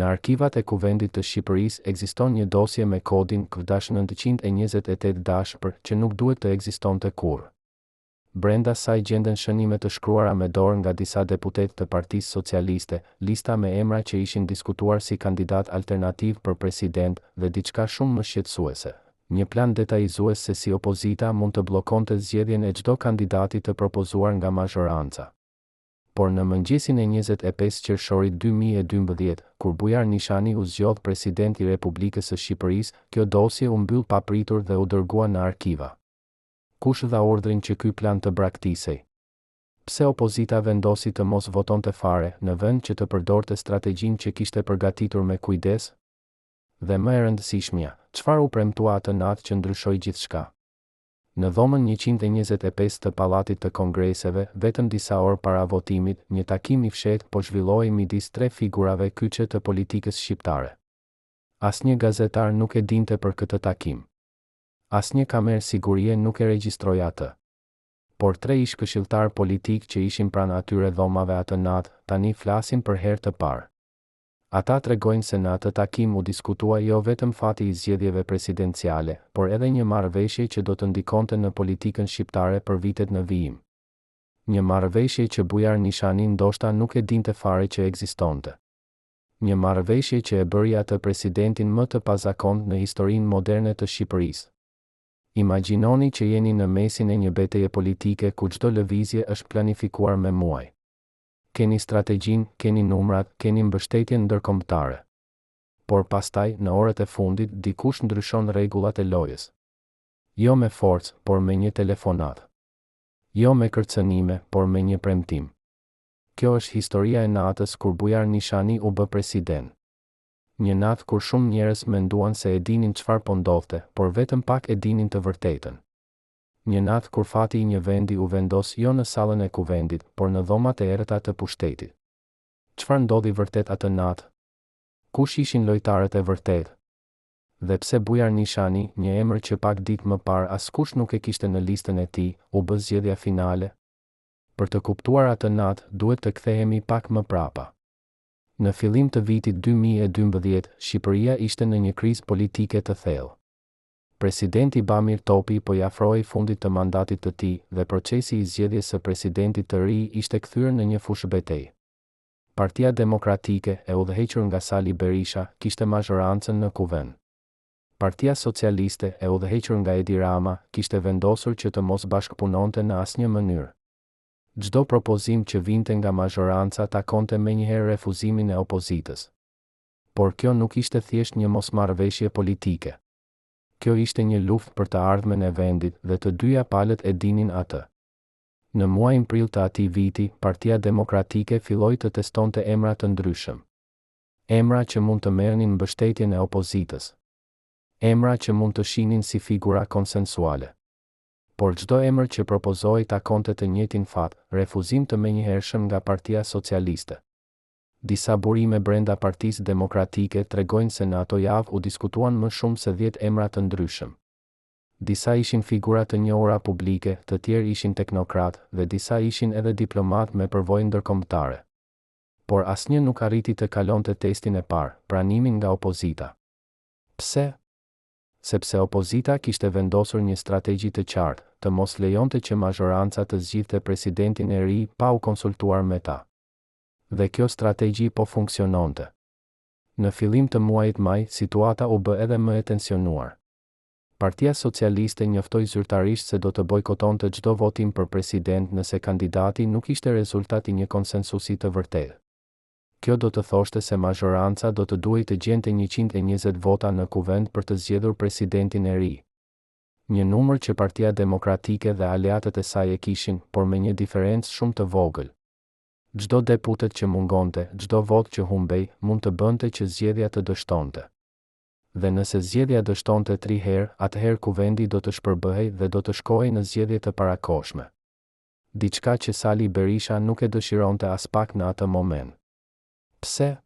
Në arkivat e Kuvendit të Shqipërisë ekziston një dosje me kodin KV-928 dash për që nuk duhet të ekzistonte kurrë. Brenda saj gjenden shënime të shkruara me dorë nga disa deputetë të Partisë Socialiste, lista me emra që ishin diskutuar si kandidatë alternativë për president dhe diçka shumë më shqetësuese, një plan detajizues se si opozita mund të bllokonte zgjedhjen e çdo kandidati të propozuar nga mazhoranca. Por në mëngjesin e 25 qershorit 2012, kur Bujar Nishani u zgjodh president i Republikës së Shqipërisë, kjo dosje u mbyll papritur dhe u dërgua në arkiva. Kush dha urdhrin që ky plan të braktisej? Pse opozita vendosi të mos votonte fare, në vend që të përdorte strategjinë që kishte përgatitur me kujdes? Dhe më e rëndësishmja, çfarë u premtua atë natë që ndryshoi gjithçka? Në dhomën 125 të Pallatit të Kongreseve, vetëm disa orë para votimit, një takim i fshehtë po zhvillohej midis tre figurave kyçe të politikës shqiptare. Asnjë gazetar nuk e dinte për këtë takim. Asnjë kamerë sigurie nuk e regjistroi atë. Por tre ish-këshilltarë politikë që ishin pranë atyre dhomave atë natë, tani flasin për herë të parë. Ata tregojnë se në atë takim u diskutua jo vetëm fati i zgjedhjeve presidenciale, por edhe një marrëveshje që do të ndikonte në politikën shqiptare për vitet në vijim. Një marrëveshje që Bujar Nishani ndoshta nuk e dinte fare që ekzistonte. Një marrëveshje që e bëri atë presidentin më të pazakontë në historinë moderne të Shqipërisë. Imagjinoni që jeni në mesin e një beteje politike ku çdo lëvizje është planifikuar me muaj. Keni strategjinë, keni numrat, keni mbështetjen ndërkombëtare. Por pastaj, në orët e fundit, dikush ndryshon rregullat e lojës. Jo me forcë, por me një telefonatë. Jo me kërcënime, por me një premtim. Kjo është historia e natës kur Bujar Nishani u bë president. Një natë kur shumë njerëz menduan se e dinin çfarë po ndodhte, por vetëm pak e dinin të vërtetën. Një natë kur fati i një vendi u vendos jo në sallën e kuvendit, por në dhomat e errëta të pushtetit. Çfarë ndodhi vërtet atë natë? Kush ishin lojtarët e vërtetë? Dhe pse Bujar Nishani, një emër që pak ditë më parë askush nuk e kishte në listën e tij, u bë zgjedhja finale? Për të kuptuar atë natë, duhet të kthehemi pak më prapa. Në fillim të vitit 2012, Shqipëria ishte në një krizë politike të thellë. Presidenti Bamir Topi po i afrohej fundit të mandatit të tij dhe procesi i zgjedhjes së presidentit të ri ishte kthyer në një fushëbetejë. Partia Demokratike, e udhëhequr nga Sali Berisha, kishte mazhorancën në Kuvend. Partia Socialiste, e udhëhequr nga Edi Rama, kishte vendosur që të mos bashkëpunonte në asnjë mënyrë. Çdo propozim që vinte nga mazhoranca takonte menjëherë refuzimin e opozitës. Por kjo nuk ishte thjesht një mosmarrëveshje politike. Kjo ishte një luftë për të ardhmen e vendit dhe të dyja palët e dinin atë. Në muajin prill të atij viti, Partia Demokratike filloi të testonte emra të ndryshëm. Emra që mund të merrnin mbështetjen e opozitës. Emra që mund të shihnin si figura konsensuale. Por çdo emër që propozohej takonte të njëjtin fat, refuzim të menjëhershëm nga Partia Socialiste. Disa burime brenda Partisë Demokratike tregojnë se në ato javë u diskutuan më shumë se 10 emra të ndryshëm. Disa ishin figura të njohura publike, të tjerë ishin teknokratë, dhe disa ishin edhe diplomatë me përvojë ndërkombëtare. Por asnjë nuk arriti të kalonte testin e parë, pranimin nga opozita. Pse? Sepse opozita kishte vendosur një strategji të qartë, të mos lejonte që mazhoranca të zgjidhte presidentin e ri pa u konsultuar me ta. Dhe kjo strategji po funksiononte. Në fillim të muajit maj, situata u bë edhe më e tensionuar. Partia Socialiste njoftoi zyrtarisht se do të bojkotonte çdo votim për president nëse kandidati nuk ishte rezultat i një konsensusi të vërtetë. Kjo do të thoshte se mazhoranca do të duhej të gjente 120 vota në Kuvend për të zgjedhur presidentin e ri. Një numër që Partia Demokratike dhe aleatët e saj e kishin, por me një diferencë shumë të vogël. Çdo deputet që mungonte, çdo votë që humbej, mund të bënte që zgjedhja të dështonte. Dhe nëse zgjedhja dështonte tri herë, atëherë Kuvendi do të shpërbëhej dhe do të shkohej në zgjedhje të parakohshme. Diçka që Sali Berisha nuk e dëshironte aspak në atë moment. Pse?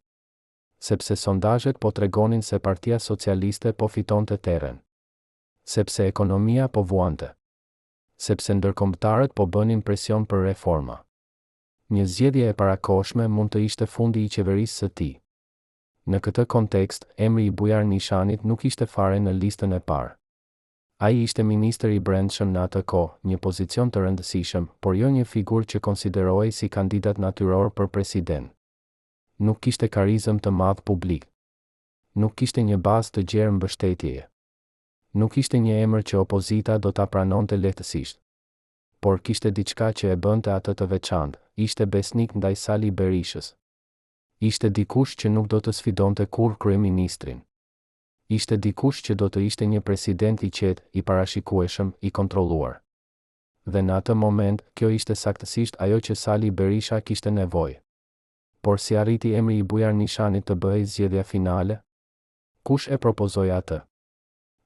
Sepse sondazhet po tregonin se Partia Socialiste po fitonte terren. Sepse ekonomia po vuante. Sepse ndërkombëtarët po bënin presion për reforma. Një zgjedhje e parakohshme mund të ishte fundi i qeverisë së tij. Në këtë kontekst, emri i Bujar Nishanit nuk ishte fare në listën e parë. Ai ishte ministër i Brendshëm në atë kohë, një pozicion të rëndësishëm, por jo një figurë që konsiderohej si kandidat natyror për president. Nuk kishte karizëm të madh publik. Nuk kishte një bazë të gjerë mbështetjeje. Nuk ishte një emër që opozita do ta pranonte lehtësisht. Por kishte diçka që e bënte atë të veçantë, ishte besnik ndaj Sali Berishës. Ishte dikush që nuk do të sfidonte kurrë kryeministrin. Ishte dikush që do të ishte një president i qetë, i parashikueshëm, i kontrolluar. Dhe në atë moment, kjo ishte saktësisht ajo që Sali Berisha kishte nevojë. Por si arriti emri i Bujar Nishanit të bëhej zgjedhja finale? Kush e propozoi atë?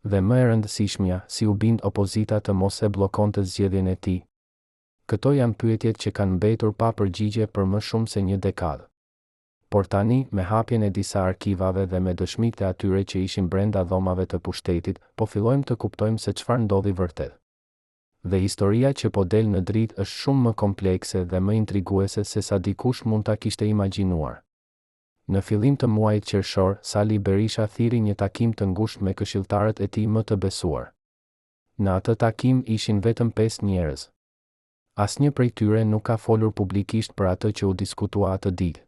Dhe më e rëndësishmja, si u bind opozita të mos e bllokonte zgjedhjen e tij? Këto janë pyetjet që kanë mbetur pa përgjigje për më shumë se një dekadë. Por tani, me hapjen e disa arkivave dhe me dëshmitë e atyre që ishin brenda dhomave të pushtetit, po fillojmë të kuptojmë se çfarë ndodhi vërtet. Dhe historia që po del në dritë është shumë më komplekse dhe më intriguese sesa dikush mund ta kishte imagjinuar. Në fillim të muajit qershor, Sali Berisha thirri një takim të ngushtë me këshilltarët e tij më të besuar. Në atë takim ishin vetëm pesë njerëz. Asnjë prej tyre nuk ka folur publikisht për atë që u diskutua atë ditë.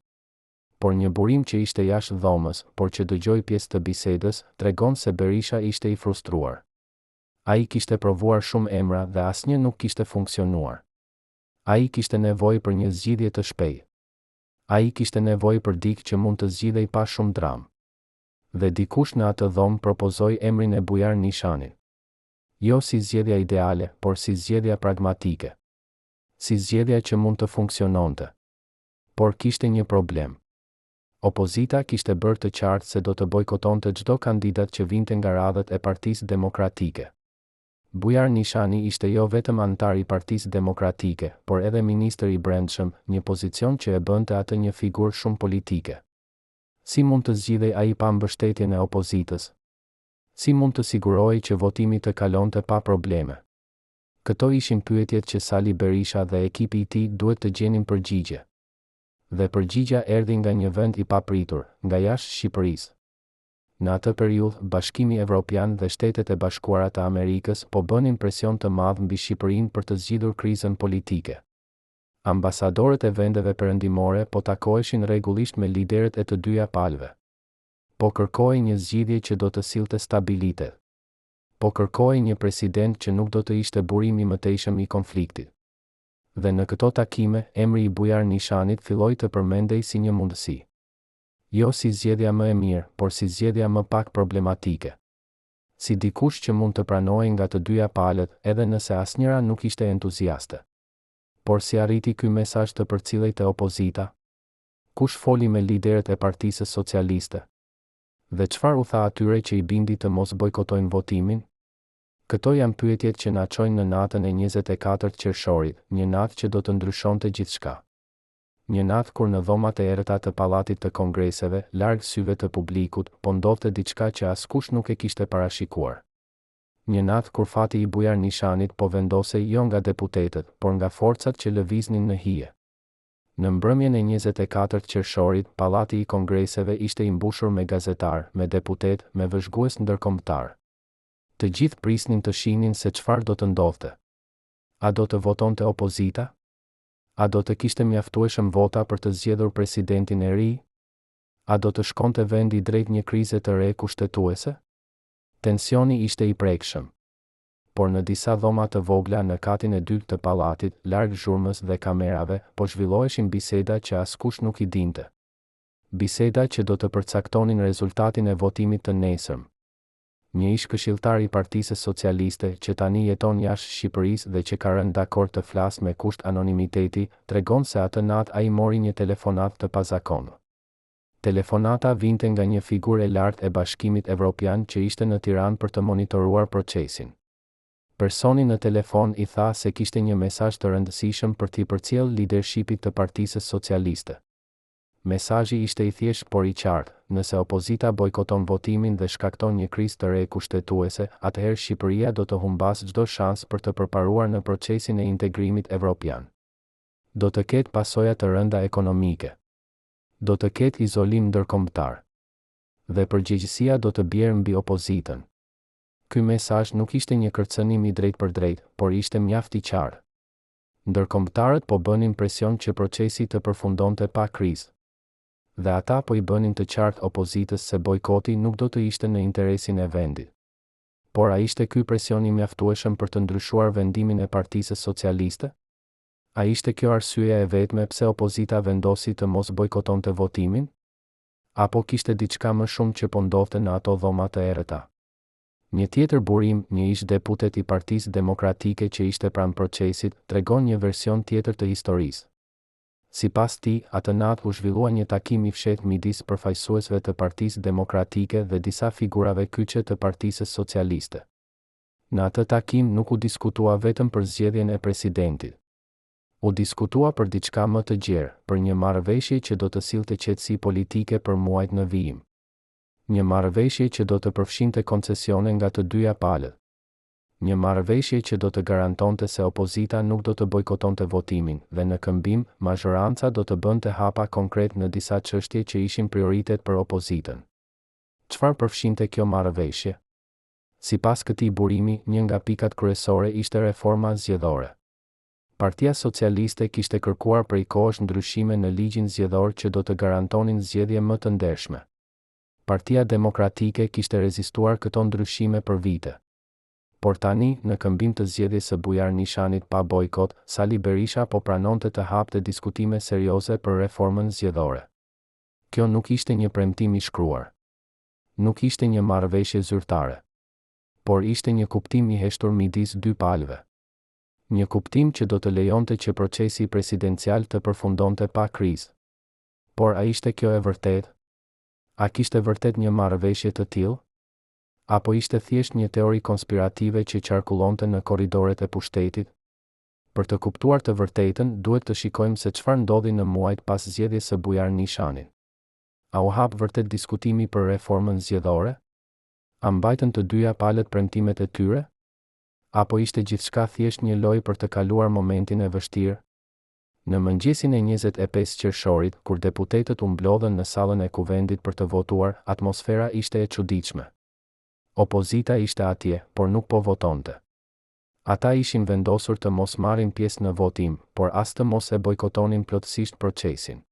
Por një burim që ishte jashtë dhomës, por që dëgjoi pjesë të bisedës, tregon se Berisha ishte i frustruar. Ai kishte provuar shumë emra dhe asnjë nuk kishte funksionuar. Ai kishte nevojë për një zgjidhje të shpejtë. Ai kishte nevojë për dikë që mund të zgjidhej pa shumë dramë. Dhe dikush në atë dhomë propozoi emrin e Bujar Nishanit. Jo si zgjedhja ideale, por si zgjedhja pragmatike. Si zgjedhja që mund të funksiononte. Por kishte një problem. Opozita kishte bërë të qartë se do të bojkotonte çdo kandidat që vinte nga radhët e Partisë Demokratike. Bujar Nishani ishte jo vetëm anëtar i Partisë Demokratike, por edhe ministër i Brendshëm, një pozicion që e bënte atë një figurë shumë politike. Si mund të zgjidhej ai pa mbështetjen e opozitës? Si mund të sigurohej që votimi të kalonte pa probleme? Këto ishin pyetjet që Sali Berisha dhe ekipi i tij duhet të gjenin përgjigje. Dhe përgjigja erdhi nga një vend i papritur, nga jashtë Shqipërisë. Në atë periudhë, Bashkimi Evropian dhe Shtetet e Bashkuara të Amerikës po bënin presion të madh mbi Shqipërinë për të zgjidhur krizën politike. Ambasadorët e vendeve perëndimore po takoheshin rregullisht me liderët e të dyja palëve. Po kërkohej një zgjidhje që do të sillte stabilitet. Po kërkohej një president që nuk do të ishte burim i mëtejshëm i konfliktit. Dhe në këto takime, emri i Bujar Nishanit filloi të përmendej si një mundësi. Jo si zgjedhja më e mirë, por si zgjedhja më pak problematike. Si dikush që mund të pranohej nga të dyja palët, edhe nëse asnjëra nuk ishte entuziaste. Por si arriti ky mesazh të përcillej te opozita? Kush foli me liderët e Partisë Socialiste? Dhe çfarë u tha atyre që i bindi të mos bojkotojnë votimin? Këto janë pyetjet që na çojnë në natën e 24 qershorit, një natë që do të ndryshonte gjithçka. Një natë kur në dhomat e errëta të Pallatit të Kongreseve, larg syve të publikut, po ndodhte diçka që askush nuk e kishte parashikuar. Një natë kur fati i Bujar Nishanit po vendosej jo nga deputetët, por nga forcat që lëviznin në hije. Në mbrëmjen e 24 qershorit, Pallati i Kongreseve ishte i mbushur me gazetarë, me deputetë, me vëzhgues ndërkombëtarë. Të gjithë prisnin të shihnin se çfarë do të ndodhte. A do të votonte opozita? A do të kishte mjaftueshëm vota për të zgjedhur presidentin e ri? A do të shkonte vendi drejt një krize të re kushtetuese? Tensioni ishte i prekshëm. Por në disa dhoma të vogla në katin e dytë të pallatit, larg zhurmës dhe kamerave, po zhvilloheshin biseda që askush nuk i dinte. Biseda që do të përcaktonin rezultatin e votimit të nesërm. Një ish-këshilltar i Partisë Socialiste, që tani jeton jashtë Shqipërisë dhe që ka rënë dakord të flasë me kusht anonimiteti, tregon se atë natë ai mori një telefonatë të pazakontë. Telefonata vinte nga një figurë e lartë e Bashkimit Evropian që ishte në Tiranë për të monitoruar procesin. Personi në telefon i tha se kishte një mesazh të rëndësishëm për t'i përcjellë lidershipit të Partisë Socialiste. Mesazhi ishte i thjeshtë por i qartë, nëse opozita bojkoton votimin dhe shkakton një krizë të re kushtetuese, atëherë Shqipëria do të humbasë çdo shans për të përparuar në procesin e integrimit evropian. Do të ketë pasoja të rënda ekonomike. Do të ketë izolim ndërkombëtar. Dhe përgjegjësia do të bjerë mbi opozitën. Ky mesazh nuk ishte një kërcënim i drejtpërdrejtë, por ishte mjaft i qartë. Ndërkombëtarët po bënin presion që procesi të përfundonte pa krizë. Dhe ata po i bënin të qartë opozitës se bojkoti nuk do të ishte në interesin e vendit. Por a ishte ky presion i mjaftueshëm për të ndryshuar vendimin e Partisë Socialiste? A ishte kjo arsyeja e vetme pse opozita vendosi të mos bojkotonte votimin? Apo kishte diçka më shumë që po ndodhte në ato dhoma të errëta? Një tjetër burim, një ish-deputet i Partisë Demokratike që ishte pranë procesit, tregon një version tjetër të historisë. Sipas tij, atë natë u zhvillua një takim i fshehtë midis përfaqësuesve të Partisë Demokratike dhe disa figurave kyçe të Partisë Socialiste. Në atë takim nuk u diskutua vetëm për zgjedhjen e presidentit. U diskutua për diçka më të gjerë, për një marrëveshje që do të sillte qetësi politike për muajt në vijim. Një marrëveshje që do të përfshinte koncesione nga të dyja palët. Një marrëveshje që do të garantonte se opozita nuk do të bojkotonte votimin dhe në këmbim, mazhoranca do të bënte hapa konkretë në disa çështje që ishin prioritet për opozitën. Çfarë përfshinte kjo marrëveshje? Sipas këtij burimi, një nga pikat kryesore ishte reforma zgjedhore. Partia Socialiste kishte kërkuar prej kohësh ndryshime në ligjin zgjedhor që do të garantonin zgjedhje më të ndershme. Partia Demokratike kishte rezistuar këto ndryshime për vite. Por tani, në këmbim të zgjedhjes së Bujar Nishanit pa bojkot, Sali Berisha po pranonte të hapte diskutime serioze për reformën zgjedhore. Kjo nuk ishte një premtim i shkruar. Nuk ishte një marrëveshje zyrtare. Por ishte një kuptim i heshtur midis dy palëve. Një kuptim që do të lejonte që procesi presidencial të përfundonte pa krizë. Por a ishte kjo e vërtetë? A kishte vërtet një marrëveshje të tillë? Apo ishte thjesht një teori konspirative që qarkullonte në korridoret e pushtetit? Për të kuptuar të vërtetën, duhet të shikojmë se çfarë ndodhi në muajt pas zgjedhjes së Bujar Nishanit. A u hap vërtet diskutimi për reformën zgjedhore? A mbajtën të dyja palët premtimet e tyre? Apo ishte gjithçka thjesht një lojë për të kaluar momentin e vështirë? Në mëngjesin e 25 qershorit, kur deputetët u mblodhën në sallën e Kuvendit për të votuar, atmosfera ishte e çuditshme. Opozita ishte atje, por nuk po votonte. Ata ishin vendosur të mos marrin pjesë në votim, por as të mos e bojkotonin plotësisht procesin.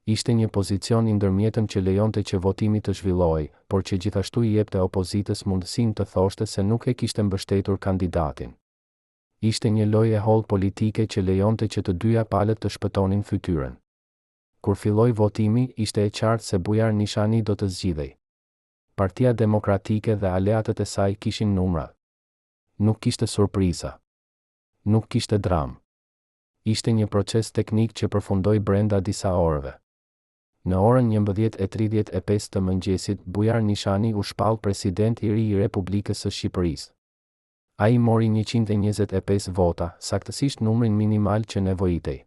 Ishte një pozicion i ndërmjetëm që lejonte që votimi të zhvillohej, por që gjithashtu i jepte opozitës mundësinë të thoshte se nuk e kishte mbështetur kandidatin. Ishte një lojë e hollë politike që lejonte që të dyja palët të shpëtonin fytyrën. Kur filloi votimi, ishte e qartë se Bujar Nishani do të zgjidhej. Partia Demokratike dhe aleatët e saj kishin numrat. Nuk kishte surpriza. Nuk kishte dramë. Ishte një proces teknik që përfundoi brenda disa orëve. Në orën 11:35 të mëngjesit, Bujar Nishani u shpall president i ri i Republikës së Shqipërisë. Ai mori 125 vota, saktësisht numrin minimal që nevojitej.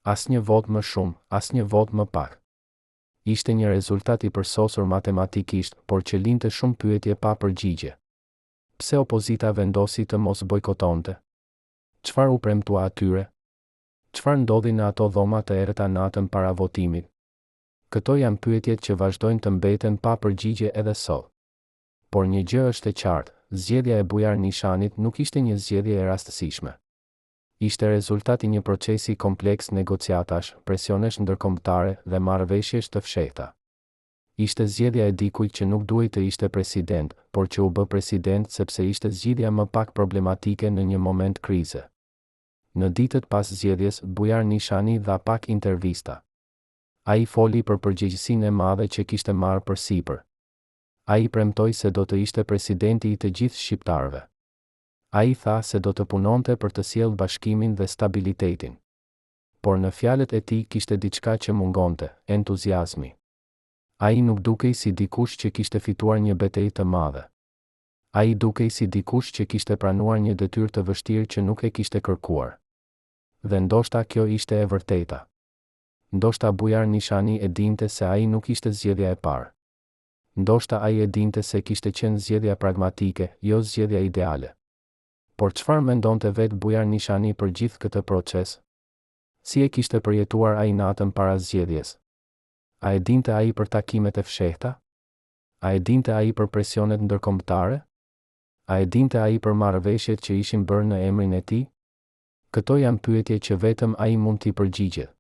Asnjë votë më shumë, asnjë votë më pak. Ishte një rezultat i përsosur matematikisht, por që linte shumë pyetje pa përgjigje. Pse opozita vendosi të mos bojkotonte? Çfarë u premtua atyre? Çfarë ndodhi në ato dhoma të errëta natën para votimit? Këto janë pyetjet që vazhdojnë të mbeten pa përgjigje edhe sot. Por një gjë është e qartë, zgjedhja e Bujar Nishanit nuk ishte një zgjedhje e rastësishme. Ishte rezultat i një procesi kompleks negociatash, presionesh ndërkombëtare dhe marrëveshjesh të fshehta. Ishte zgjedhja e dikujt që nuk duhej të ishte president, por që u bë president sepse ishte zgjidhja më pak problematike në një moment krize. Në ditët pas zgjedhjes, Bujar Nishani dha pak intervista. Ai foli për përgjegjësinë e madhe që kishte marrë përsipër. Ai premtoi se do të ishte presidenti i të gjithë shqiptarëve. Ai tha se do të punonte për të sjellë bashkimin dhe stabilitetin. Por në fjalët e tij kishte diçka që mungonte, entuziazmi. Ai nuk dukej si dikush që kishte fituar një betejë të madhe. Ai dukej si dikush që kishte pranuar një detyrë të vështirë që nuk e kishte kërkuar. Dhe ndoshta kjo ishte e vërteta. Ndoshta Bujar Nishani e dinte se ai nuk ishte zgjedhja e parë. Ndoshta ai e dinte se kishte qenë zgjedhja pragmatike, jo zgjedhja ideale. Por çfarë mendonte vetë Bujar Nishani për gjithë këtë proces? Si e kishte përjetuar ai natën para zgjedhjes? A e dinte ai për takimet e fshehta? A e dinte ai për presionet ndërkombëtare? A e dinte ai për marrëveshjet që ishin bërë në emrin e tij? Këto janë pyetje që vetëm ai mund t'i përgjigjet.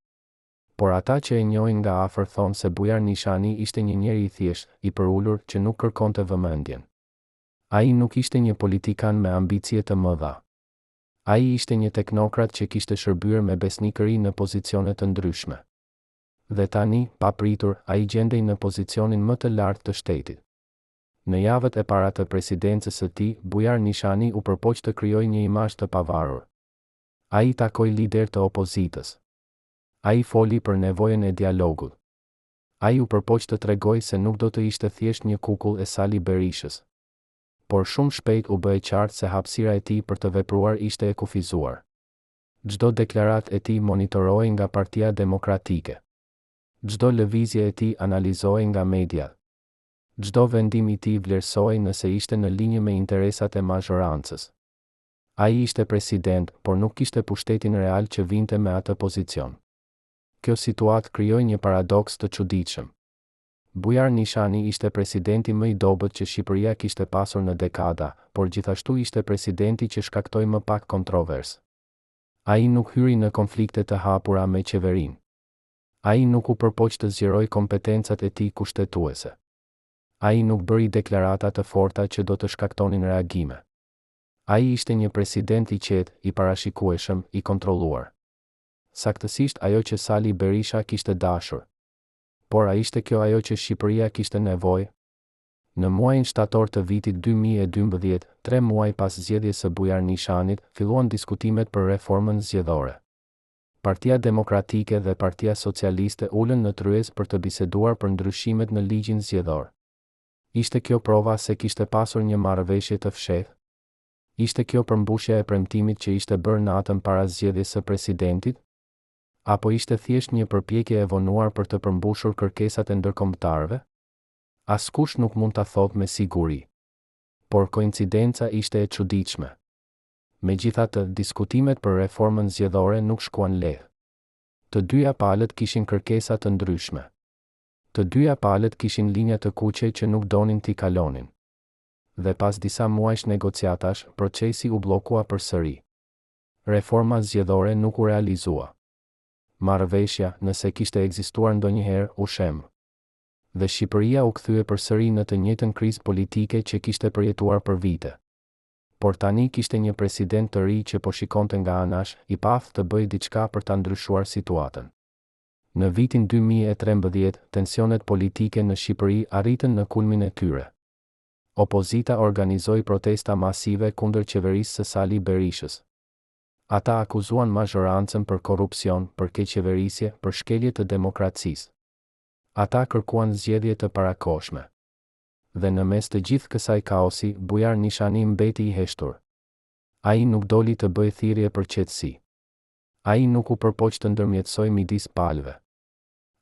Por ata që e njohin nga afër thonë se Bujar Nishani ishte një njeri i thjeshtë, i përulur, që nuk kërkonte vëmendjen. Ai nuk ishte një politikan me ambicie të mëdha. Ai ishte një teknokrat që kishte shërbyer me besnikëri në pozicione të ndryshme. Dhe tani, papritur, ai gjendej në pozicionin më të lartë të shtetit. Në javët e para të presidencës së tij, Bujar Nishani u përpoq të krijojë një imazh të pavarur. Ai takoi liderë të opozitës. Ai foli për nevojën e dialogut. Ai u përpoq të tregojë se nuk do të ishte thjesht një kukull e Sali Berishës. Por shumë shpejt u bë e qartë se hapësira e tij për të vepruar ishte e kufizuar. Çdo deklaratë e tij monitorohej nga Partia Demokratike. Çdo lëvizje e tij analizohej nga mediat. Çdo vendim i tij vlerësohej nëse ishte në linjë me interesat e mazhorancës. Ai ishte president, por nuk kishte pushtetin real që vinte me atë pozicion. Kjo situatë krijoi një paradoks të çuditshëm. Bujar Nishani ishte presidenti më i dobët që Shqipëria kishte pasur në dekada, por gjithashtu ishte presidenti që shkaktoi më pak kontrovers. Ai nuk hyri në konflikte të hapura me qeverinë. Ai nuk u përpoq të zgjerojë kompetencat e tij kushtetuese. Ai nuk bëri deklarata të forta që do të shkaktonin reagime. Ai ishte një president i qetë, i parashikueshëm, i kontrolluar. Saktësisht ajo që Sali Berisha kishte dashur. Por a ishte kjo ajo që Shqipëria kishte nevojë? Në muajin shtator të vitit 2012, tre muaj pas zgjedhjes së Bujar Nishanit, filluan diskutimet për reformën zgjedhore. Partia Demokratike dhe Partia Socialiste ulën në tryezë për të biseduar për ndryshimet në ligjin zgjedhor. Ishte kjo prova se kishte pasur një marrëveshje të fshehtë? Ishte kjo përmbushja e premtimit që ishte bërë natën para zgjedhjes së presidentit? Apo ishte thjesht një përpjekje e vonuar për të përmbushur kërkesat e ndërkombëtarëve? Askush nuk mund ta thotë me siguri. Por koincidenca ishte e çuditshme. Megjithatë, diskutimet për reformën zgjedhore nuk shkuan lehtë. Të dyja palët kishin kërkesa të ndryshme. Të dyja palët kishin linja të kuqe që nuk donin t'i kalonin. Dhe pas disa muajsh negociatash, procesi u bllokua përsëri. Reforma zgjedhore nuk u realizua. Marrëveshja, nëse kishte ekzistuar ndonjëherë, u shemb. Dhe Shqipëria u kthye përsëri në të njëjtën krizë politike që kishte përjetuar për vite. Por tani kishte një president të ri që po shikonte nga anash, i paaftë të bëjë diçka për ta ndryshuar situatën. Në vitin 2013, tensionet politike në Shqipëri arritën në kulmin e tyre. Opozita organizoi protesta masive kundër qeverisë së Sali Berishës. Ata akuzuan mazhorancën për korrupsion, për keqqeverisje, për shkelje të demokracisë. Ata kërkuan zgjedhje të parakohshme. Dhe në mes të gjithë kësaj kaosi, Bujar Nishani mbeti i heshtur. Ai nuk doli të bëjë thirrje për qetësi. Ai nuk u përpoq të ndërmjetësojë midis palëve.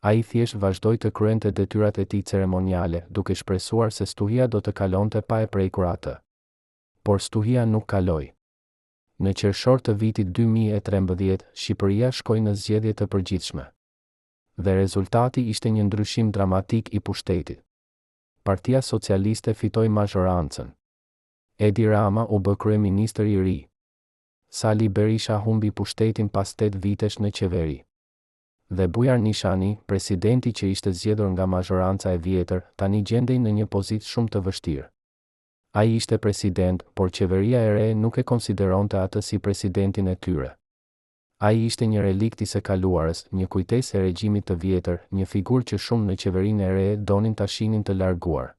Ai thjesht vazhdoi të kryente detyrat e tij ceremoniale, duke shpresuar se stuhia do të kalonte pa e prekur atë. Por stuhia nuk kaloi. Në qershor të vitit 2013, Shqipëria shkoi në zgjedhje të përgjithshme. Dhe rezultati ishte një ndryshim dramatik i pushtetit. Partia Socialiste fitoi mazhorancën. Edi Rama u bë kryeministër i ri. Sali Berisha humbi pushtetin pas 8 vitesh në qeveri. Dhe Bujar Nishani, presidenti që ishte zgjedhur nga mazhoranca e vjetër, tani gjendej në një pozitë shumë të vështirë. Ai ishte president, por qeveria e re nuk e konsideronte atë si presidentin e tyre. Ai ishte një relikt i së kaluarës, një kujtesë e regjimit të vjetër, një figurë që shumë në qeverinë e re donin ta shihnin të larguar.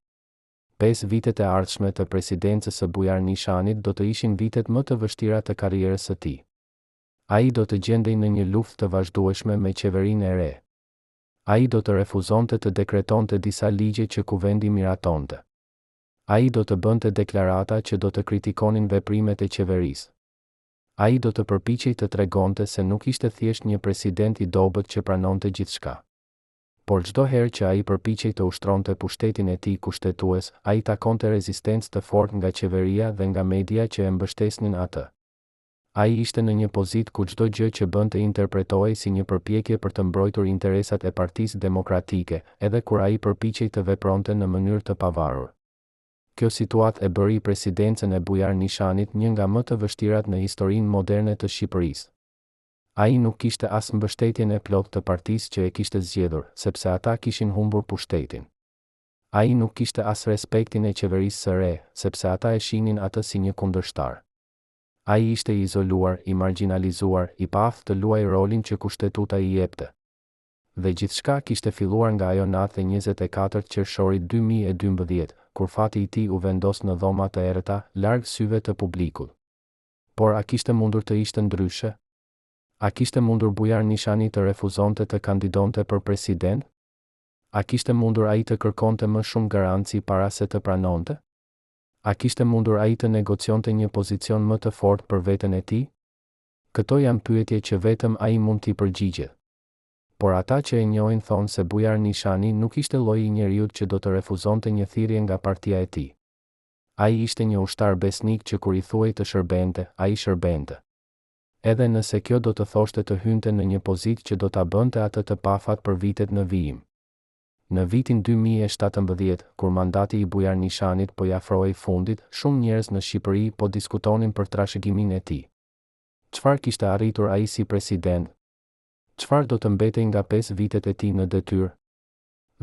Pesë vitet e ardhshme të presidencës së Bujar Nishanit do të ishin vitet më të vështira të karrierës së tij. Ai do të gjendej në një luftë të vazhdueshme me qeverinë e re. Ai do të refuzonte të dekretonte disa ligje që Kuvendi miratonte. Ai do të bënte deklarata që do të kritikonin veprimet e qeverisë. Ai do të përpiqej të tregonte se nuk ishte thjesht një president i dobët që pranonte gjithçka. Por çdo herë që ai përpiqej të ushtronte pushtetin e tij kushtetues, ai takonte rezistencë të fortë nga qeveria dhe nga media që e mbështesnin atë. Ai ishte në një pozitë ku çdo gjë që bënte interpretohej si një përpjekje për të mbrojtur interesat e Partisë Demokratike, edhe kur ai përpiqej të vepronte në mënyrë të pavarur. Kjo situatë e bëri presidencën e Bujar Nishanit një nga më të vështirat në historinë moderne të Shqipërisë. Ai nuk kishte as mbështetjen e plotë të partisë që e kishte zgjedhur, sepse ata kishin humbur pushtetin. Ai nuk kishte as respektin e qeverisë së re, sepse ata e shihnin atë si një kundërshtar. Ai ishte i izoluar, i margjinalizuar, i paaftë të luajë rolin që Kushtetuta i jepte. Dhe gjithçka kishte filluar nga ajo natë e 24 qershorit 2012, kur fati i tij u vendos në dhoma të errëta, larg syve të publikut. Por a kishte mundur të ishte ndryshe? A kishte mundur Bujar Nishani të refuzonte të kandidonte për president? A kishte mundur ai të kërkonte më shumë garanci para se të pranonte? A kishte mundur ai të negocionte një pozicion më të fortë për veten e tij? Këto janë pyetje që vetëm ai mund t'i përgjigjet. Por ata që e njohin thonë se Bujar Nishani nuk ishte lloji i njeriut që do të refuzonte një thirrje nga partia e tij. Ai ishte një ushtar besnik që kur i thuhej të shërbente, ai shërbente. Edhe nëse kjo do të thoshte të hynte në një pozitë që do ta bënte atë të pafat për vitet në vijim. Në vitin 2017, kur mandati i Bujar Nishanit po i afrohej fundit, shumë njerëz në Shqipëri po diskutonin për trashëgiminë e tij. Çfarë kishte arritur ai si president? Çfarë do të mbetej nga pesë vitet e tij në detyrë?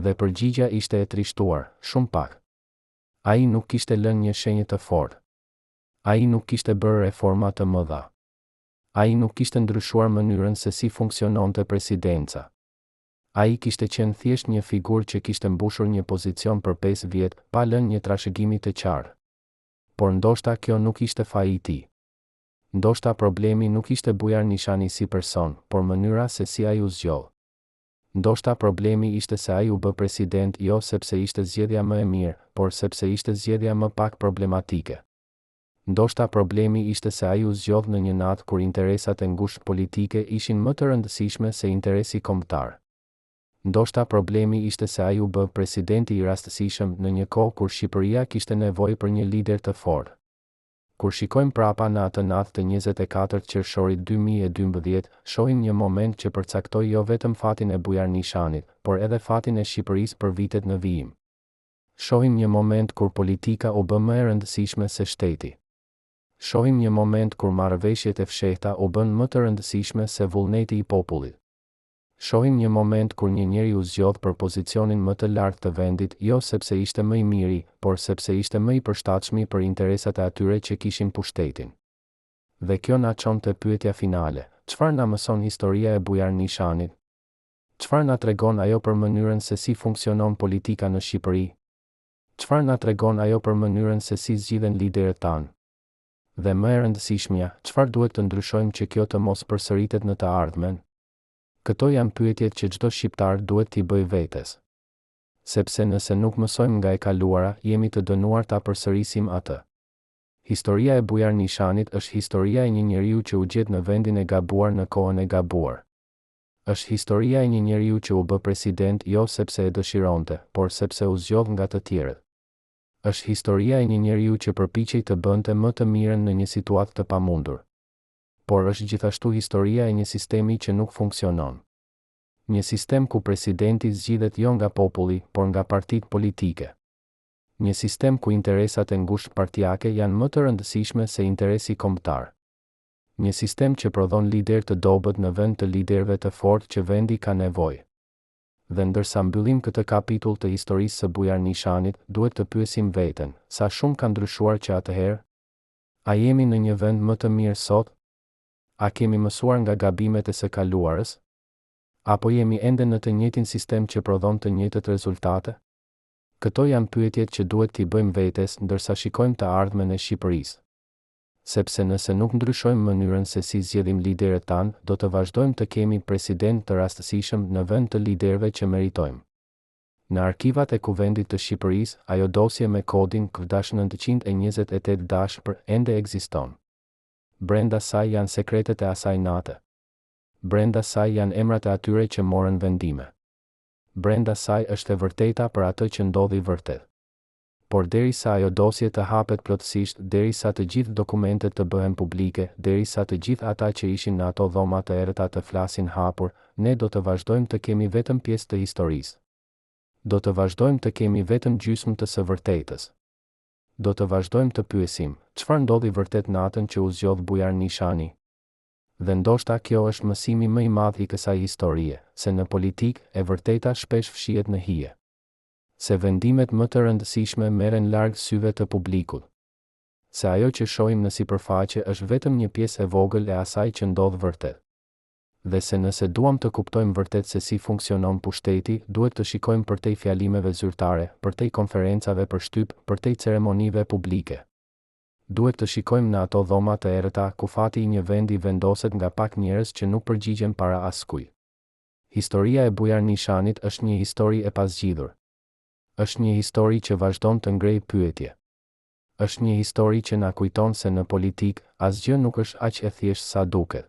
Dhe përgjigja ishte e trishtuar, shumë pak. Ai nuk kishte lënë një shenjë të fortë. Ai nuk kishte bërë reforma të mëdha. Ai nuk kishte ndryshuar mënyrën se si funksiononte presidenca. Ai kishte qenë thjesht një figurë që kishte mbushur një pozicion për pesë vjet, pa lënë një trashëgimi të qartë. Por ndoshta kjo nuk ishte faji i tij. Ndoshta problemi nuk ishte Bujar Nishani si person, por mënyra se si ai u zgjodh. Ndoshta problemi ishte se ai u bë president jo sepse ishte zgjedhja më e mirë, por sepse ishte zgjedhja më pak problematike. Ndoshta problemi ishte se ai u zgjodh në një natë kur interesat e ngushtë politike ishin më të rëndësishme se interesi kombëtar. Ndoshta problemi ishte se ai u bë presidenti i rastësishëm në një kohë kur Shqipëria kishte nevojë për një lider të fortë. Kur shikojmë prapa në atë natë të 24 qershorit 2012, shohim një moment që përcaktoi jo vetëm fatin e Bujar Nishanit, por edhe fatin e Shqipërisë për vitet në vijim. Shohim një moment kur politika u bë më e rëndësishme se shteti. Shohim një moment kur marrëveshjet e fshehta u bënë më të rëndësishme se vullneti i popullit. Shohim një moment kur një njeri u zgjodh për pozicionin më të lartë të vendit jo sepse ishte më i miri, por sepse ishte më i përshtatshmi për interesat e atyre që kishin pushtetin. Dhe kjo na çon te pyetja finale, çfarë na mëson historia e Bujar Nishanit? Çfarë na tregon ajo për mënyrën se si funksionon politika në Shqipëri? Çfarë na tregon ajo për mënyrën se si zgjidhen liderët tanë? Dhe më e rëndësishmja, çfarë duhet të ndryshojmë që kjo të mos përsëritet në të ardhmen? Këto janë pyetjet që çdo shqiptar duhet t'i bëjë vetes. Sepse nëse nuk mësojmë nga e kaluara, jemi të dënuar ta përsërisim atë. Historia e Bujar Nishanit është historia e një njeriu që u gjet në vendin e gabuar në kohën e gabuar. Është historia e një njeriu që u bë president jo sepse e dëshironte, por sepse u zgjodh nga të tjerët. Është historia e një njeriu që përpiqej të bënte më të mirën në një situatë të pamundur. Por është gjithashtu historia e një sistemi që nuk funksionon. Një sistem ku presidenti zgjidhet jo nga populli, por nga partitë politike. Një sistem ku interesat e ngushtë partiake janë më të rëndësishme se interesi kombëtar. Një sistem që prodhon liderë të dobët në vend të liderëve të fortë që vendi ka nevojë. Dhe ndërsa mbyllim këtë kapitull të historisë së Bujar Nishanit, duhet të pyesim veten, sa shumë ka ndryshuar që atëherë? A jemi në një vend më të mirë sot? A kemi mësuar nga gabimet e së kaluarës? Apo jemi ende në të njëjtin sistem që prodhon të njëjtët rezultate? Këto janë pyetjet që duhet t'i bëjmë vetes ndërsa shikojmë të ardhmen e Shqipërisë. Sepse nëse nuk ndryshojmë mënyrën se si zgjedhim liderët tanë, do të vazhdojmë të kemi presidentë të rastësishëm në vend të liderëve që meritojmë. Në arkivat e Kuvendit të Shqipërisë, ajo dosje me kodin KV dash 928 dash për ende ekziston. Brenda saj janë sekretet e asaj nate. Brenda saj janë emrat e atyre që morën vendime. Brenda saj është e vërteta për atë që ndodhi vërtet. Por derisa ajo dosje të hapet plotësisht, derisa të gjithë dokumentet të bëhen publike, derisa të gjithë ata që ishin në ato dhoma të errëta të flasin hapur, ne do të vazhdojmë të kemi vetëm pjesë të historisë. Do të vazhdojmë të kemi vetëm gjysmë të së vërtetës. Do të vazhdojmë të pyesim, çfarë ndodhi vërtet natën që u zgjodh Bujar Nishani? Dhe ndoshta kjo është mësimi më i madh i kësaj historie, se në politikë, e vërteta shpesh fshihet në hije. Se vendimet më të rëndësishme merren larg syve të publikut. Se ajo që shohim në sipërfaqe është vetëm një pjesë e vogël e asaj që ndodh vërtet. Dhe se nëse duam të kuptojmë vërtet se si funksionon pushteti, duhet të shikojmë përtej fjalimeve zyrtare, përtej konferencave për shtyp, përtej ceremonive publike. Duhet të shikojmë në ato dhoma të errëta ku fati i një vendi vendoset nga pak njerëz që nuk përgjigjen para askujt. Historia e Bujar Nishanit është një histori e pazgjidhur. Është një histori që vazhdon të ngrejë pyetje. Është një histori që na kujton se në politikë, asgjë nuk është aq e thjeshtë sa duket.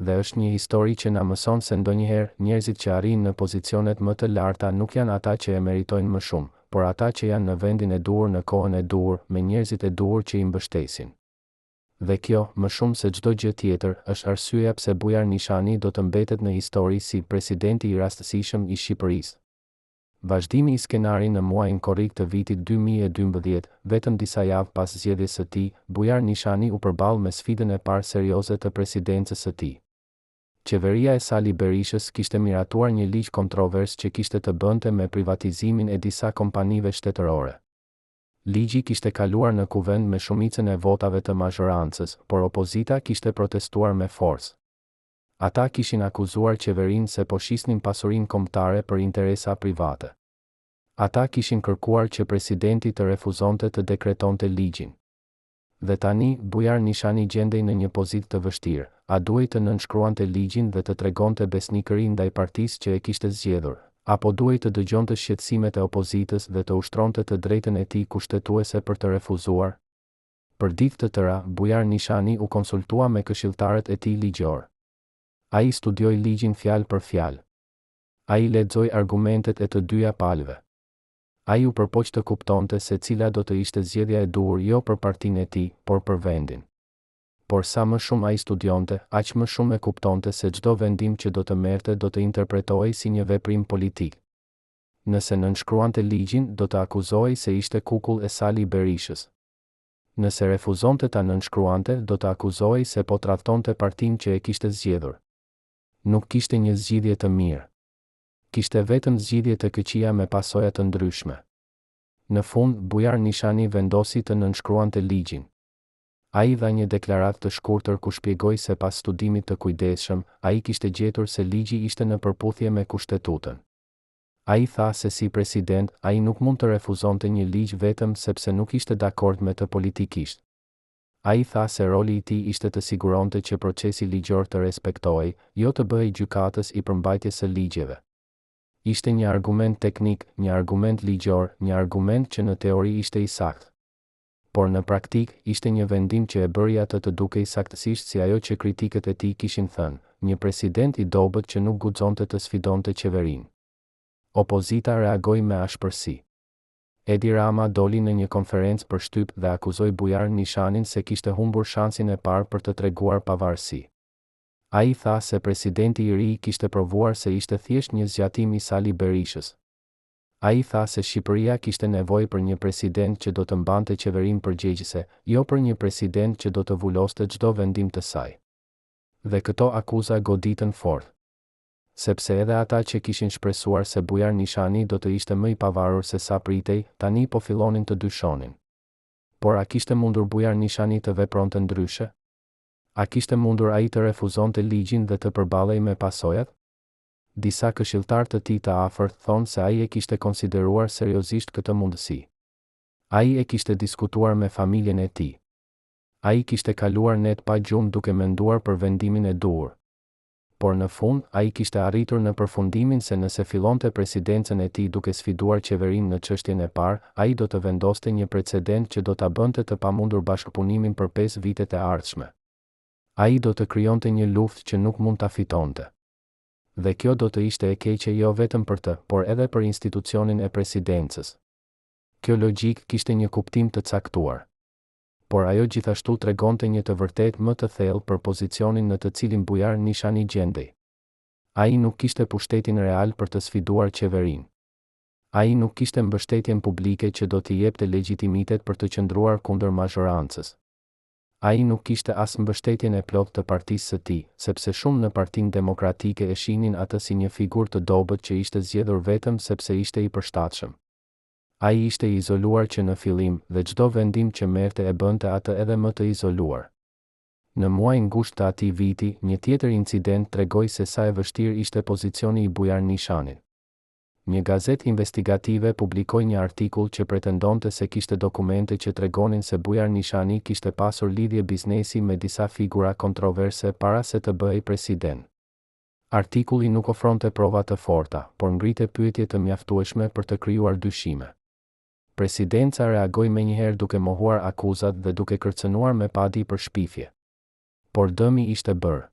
Dhe është një histori që na mëson se ndonjëherë, njerëzit që arrijnë në pozicionet më të larta nuk janë ata që e meritojnë më shumë, por ata që janë në vendin e duhur në kohën e duhur, me njerëzit e duhur që i mbështesin. Dhe kjo, më shumë se çdo gjë tjetër, është arsyeja pse Bujar Nishani do të mbetet në histori si presidenti i rastësishëm i Shqipërisë. Vazhdimi i skenarit në muajin korrik të vitit 2012, vetëm disa javë pas zgjedhjes së tij, Bujar Nishani u përball me sfidën e parë serioze të presidencës së tij. Qeveria e Sali Berishës kishte miratuar një ligj kontrovers që kishte të bënte me privatizimin e disa kompanive shtetërore. Ligji kishte kaluar në Kuvend me shumicën e votave të mazhorancës, por opozita kishte protestuar me forcë. Ata kishin akuzuar qeverinë se po shisnin pasurinë kombëtare për interesa private. Ata kishin kërkuar që presidenti të refuzonte të dekretonte ligjin. Dhe tani, Bujar Nishani gjendej në një pozitë të vështirë, a duhej të nënshkruante ligjin dhe të tregonte besnikëri ndaj partisë që e kishte zgjedhur, apo duhej të dëgjonte shqetësimet e opozitës dhe të ushtronte të drejtën e tij kushtetuese për të refuzuar? Për ditë të tëra, Bujar Nishani u konsultua me këshilltarët e tij ligjorë. Ai studioi ligjin fjalë për fjalë. Ai lexoi argumentet e të dyja palëve. Ai u përpoq të kuptonte se cila do të ishte zgjedhja e duhur jo për partinë e tij, por për vendin. Por sa më shumë ai studionte, aq më shumë e kuptonte se çdo vendim që do të merrte do të interpretohej si një veprim politik. Nëse nënshkruante ligjin, do të akuzohej se ishte kukull e Sali Berishës. Nëse refuzonte ta nënshkruante, do të akuzohej se po tradhtonte partinë që e kishte zgjedhur. Nuk kishte një zgjidhje të mirë. Kishte vetëm zgjidhje të këqija me pasoja të ndryshme. Në fund, Bujar Nishani vendosi të nënshkruante ligjin. Ai dha një deklaratë të shkurtër ku shpjegoi se pas studimit të kujdesshëm, ai kishte gjetur se ligji ishte në përputhje me Kushtetutën. Ai tha se si president, ai nuk mund të refuzonte një ligj vetëm sepse nuk ishte dakord me të politikisht. Ai tha se roli i tij ishte të siguronte që procesi ligjor të respektohej, jo të bëhej gjykatës i përmbajtjes së ligjeve. Ishte një argument teknik, një argument ligjor, një argument që në teori ishte i saktë. Por në praktikë, ishte një vendim që e bëri atë të dukej saktësisht si ajo që kritikët e tij kishin thënë, një president i dobët që nuk guxonte të sfidonte qeverinë. Opozita reagoi me ashpërsi. Edi Rama doli në një konferencë për shtyp dhe akuzoi Bujar Nishanin se kishte humbur shansin e parë për të treguar pavarësi. Ai tha se presidenti i ri kishte provuar se ishte thjesht një zgjatim i Sali Berishës. Ai tha se Shqipëria kishte nevojë për një president që do të mbante qeverinë përgjegjëse, jo për një president që do të vuloste çdo vendim të saj. Dhe këto akuza goditën fort. Sepse edhe ata që kishin shpresuar se Bujar Nishani do të ishte më i pavarur se sa pritej, tani po fillonin të dyshonin. Por a kishte mundur Bujar Nishani të vepronte ndryshe? A kishte mundur ai të refuzonte ligjin dhe të përballej me pasojat? Disa këshilltarë të tij të afërt thonë se ai e kishte konsideruar seriozisht këtë mundësi. Ai e kishte diskutuar me familjen e tij. Ai kishte kaluar net pa gjumë duke menduar për vendimin e duhur. Por në fund, ai kishte arritur në përfundimin se nëse fillonte presidencën e tij duke sfiduar qeverinë në çështjen e parë, ai do të vendoste një precedent që do ta bënte të pamundur bashkëpunimin për pesë vitet e ardhshme. Ai do të krijonte një luftë që nuk mund ta fitonte. Dhe kjo do të ishte e keqe jo vetëm për të, por edhe për institucionin e presidencës. Kjo logjikë kishte një kuptim të caktuar. Por ajo gjithashtu tregonte një të vërtetë më të thellë për pozicionin në të cilin Bujar Nishani gjendej. Ai nuk kishte pushtetin real për të sfiduar qeverinë. Ai nuk kishte mbështetjen publike që do t'i jepte legjitimitet për të qëndruar kundër mazhorancës. Ai nuk kishte as mbështetjen e plotë të partisë së tij, sepse shumë në Partinë Demokratike e shihnin atë si një figurë të dobët që ishte zgjedhur vetëm sepse ishte i përshtatshëm. Ai ishte i izoluar që në fillim dhe çdo vendim që merrte e bënte atë edhe më të izoluar. Në muajin gusht të atij viti, një tjetër incident tregoi se sa e vështirë ishte pozicioni i Bujar Nishanit. Një gazetë investigative publikoi një artikull që pretendonte se kishte dokumente që tregonin se Bujar Nishani kishte pasur lidhje biznesi me disa figura kontroverse para se të bëhej president. Artikulli nuk ofronte prova të forta, por ngrite pyetje të mjaftueshme për të krijuar dyshime. Presidenca reagoi menjëherë duke mohuar akuzat dhe duke kërcënuar me padi për shpifje. Por dëmi ishte bërë.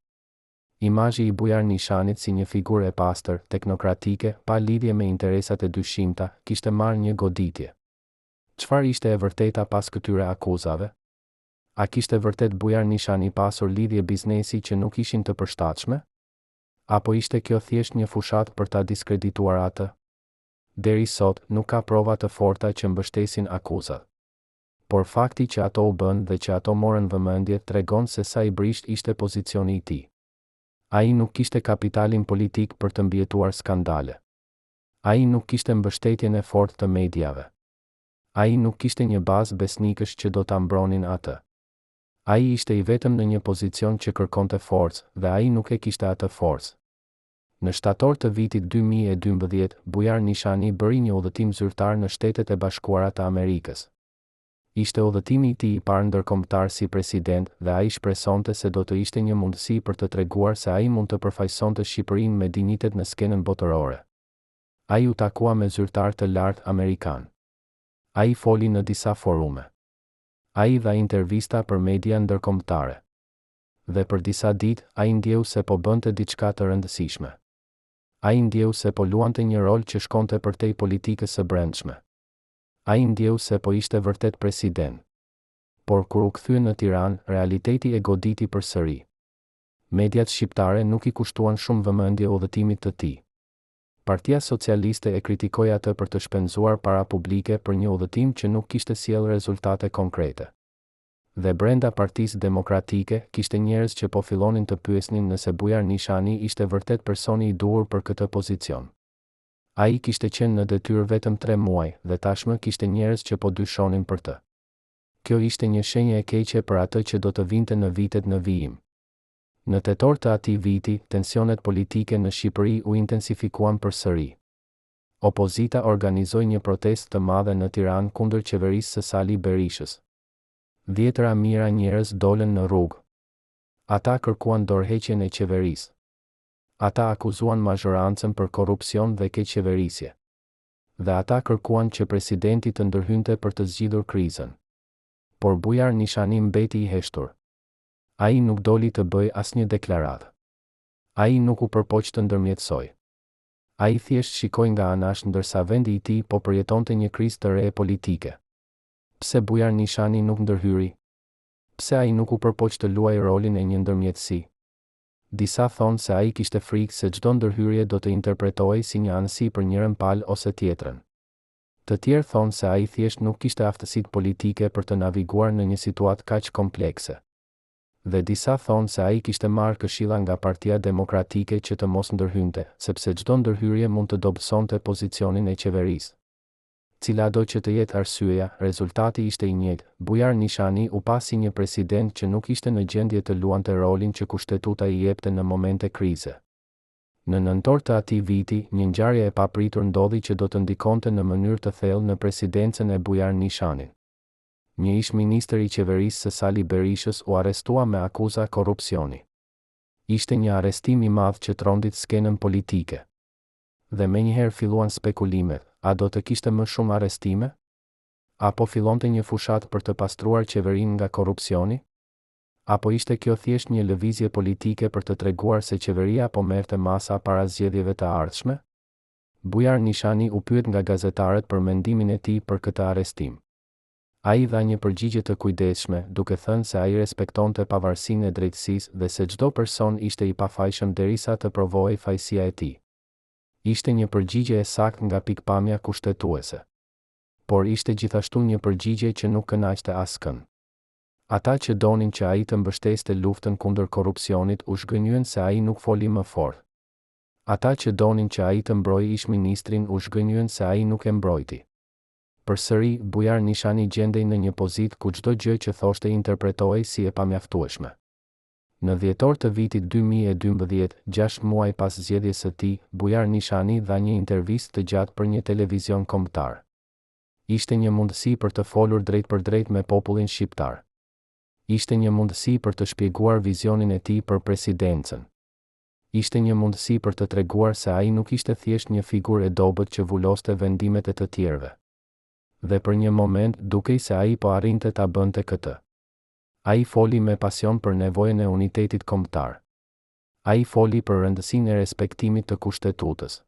Imazhi i Bujar Nishanit si një figurë e pastër, teknokratike, pa lidhje me interesat e dyshimta, kishte marrë një goditje. Çfarë ishte e vërteta pas këtyre akuzave? A kishte vërtet Bujar Nishani pasur lidhje biznesi që nuk ishin të përshtatshme? Apo ishte kjo thjesht një fushatë për ta diskredituar atë? Deri sot, nuk ka prova të forta që mbështesin akuzat. Por fakti që ato u bënë dhe që ato morën vëmendje tregon se sa i brishtë ishte pozicioni i tij. Ai nuk kishte kapitalin politik për të mbijetuar skandale. Ai nuk kishte mbështetjen e fortë të mediave. Ai nuk kishte një bazë besnikësh që do ta mbronin atë. Ai ishte i vetëm në një pozicion që kërkonte forcë, dhe ai nuk e kishte atë forcë. Në shtator të vitit 2012, Bujar Nishani bëri një udhëtim zyrtar në Shtetet e Bashkuara të Amerikës. Ishte udhëtimi i tij i parë ndërkombëtar si president dhe ai shpresonte se do të ishte një mundësi për të treguar se ai mund të përfaqësonte Shqipërinë me dinjitet në skenën botërore. Ai u takua me zyrtarë të lartë amerikanë. Ai foli në disa forume. Ai dha intervista për media ndërkombëtare. Dhe për disa ditë, ai ndjeu se po bënte diçka të rëndësishme. Ai ndjeu se po luante një rol që shkonte përtej politikës së brendshme. Ai ndjeu se po ishte vërtet president. Por kur u kthye në Tiranë, realiteti e goditi përsëri. Mediat shqiptare nuk i kushtuan shumë vëmendje udhëtimit të tij. Partia Socialiste e kritikoi atë për të shpenzuar para publike për një udhëtim që nuk kishte sjellë rezultate konkrete. Dhe brenda Partisë Demokratike, kishte njerëz që po fillonin të pyesnin nëse Bujar Nishani ishte vërtet personi i duhur për këtë pozicion. Ai kishte qenë në detyrë vetëm tre muaj, dhe tashmë kishte njerëz që po dyshonin për të. Kjo ishte një shenjë e keqe për atë që do të vinte në vitet në vijim. Në tetor të atij viti, tensionet politike në Shqipëri u intensifikuan përsëri. Opozita organizoi një protestë të madhe në Tiranë kundër qeverisë së Sali Berishës. Dhjetëra mijëra njerëz dolën në rrugë. Ata kërkuan dorëheqjen e qeverisë. Ata akuzuan mazhorancën për korrupsion dhe keqqeverisje. Dhe ata kërkuan që presidenti të ndërhynte për të zgjidhur krizën. Por Bujar Nishani mbeti i heshtur. Ai nuk doli të bëjë asnjë deklaratë. Ai nuk u përpoq të ndërmjetësojë. Ai thjesht shikoi nga anash ndërsa vendi i tij po përjetonte një krizë të re politike. Pse Bujar Nishani nuk ndërhyri? Pse ai nuk u përpoq të luajë rolin e një ndërmjetësi? Disa thonë se ai kishte frikë se çdo ndërhyrje do të interpretohej si një anësi për njërën palë ose tjetrën. Të tjerë thonë se ai thjesht nuk kishte aftësitë politike për të naviguar në një situatë kaq komplekse. Dhe disa thonë se ai kishte marrë këshilla nga Partia Demokratike që të mos ndërhynte, sepse çdo ndërhyrje mund të dobësonte pozicionin e qeverisë. Cilado që të jetë arsyeja, rezultati ishte i njëjtë, Bujar Nishani u pa si një president që nuk ishte në gjendje të luante rolin që Kushtetuta i jepte në momente krize. Në nëntor të atij viti, një ngjarje e papritur ndodhi që do të ndikonte në mënyrë të thellë në presidencën e Bujar Nishanit. Një ish-ministër i qeverisë së Sali Berishës u arrestua me akuza korrupsioni. Ishte një arrestim i madh që trondit skenën politike. Dhe menjëherë filluan spekulimet, a do të kishte më shumë arrestime? A po fillonte një fushatë për të pastruar qeverinë nga korrupsioni? Apo ishte kjo thjesht një lëvizje politike për të treguar se qeveria po merrte masa para zgjedhjeve të ardhshme? Bujar Nishani u pyet nga gazetarët për mendimin e tij për këtë arrestim. Ai dha një përgjigje të kujdesshme, duke thënë se ai respektonte pavarësinë e drejtësisë dhe se çdo person ishte i pafajshëm derisa të provohej fajësia e tij. Ishte një përgjigje e saktë nga pikëpamja kushtetuese. Por ishte gjithashtu një përgjigje që nuk kënaqte askënd. Ata që donin që ai të mbështeste luftën kundër korrupsionit u zhgënjyen se ai nuk foli më fort. Ata që donin që ai të mbrojë ish-ministrin u zhgënjyen se ai nuk e mbrojti. Përsëri, Bujar Nishani gjendej në një pozitë ku çdo gjë që thoshte interpretohej si e pamjaftueshme. Në dhjetor të vitit 2012, gjashtë muaj pas zgjedhjes së tij, Bujar Nishani dha një intervistë të gjatë për një televizion kombëtar. Ishte një mundësi për të folur drejtpërdrejt me popullin shqiptar. Ishte një mundësi për të shpjeguar vizionin e tij për presidencën. Ishte një mundësi për të treguar se ai nuk ishte thjesht një figurë e dobët që vuloste vendimet e të tjerëve. Dhe për një moment dukej se ai po arrinte ta bënte këtë. Ai foli me pasion për nevojën e unitetit kombëtar. Ai foli për rëndësinë e respektimit të Kushtetutës.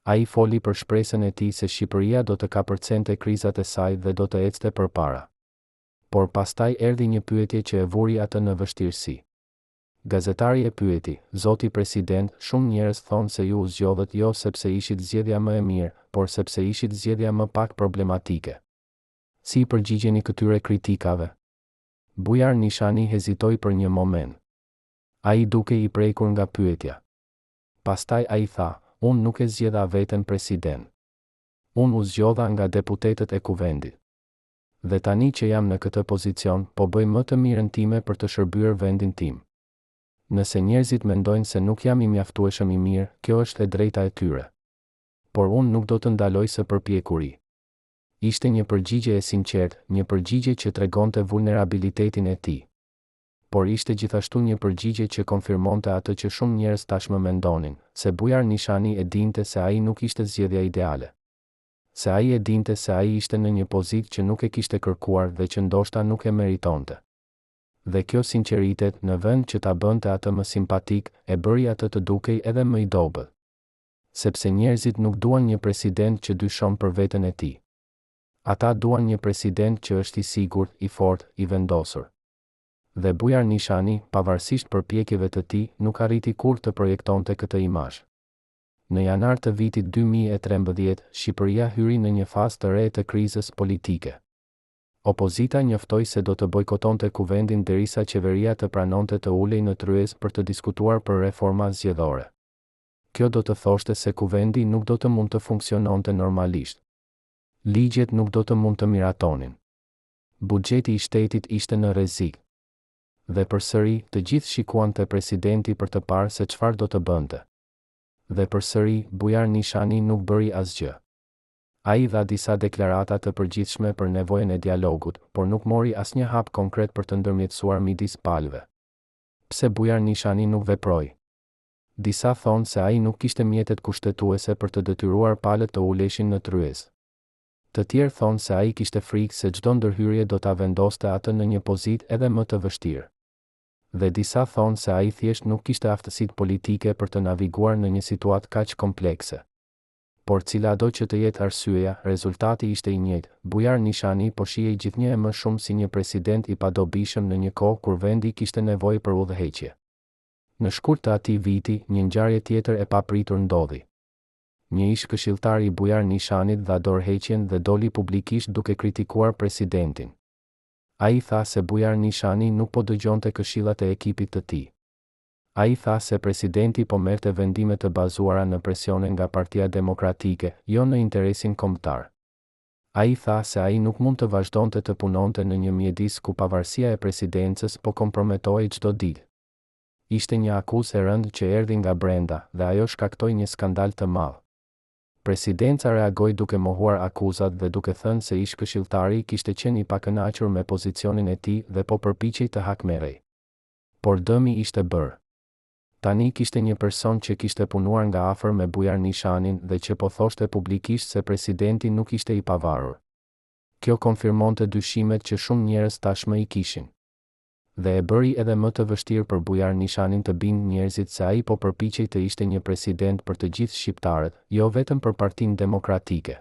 Ai foli për shpresën e tij se Shqipëria do të kapërcente krizat e saj dhe do të ecte përpara. Por pastaj erdhi një pyetje që e vuri atë në vështirësi. Gazetari e pyeti, Zoti President, shumë njerëz thonë se ju u zgjodhët jo sepse ishit zgjedhja më e mirë, por sepse ishit zgjedhja më pak problematike. Si i përgjigjeni këtyre kritikave? Bujar Nishani hezitoi për një moment. Ai dukej i prekur nga pyetja. Pastaj ai tha, Unë nuk e zgjedha veten president. Unë u zgjodha nga deputetët e Kuvendit. Dhe tani që jam në këtë pozicion, po bëj më të mirën time për të shërbyer vendin tim. Nëse njerëzit mendojnë se nuk jam i mjaftueshëm i mirë, kjo është e drejta e tyre. Por unë nuk do të ndaloj së përpjekuri. Ishte një përgjigje e sinqertë, një përgjigje që tregonte vulnerabilitetin e tij. Por ishte gjithashtu një përgjigje që konfirmonte atë që shumë njerëz tashmë mendonin, se Bujar Nishani e dinte se ai nuk ishte zgjedhja ideale. Se ai e dinte se ai ishte në një pozitë që nuk e kishte kërkuar dhe që ndoshta nuk e meritonte. Dhe kjo sinqeritet, në vend që ta bënte atë më simpatik, e bëri atë të dukej edhe më i dobët. Sepse njerëzit nuk duan një president që dyshon për veten e tij. Ata duan një president që është i sigurt, i fortë, i vendosur. Dhe Bujar Nishani, pavarësisht përpjekjeve të tij, nuk arriti kurrë të projektonte këtë imazh. Në janar të vitit 2013, Shqipëria hyri në një fazë të re të krizës politike. Opozita njoftoi se do të bojkotonte Kuvendin derisa qeveria të pranonte të ulej në tryezë për të diskutuar për reforma zgjedhore. Kjo do të thoshte se Kuvendi nuk do të mund të funksiononte normalisht. Ligjet nuk do të mund të miratonin. Buxheti i shtetit ishte në rrezik. Dhe përsëri, të gjithë shikuan te presidenti për të parë se çfarë do të bënte. Dhe përsëri, Bujar Nishani nuk bëri asgjë. Ai dha disa deklarata të përgjithshme për nevojën e dialogut, por nuk mori asnjë hap konkret për të ndërmjetësuar midis palëve. Pse Bujar Nishani nuk veproi? Disa thonë se ai nuk kishte mjetet kushtetuese për të detyruar palët të uleshin në tryezë. Të tjerë thonë se ai kishte frikë se çdo ndërhyrje do ta vendoste atë në një pozitë edhe më të vështirë. Dhe disa thonë se ai thjesht nuk kishte aftësitë politike për të naviguar në një situatë kaq komplekse. Por cilado që të jetë arsyeja, rezultati ishte i njëjtë, Bujar Nishani po shihej gjithnjë e më shumë si një president i padobishëm në një kohë kur vendi kishte nevojë për udhëheqje. Në shkurt të atij viti, një ngjarje tjetër e papritur ndodhi. Një ish-këshilltar i Bujar Nishanit dha dorëheqjen dhe doli publikisht duke kritikuar presidentin. Ai tha se Bujar Nishani nuk po dëgjonte këshillat e ekipit të tij. Ai tha se presidenti po merrte vendime të bazuara në presione nga Partia Demokratike, jo në interesin kombëtar. Ai tha se ai nuk mund të vazhdonte të punonte në një mjedis ku pavarësia e presidencës po komprometohej çdo ditë. Ishte një akuzë e rëndë që erdhi nga brenda, dhe ajo shkaktoi një skandal të madh. Presidenca reagoi duke mohuar akuzat dhe duke thënë se ish-këshilltari kishte qenë i pakënaqur me pozicionin e tij dhe po përpiqej të hakmerrej. Por dëmi ishte bërë. Tani kishte një person që kishte punuar nga afër me Bujar Nishanin dhe që po thoshte publikisht se presidenti nuk ishte i pavarur. Kjo konfirmonte dyshimet që shumë njerëz tashmë i kishin. Dhe e bëri edhe më të vështirë për Bujar Nishanin të bindë njerëzit se ai po përpiqej të ishte një president për të gjithë shqiptarët, jo vetëm për Partinë Demokratike.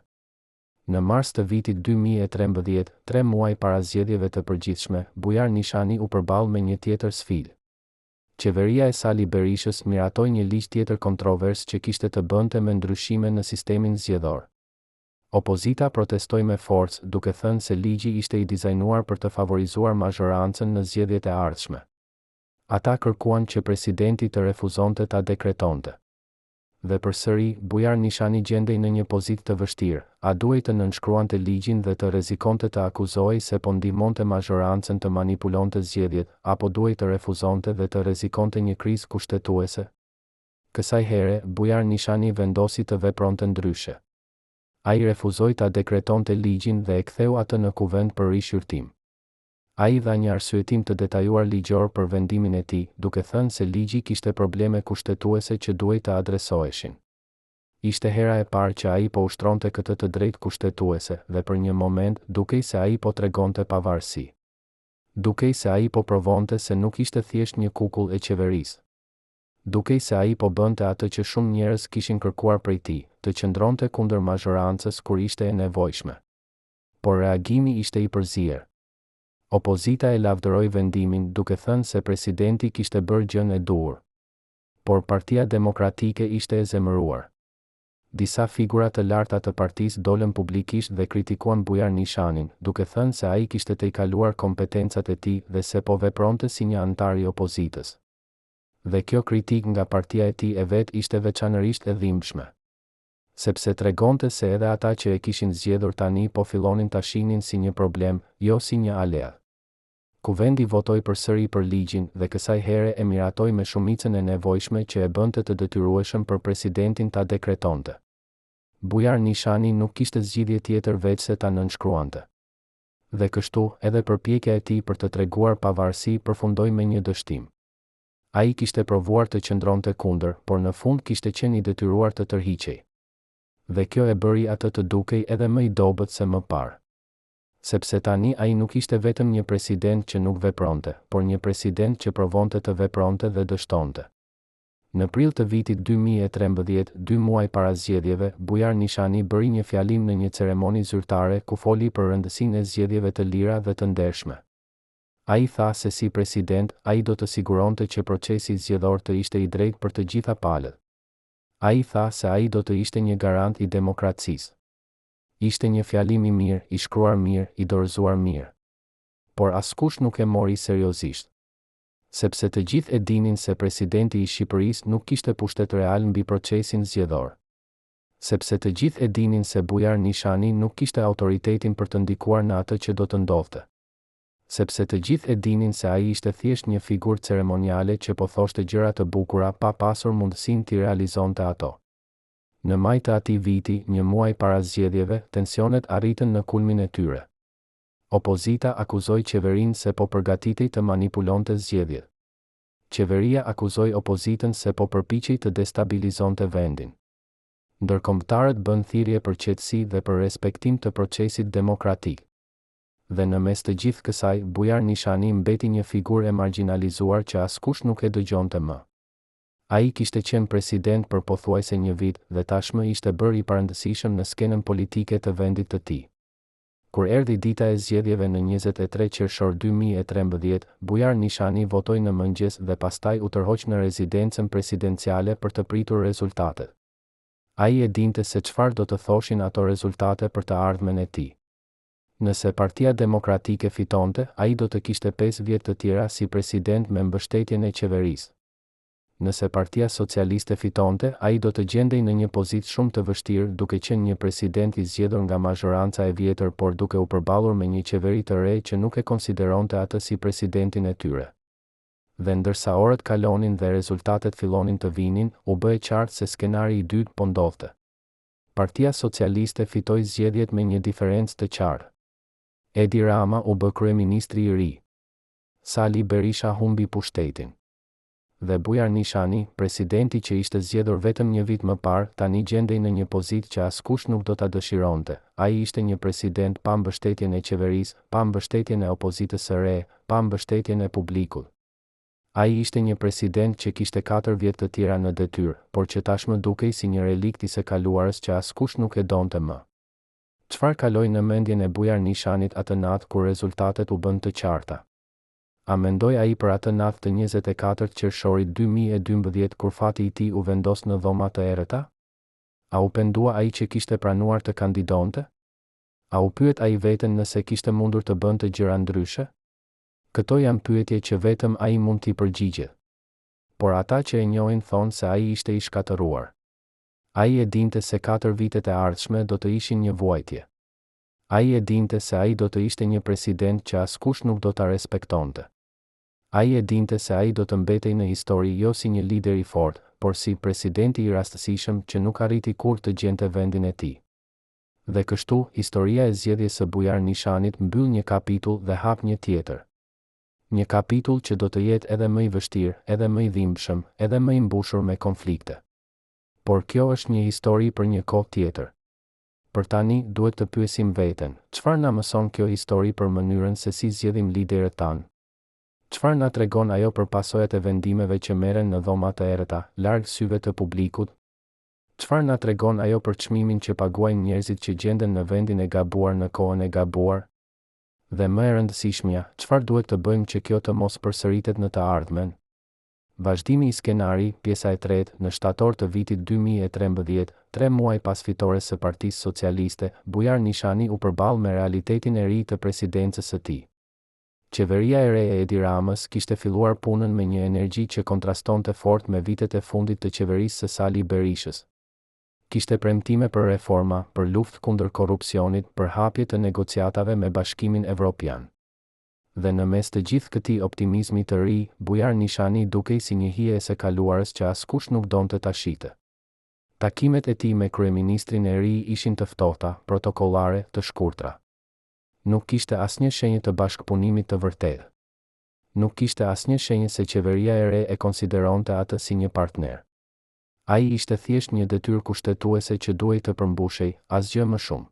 Në mars të vitit 2013, tre muaj para zgjedhjeve të përgjithshme, Bujar Nishani u përball me një tjetër sfidë. Qeveria e Sali Berishës miratoi një ligj tjetër kontrovers që kishte të bënte me ndryshime në sistemin zgjedhor. Opozita protestoi me forcë, duke thënë se ligji ishte i dizajnuar për të favorizuar mazhorancën në zgjedhjet e ardhshme. Ata kërkuan që presidenti të refuzonte ta dekretonte. Dhe përsëri, Bujar Nishani gjendej në një pozitë të vështirë, a duhej të nënshkruante ligjin dhe të rrezikonte të akuzohej se po ndihmonte mazhorancën të manipulonte zgjedhjet, apo duhej të refuzonte dhe të rrezikonte një krizë kushtetuese? Kësaj here, Bujar Nishani vendosi të vepronte ndryshe. Ai refuzoi ta dekretonte ligjin dhe e ktheu atë në Kuvend për rishqyrtim. Ai dha një arsyetim të detajuar ligjor për vendimin e tij, duke thënë se ligji kishte probleme kushtetuese që duhej të adresoheshin. Ishte hera e parë që ai po ushtronte këtë të drejtë kushtetuese dhe për një moment dukej se ai po tregonte pavarësi. Dukej se ai po provonte se nuk ishte thjesht një kukull e qeverisë. Dukej se ai po bënte atë që shumë njerëz kishin kërkuar prej tij, të qëndronte kundër mazhorancës kur ishte e nevojshme. Por reagimi ishte i përzier. Opozita e lavdëroi vendimin duke thënë se presidenti kishte bërë gjënë e duhur. Por Partia Demokratike ishte e zemëruar. Disa figura të larta të partisë dolën publikisht dhe kritikuan Bujar Nishanin, duke thënë se ai kishte tejkaluar kompetencat e tij dhe se po vepronte si një anëtar i opozitës. Dhe kjo kritikë nga partia e tij e vetë ishte veçanërisht e dhimbshme. Sepse tregonte se edhe ata që e kishin zgjedhur tani po fillonin ta shihnin si një problem, jo si një aleat. Kuvendi votoi përsëri për ligjin dhe kësaj here e miratoi me shumicën e nevojshme që e bënte të detyrueshëm për presidentin ta dekretonte. Bujar Nishani nuk kishte zgjidhje tjetër veçse ta nënshkruante. Dhe kështu, edhe përpjekja e tij për të treguar pavarësi përfundoi me një dështim. Ai kishte provuar të qëndronte kundër, por në fund kishte qenë i detyruar të tërhiqej. Dhe kjo e bëri atë të dukej edhe më i dobët se më parë. Sepse tani ai nuk ishte vetëm një president që nuk vepronte, por një president që provonte të vepronte dhe dështonte. Në prill të vitit 2013, dy muaj para zgjedhjeve, Bujar Nishani bëri një fjalim në një ceremoni zyrtare ku foli për rëndësinë e zgjedhjeve të lira dhe të ndershme. Ai tha se si president, ai do të siguronte që procesi zgjedhor të ishte i drejtë për të gjitha palët. Ai tha se ai do të ishte një garant i demokracisë. Ishte një fjalim i mirë, i shkruar mirë, i dorëzuar mirë. Por askush nuk e mori seriozisht. Sepse të gjithë e dinin se presidenti i Shqipërisë nuk kishte pushtet real mbi procesin zgjedhor. Sepse të gjithë e dinin se Bujar Nishani nuk kishte autoritetin për të ndikuar në atë që do të ndodhte. Sepse të gjithë e dinin se ai ishte thjesht një figurë ceremoniale që po thoshte gjëra të bukura pa pasur mundësinë t'i realizonte ato. Në maj të atij viti, një muaj para zgjedhjeve, tensionet arritën në kulmin e tyre. Opozita akuzoi qeverinë se po përgatitej të manipulonte zgjedhjet. Qeveria akuzoi opozitën se po përpiqej të destabilizonte vendin. Ndërkombëtarët bënë thirrje për qetësi dhe për respektim të procesit demokratik. Dhe në mes të gjithë kësaj, Bujar Nishani mbeti një figurë e margjinalizuar që askush nuk e dëgjonte më. Ai kishte qenë president për pothuajse një vit dhe tashmë ishte bërë i parëndësishëm në skenën politike të vendit të tij. Kur erdhi dita e zgjedhjeve në 23 qershor 2013, Bujar Nishani votoi në mëngjes dhe pastaj u tërhoq në rezidencën presidenciale për të pritur rezultatet. Ai e dinte se çfarë do të thoshin ato rezultate për të ardhmen e tij. Nëse Partia Demokratike fitonte, ai do të kishte 5 vjet të tjera si president me mbështetjen e qeverisë. Nëse Partia Socialiste fitonte, ai do të gjendej në një pozitë shumë të vështirë duke qenë një president i zgjedhur nga mazhoranca e vjetër por duke u përballur me një qeveri të re që nuk e konsideronte atë si presidentin e tyre. Dhe ndërsa orët kalonin dhe rezultatet fillonin të vinin, u bë e qartë se skenari i dytë po ndodhte. Partia Socialiste fitoi zgjedhjet me një diferencë të qartë. Edi Rama u bë kryeministri i ri. Sali Berisha humbi pushtetin. Dhe Bujar Nishani, presidenti që ishte zgjedhur vetëm një vit më parë, tani gjendej në një pozitë që askush nuk do ta dëshironte. Ai ishte një president pa mbështetjen e qeverisë, pa mbështetjen e opozitës së re, pa mbështetjen e publikut. Ai ishte një president që kishte katër vjet të tjera në detyrë, por që tashmë dukej si një relikt i së kaluarës që askush nuk e donte më. Çfarë kaloi në mendjen e Bujar Nishanit atë natë kur rezultatet u bënë të qarta? A mendoi ai për atë natë të 24 qershorit 2012 kur fati i tij u vendos në dhoma të errëta? A u pendua ai që kishte pranuar të kandidonte? A u pyet ai veten nëse kishte mundur të bënte gjëra ndryshe? Këto janë pyetje që vetëm ai mund t'i përgjigjet. Por ata që e njohin thonë se ai ishte i shkatërruar. Ai e dinte se katër vitet e ardhshme do të ishin një vuajtje. Ai e dinte se ai do të ishte një president që askush nuk do ta respektonte. Ai e dinte se ai do të mbetej në histori jo si një lider i fortë, por si presidenti i rastësishëm që nuk arriti kurrë të gjente vendin e tij. Dhe kështu, historia e zgjedhjes së Bujar Nishanit mbyll një kapitull dhe hap një tjetër. Një kapitull që do të jetë edhe më i vështirë, edhe më i dhimbshëm, edhe më i mbushur me konflikte. Por kjo është një histori për një kohë tjetër. Për tani, duhet të pyesim veten, çfarë na mëson kjo histori për mënyrën se si zgjedhim liderët tanë? Çfarë na tregon ajo për pasojat e vendimeve që merren në dhoma të errëta, larg syve të publikut? Çfarë na tregon ajo për çmimin që paguajnë njerëzit që gjenden në vendin e gabuar në kohën e gabuar? Dhe më e rëndësishmja, çfarë duhet të bëjmë që kjo të mos përsëritet në të ardhmen? Vazhdimi i skenari, pjesa e tretë, në shtator të vitit 2013, tre muaj pas fitores së Partisë Socialiste, Bujar Nishani u përball me realitetin e ri të presidencës së tij. Qeveria e re e Edi Ramës kishte filluar punën me një energji që kontrastonte fort me vitet e fundit të qeverisë së Sali Berishës. Kishte premtime për reforma, për luftë kundër korrupsionit, për hapje të negociatave me Bashkimin Evropian. Dhe në mes të gjithë këtij optimizmi të ri, Bujar Nishani dukej si një hije e së kaluarës që askush nuk donte ta shihte. Takimet e tij me kryeministrin e ri ishin të ftohta, protokollare, të shkurtra. Nuk kishte asnjë shenjë të bashkëpunimit të vërtetë. Nuk kishte asnjë shenjë se qeveria e re e konsideronte atë si një partner. Ai ishte thjesht një detyrë kushtetuese që duhej të përmbushej, asgjë më shumë.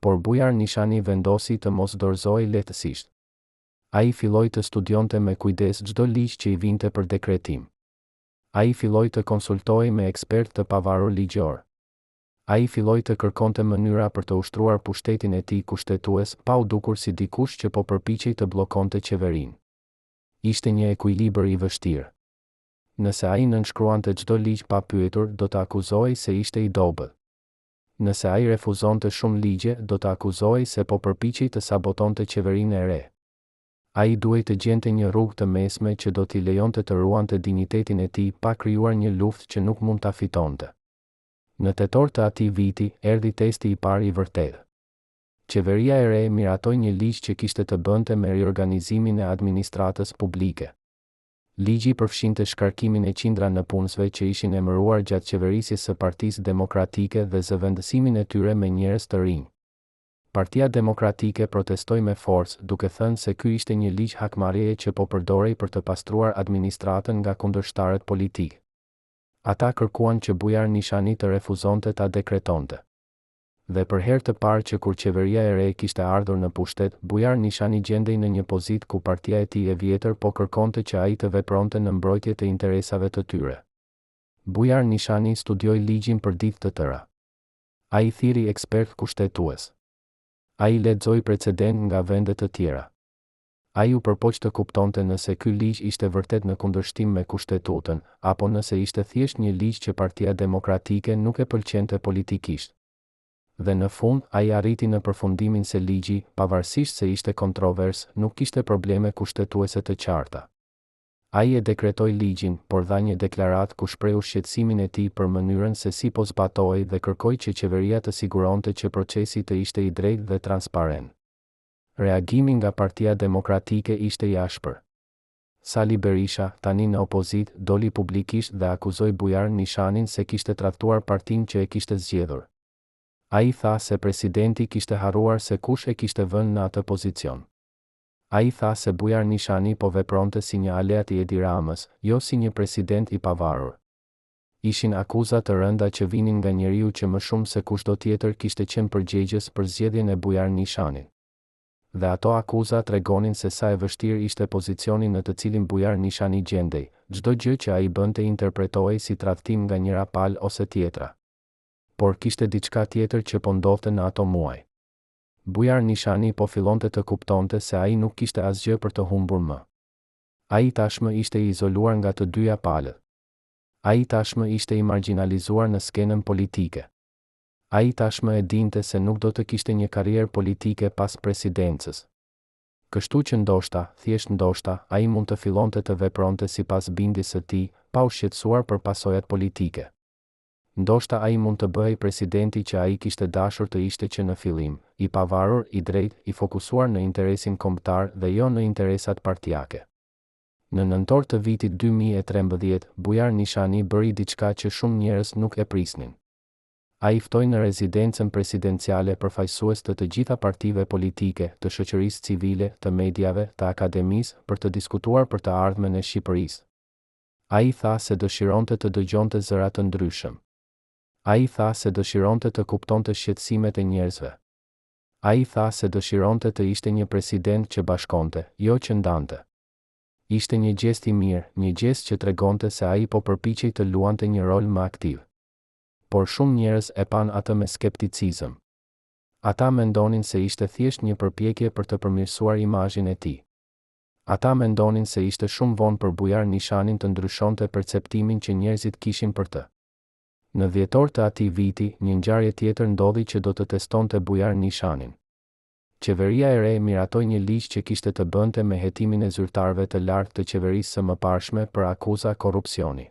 Por Bujar Nishani vendosi të mos dorëzohej lehtësisht. Ai filloi të studionte me kujdes çdo ligj që i vinte për dekretim. Ai filloi të konsultohej me ekspertë të pavarur ligjorë. Ai filloi të kërkonte mënyra për të ushtruar pushtetin e tij kushtetues pa u dukur si dikush që po përpiqej të bllokonte qeverinë. Ishte një ekuilibër i vështirë. Nëse ai nënshkruante çdo ligj pa pyetur, do të akuzohej se ishte i dobët. Nëse ai refuzonte shumë ligje, do të akuzohej se po përpiqej të sabotonte qeverinë e re. Ai duhej të gjente një rrugë të mesme që do t'i lejonte të ruante dinjitetin e tij pa krijuar një luftë që nuk mund ta fitonte. Në tetor të atij viti, erdhi testi i parë i vërtetë. Qeveria e re miratoi një ligj që kishte të bënte me riorganizimin e administratës publike. Ligji përfshinte shkarkimin e qindra nëpunësve që ishin emëruar gjatë qeverisjes së Partisë Demokratike dhe zëvendësimin e tyre me njerëz të rinj. Partia Demokratike protestoi me forcë, duke thënë se ky ishte një ligj hakmarrjeje që po përdorej për të pastruar administratën nga kundërshtarët politikë. Ata kërkuan që Bujar Nishani të refuzonte ta dekretonte. Dhe për herë të parë që kur qeveria e re kishte ardhur në pushtet, Bujar Nishani gjendej në një pozitë ku partia e tij e vjetër po kërkonte që ai të vepronte në mbrojtje të interesave të tyre. Bujar Nishani studioi ligjin për ditë të tëra. Ai thirri ekspertë kushtetues. Ai lexoi precedentë nga vende të tjera. Ai u përpoq të kuptonte nëse ky ligj ishte vërtet në kundërshtim me Kushtetutën, apo nëse ishte thjesht një ligj që Partia Demokratike nuk e pëlqente politikisht. Dhe në fund, ai arriti në përfundimin se ligji, pavarësisht se ishte kontrovers, nuk kishte probleme kushtetuese të qarta. Ai e dekretoi ligjin, por dha një deklaratë ku shprehu shqetësimin e tij për mënyrën se si po zbatohej dhe kërkoi që qeveria të siguronte që procesi të ishte i drejtë dhe transparent. Reagimi nga Partia Demokratike ishte i ashpër. Sali Berisha, tani në opozitë, doli publikisht dhe akuzoi Bujar Nishanin se kishte tradhtuar partinë që e kishte zgjedhur. Ai tha se presidenti kishte harruar se kush e kishte vënë në atë pozicion. Ai tha se Bujar Nishani po vepronte si një aleat i Edi Ramës, jo si një president i pavarur. Ishin akuza të rënda që vinin nga njeriu që më shumë se kushdo tjetër kishte qenë përgjegjës për zgjedhjen e Bujar Nishanit. Dhe ato akuza tregonin se sa e vështirë ishte pozicioni në të cilin Bujar Nishani gjendej, çdo gjë që ai bënte interpretohej si tradhtim nga njëra palë ose tjetra. Por kishte diçka tjetër që po ndodhte në ato muaj. Bujar Nishani po fillonte të kuptonte se ai nuk kishte asgjë për të humbur më. Ai tashmë ishte i izoluar nga të dyja palët. Ai tashmë ishte i margjinalizuar në skenën politike. Ai tashmë e dinte se nuk do të kishte një karrierë politike pas presidencës. Kështu që ndoshta, thjesht ndoshta, ai mund të fillonte të vepronte sipas bindjes së tij, pa u shqetësuar për pasojat politike. Ndoshta ai mund të bëhej presidenti që ai kishte dashur të ishte që në fillim, i pavarur, i drejtë, i fokusuar në interesin kombëtar dhe jo në interesat partiake. Në nëntor të vitit 2013, Bujar Nishani bëri diçka që shumë njerëz nuk e prisnin. Ai ftoi në rezidencën presidenciale përfaqësues të të gjitha partive politike, të shoqërisë civile, të mediave, të akademisë, për të diskutuar për të ardhmen e Shqipërisë. Ai tha se dëshironte të dëgjonte zëra të ndryshëm. Ai tha se dëshironte të kuptonte shqetësimet e njerëzve. Ai tha se dëshironte të ishte një president që bashkonte, jo që ndante. Ishte një gjest i mirë, një gjest që tregonte se ai po përpiqej të luante një rol më aktiv. Por shumë njerëz e panë atë me skepticizëm. Ata mendonin se ishte thjesht një përpjekje për të përmirësuar imazhin e tij. Ata mendonin se ishte shumë vonë për Bujar Nishanin të ndryshonte perceptimin që njerëzit kishin për të. Në dhjetor të atij viti, një ngjarje tjetër ndodhi që do të testonte Bujar Nishanin. Qeveria e re miratoi një ligj që kishte të bënte me hetimin e zyrtarëve të lartë të qeverisë së mëparshme për akuza korrupsioni.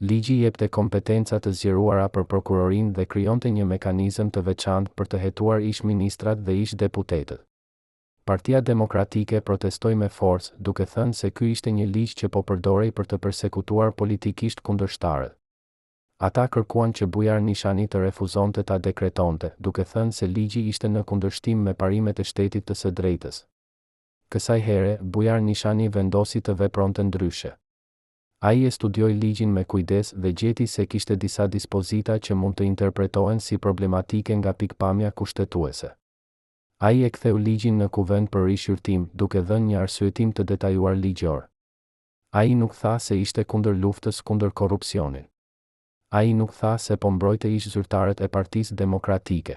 Ligji jepte kompetenca të zgjeruara për prokurorinë dhe krijonte një mekanizëm të veçantë për të hetuar ish-ministrat dhe ish-deputetët. Partia Demokratike protestoi me forcë, duke thënë se ky ishte një ligj që po përdorej për të persekutuar politikisht kundërshtarët. Ata kërkuan që Bujar Nishani të refuzonte ta dekretonte, duke thënë se ligji ishte në kundërshtim me parimet e shtetit të së drejtës. Kësaj here, Bujar Nishani vendosi të vepronte ndryshe. Ai e studioi ligjin me kujdes dhe gjeti se kishte disa dispozita që mund të interpretohen si problematike nga pikëpamja kushtetuese. Ai e ktheu ligjin në Kuvend për rishqyrtim, duke dhënë një arsyetim të detajuar ligjor. Ai nuk tha se ishte kundër luftës kundër korrupsionit. Ai nuk tha se po mbrojte ish-zyrtarët e Partisë Demokratike.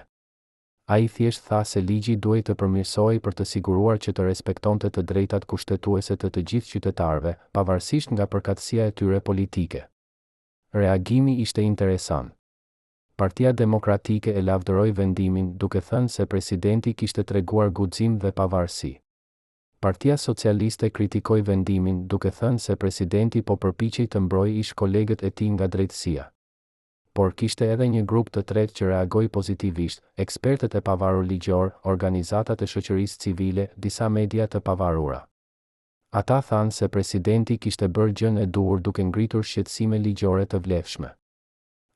Ai thjesht tha se ligji duhej të përmirësohej për të siguruar që të respektonte të drejtat kushtetuese të të gjithë qytetarëve, pavarësisht nga përkatësia e tyre politike. Reagimi ishte interesant. Partia Demokratike e lavdëroi vendimin, duke thënë se presidenti kishte treguar guxim dhe pavarësi. Partia Socialiste kritikoi vendimin, duke thënë se presidenti po përpiqej të mbrojë ish-kolegët e tij nga drejtësia. Por kishte edhe një grup të tretë që reagoi pozitivisht, ekspertët e pavarur ligjorë, organizatat e shoqërisë civile, disa media të pavarura. Ata thanë se presidenti kishte bërë gjënë e duhur duke ngritur shqetësime ligjore të vlefshme.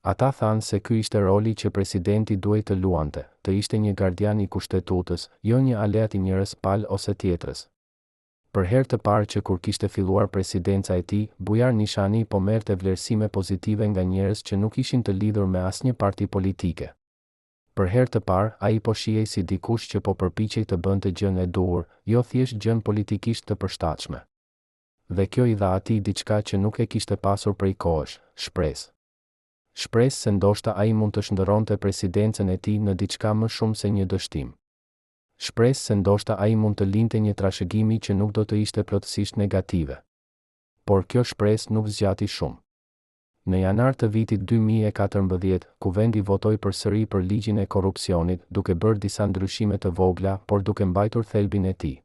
Ata thanë se ky ishte roli që presidenti duhej të luante, të ishte një gardian i Kushtetutës, jo një aleat i njërës palë ose tjetrës. Për herë të parë që kur kishte filluar presidenca e tij, Bujar Nishani po merrte vlerësime pozitive nga njerëz që nuk ishin të lidhur me asnjë parti politike. Për herë të parë, ai po shihej si dikush që po përpiqej të bënte gjënë e duhur, jo thjesht gjënë politikisht të përshtatshme. Dhe kjo i dha atij diçka që nuk e kishte pasur prej kohësh, shpresë. Shpresë se ndoshta ai mund të shndërronte presidencën e tij në diçka më shumë se një dështim. Shpresë se ndoshta ai mund të linte një trashëgimi që nuk do të ishte plotësisht negative. Por kjo shpresë nuk zgjati shumë. Në janar të vitit 2014, Kuvendi votoi përsëri për ligjin e korrupsionit, duke bërë disa ndryshime të vogla, por duke mbajtur thelbin e tij.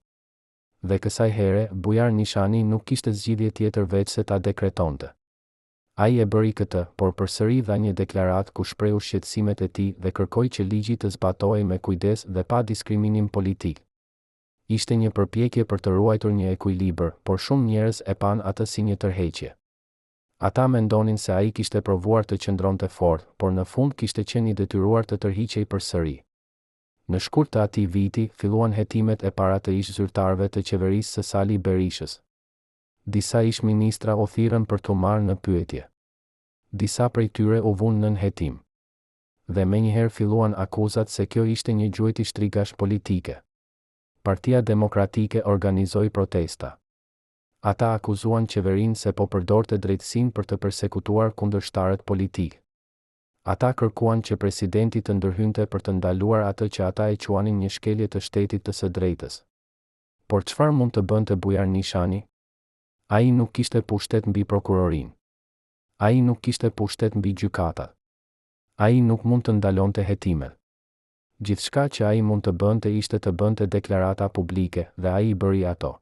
Dhe kësaj here, Bujar Nishani nuk kishte zgjidhje tjetër veçse ta dekretonte. Ai e bëri këtë, por përsëri dha një deklaratë ku shprehu shqetësimet e tij dhe kërkoi që ligji të zbatohej me kujdes dhe pa diskriminim politik. Ishte një përpjekje për të ruajtur një ekuilibër, por shumë njerëz e panë atë si një tërheqje. Ata mendonin se ai kishte provuar të qëndronte fort, por në fund kishte qenë i detyruar të tërhiqej përsëri. Në shkurt të atij viti, filluan hetimet e para të ish-zyrtarëve të qeverisë së Sali Berishës. Disa ish-ministra u thirrën për t'u marrë në pyetje. Disa prej tyre u vunë nën hetim. Dhe menjëherë filluan akuzat se kjo ishte një gjueti shtrigash politike. Partia Demokratike organizoi protesta. Ata akuzuan qeverinë se po përdorte drejtësinë për të persekutuar kundërshtarët politikë. Ata kërkuan që presidenti të ndërhynte për të ndaluar atë që ata e quanin një shkelje të shtetit të së drejtës. Por çfarë mund të bënte Bujar Nishani? Ai nuk kishte pushtet mbi prokurorinë. Ai nuk kishte pushtet mbi gjykatat. Ai nuk mund të ndalonte hetimet. Gjithçka që ai mund të bënte ishte të bënte deklarata publike dhe ai i bëri ato.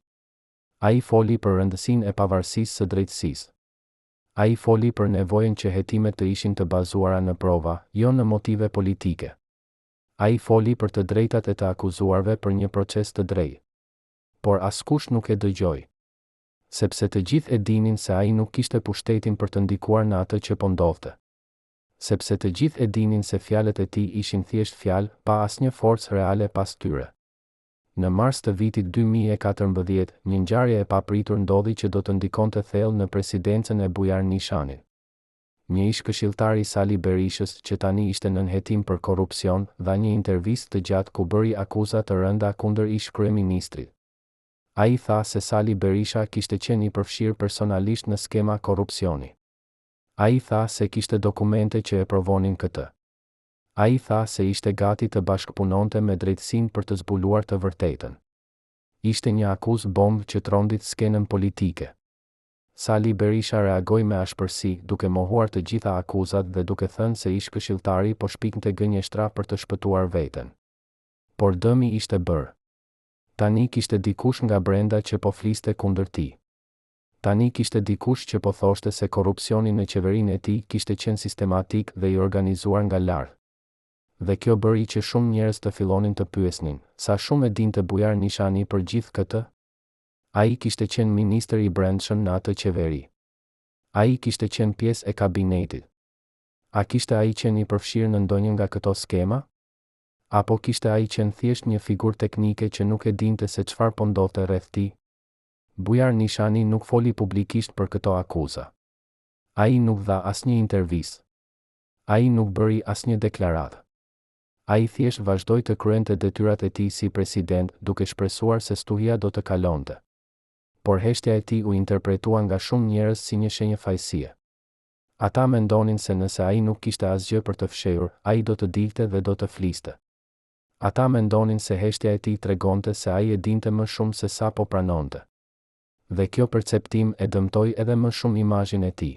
Ai foli për rëndësinë e pavarësisë së drejtësisë. Ai foli për nevojën që hetimet të ishin të bazuara në prova, jo në motive politike. Ai foli për të drejtat e të akuzuarve për një proces të drejtë. Por askush nuk e dëgjoi. Sepse të gjithë e dinin se ai nuk kishte pushtetin për të ndikuar në atë që po ndodhte. Sepse të gjithë e dinin se fjalët e tij ishin thjesht fjalë, pa asnjë forcë reale pas tyre. Në mars të vitit 2014, një ngjarje e papritur ndodhi që do të ndikonte thellë në presidencën e Bujar Nishanit. Një ish-këshilltar i Sali Berishës, që tani ishte nën hetim për korrupsion, dha një intervistë të gjatë ku bëri akuza të rënda kundër ish-kryeministrit. Ai tha se Sali Berisha kishte qenë i përfshirë personalisht në skema korrupsioni. Ai tha se kishte dokumente që e provonin këtë. Ai tha se ishte gati të bashkëpunonte me drejtësinë për të zbuluar të vërtetën. Ishte një akuzë bombë që trondit skenën politike. Sali Berisha reagoi me ashpërsi, duke mohuar të gjitha akuzat dhe duke thënë se ish-këshilltari po shpiknte gënjeshtra për të shpëtuar veten. Por dëmi ishte bërë. Tani kishte dikush nga brenda që po fliste kundër tij. Tani kishte dikush që po thoshte se korrupsioni në qeverinë e tij kishte qenë sistematik dhe i organizuar nga lart. Dhe kjo bëri që shumë njerëz të fillonin të pyesnin, sa shumë e dinte Bujar Nishani për gjithë këtë? Ai kishte qenë ministër i Brendshëm në atë qeveri. Ai kishte qenë pjesë e kabinetit. A kishte ai qenë i përfshirë në ndonjë nga këto skema? Apo kishte ai qenë thjesht një figurë teknike që nuk e dinte se çfarë po ndodhte rreth tij? Bujar Nishani nuk foli publikisht për këto akuza. Ai nuk dha asnjë intervistë. Ai nuk bëri asnjë deklaratë. Ai thjesht vazhdoi të kryente detyrat e tij si president, duke shpresuar se stuhia do të kalonte. Por heshtja e tij u interpretua nga shumë njerëz si një shenjë fajësie. Ata mendonin se nëse ai nuk kishte asgjë për të fshehur, ai do të dilte dhe do të fliste. Ata mendonin se heshtja e tij tregonte se ai e dinte më shumë se sa po pranonte. Dhe kjo perceptim e dëmtoi edhe më shumë imazhin e tij.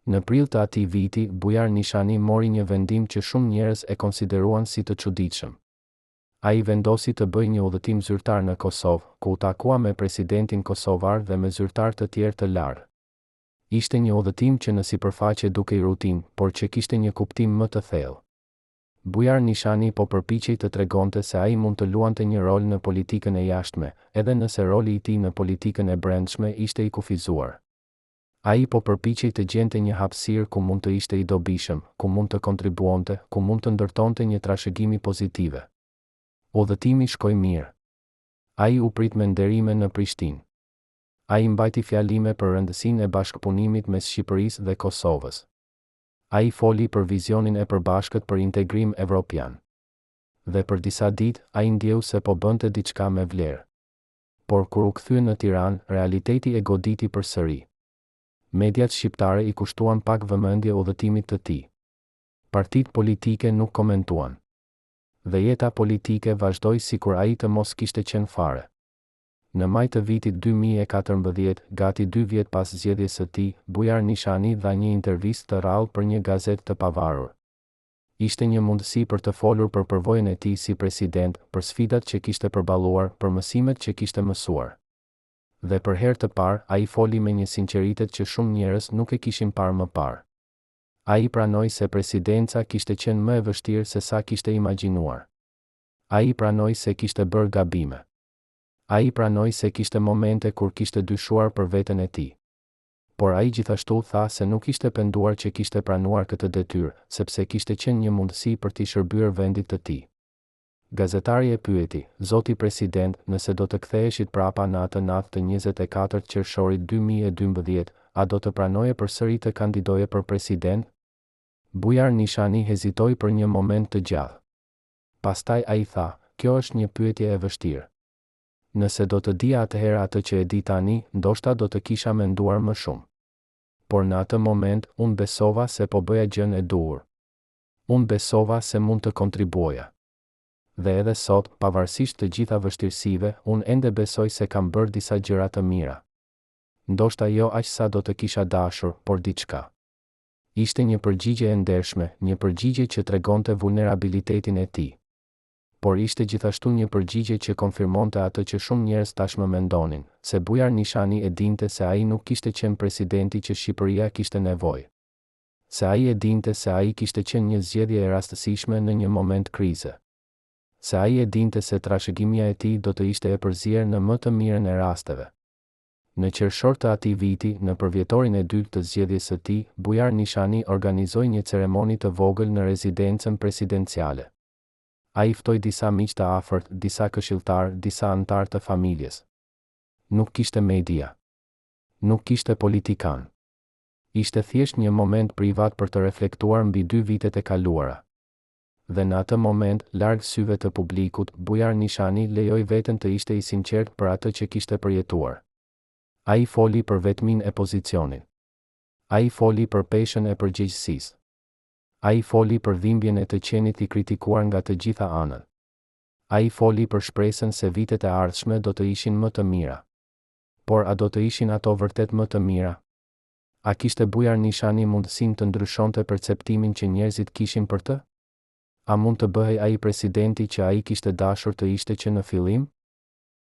Në prill të atij viti, Bujar Nishani mori një vendim që shumë njerëz e konsideruan si të çuditshëm. Ai vendosi të bëjë një udhëtim zyrtar në Kosovë, ku u takua me presidentin kosovar dhe me zyrtarë të tjerë të lartë. Ishte një udhëtim që në sipërfaqe dukej rutinë, por që kishte një kuptim më të thellë. Bujar Nishani po përpiqej të tregonte se ai mund të luante një rol në politikën e jashtme, edhe nëse roli i tij në politikën e brendshme ishte i kufizuar. Ai po përpiqej të gjente një hapësirë ku mund të ishte i dobishëm, ku mund të kontribuonte, ku mund të ndërtonte një trashëgimi pozitive. Udhëtimi shkoi mirë. Ai u prit me nderime në Prishtinë. Ai mbajti fjalime për rëndësinë e bashkëpunimit mes Shqipërisë dhe Kosovës. Ai foli për vizionin e përbashkët për integrim evropian. Dhe për disa ditë, ai ndjeu se po bënte diçka me vlerë. Por kur u kthye në Tiranë, realiteti e goditi përsëri. Mediat shqiptare i kushtuan pak vëmendje udhëtimit të tij. Partitë politike nuk komentuan. Dhe jeta politike vazhdoi sikur ai të mos kishte qenë fare. Në maj të vitit 2014, gati dy vjet pas zgjedhjes së tij, Bujar Nishani dha një intervistë të rrallë për një gazetë të pavarur. Ishte një mundësi për të folur për përvojën e tij si president, për sfidat që kishte përballuar, për mësimet që kishte mësuar. Dhe për herë të parë, ai foli me një sinqeritet që shumë njerëz nuk e kishin parë më parë. Ai pranoi se presidenca kishte qenë më e vështirë se sa kishte imagjinuar. Ai pranoi se kishte bërë gabime. Ai pranoi se kishte momente kur kishte dyshuar për veten e tij. Por ai gjithashtu tha se nuk ishte penduar që kishte pranuar këtë detyrë, sepse kishte qenë një mundësi për t'i shërbyer vendit të tij. Gazetari e pyeti, Zoti President, nëse do të ktheheshit prapa në atë natë të 24 qershorit 2012, a do të pranoje përsëri të kandidoje për president? Bujar Nishani hezitoi për një moment të gjatë. Pastaj ai tha, Kjo është një pyetje e vështirë. Nëse do të dija atëherë atë që e di tani, ndoshta do të kisha menduar më shumë. Por në atë moment, unë besova se po bëja gjënë e duhur. Unë besova se mund të kontribuoja. Dhe edhe sot, pavarësisht të gjitha vështirësive, unë ende besoj se kam bërë disa gjëra të mira. Ndoshta jo aq sa do të kisha dashur, por diçka. Ishte një përgjigje e ndershme, një përgjigje që tregonte vulnerabilitetin e tij. Por ishte gjithashtu një përgjigje që konfirmonte atë që shumë njerëz tashmë mendonin, se Bujar Nishani e dinte se ai nuk kishte qenë presidenti që Shqipëria kishte nevojë. Se ai e dinte se ai kishte qenë një zgjedhje e rastësishme në një moment krize. Se ai e dinte se trashëgimia e tij do të ishte e përzier në më të mirën e rasteve. Në qershor të atij viti, në përvjetorin e dytë të zgjedhjes së tij, Bujar Nishani organizoi një ceremoni të vogël në rezidencën presidenciale. Ai ftoi disa miq të afërt, disa këshilltarë, disa anëtarë të familjes. Nuk kishte media. Nuk kishte politikanë. Ishte thjesht një moment privat për të reflektuar mbi dy vitet e kaluara. Dhe në atë moment, larg syve të publikut, Bujar Nishani lejoi veten të ishte i sinqertë për atë që kishte përjetuar. Ai foli për vetminë e pozicionit. Ai foli për peshën e përgjegjësisë. Ai foli për dhimbjen e të qenit i kritikuar nga të gjitha anët. Ai foli për shpresën se vitet e ardhshme do të ishin më të mira. Por a do të ishin ato vërtet më të mira? A kishte Bujar Nishani mundësinë të ndryshonte perceptimin që njerëzit kishin për të? A mund të bëhej ai presidenti që ai kishte dashur të ishte që në fillim?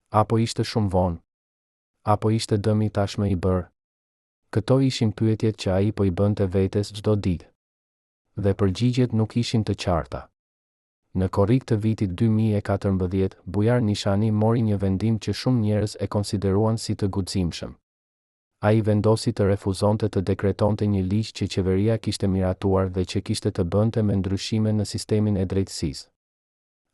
Apo ishte shumë vonë? Apo ishte dëmi tashmë i bërë? Këto ishin pyetjet që ai po i bënte vetes çdo ditë. Dhe përgjigjet nuk ishin të qarta. Në korrik të vitit 2014, Bujar Nishani mori një vendim që shumë njerëz e konsideruan si të guximshëm. Ai vendosi të refuzonte të dekretonte një ligj që qeveria kishte miratuar dhe që kishte të bënte me ndryshime në sistemin e drejtësisë.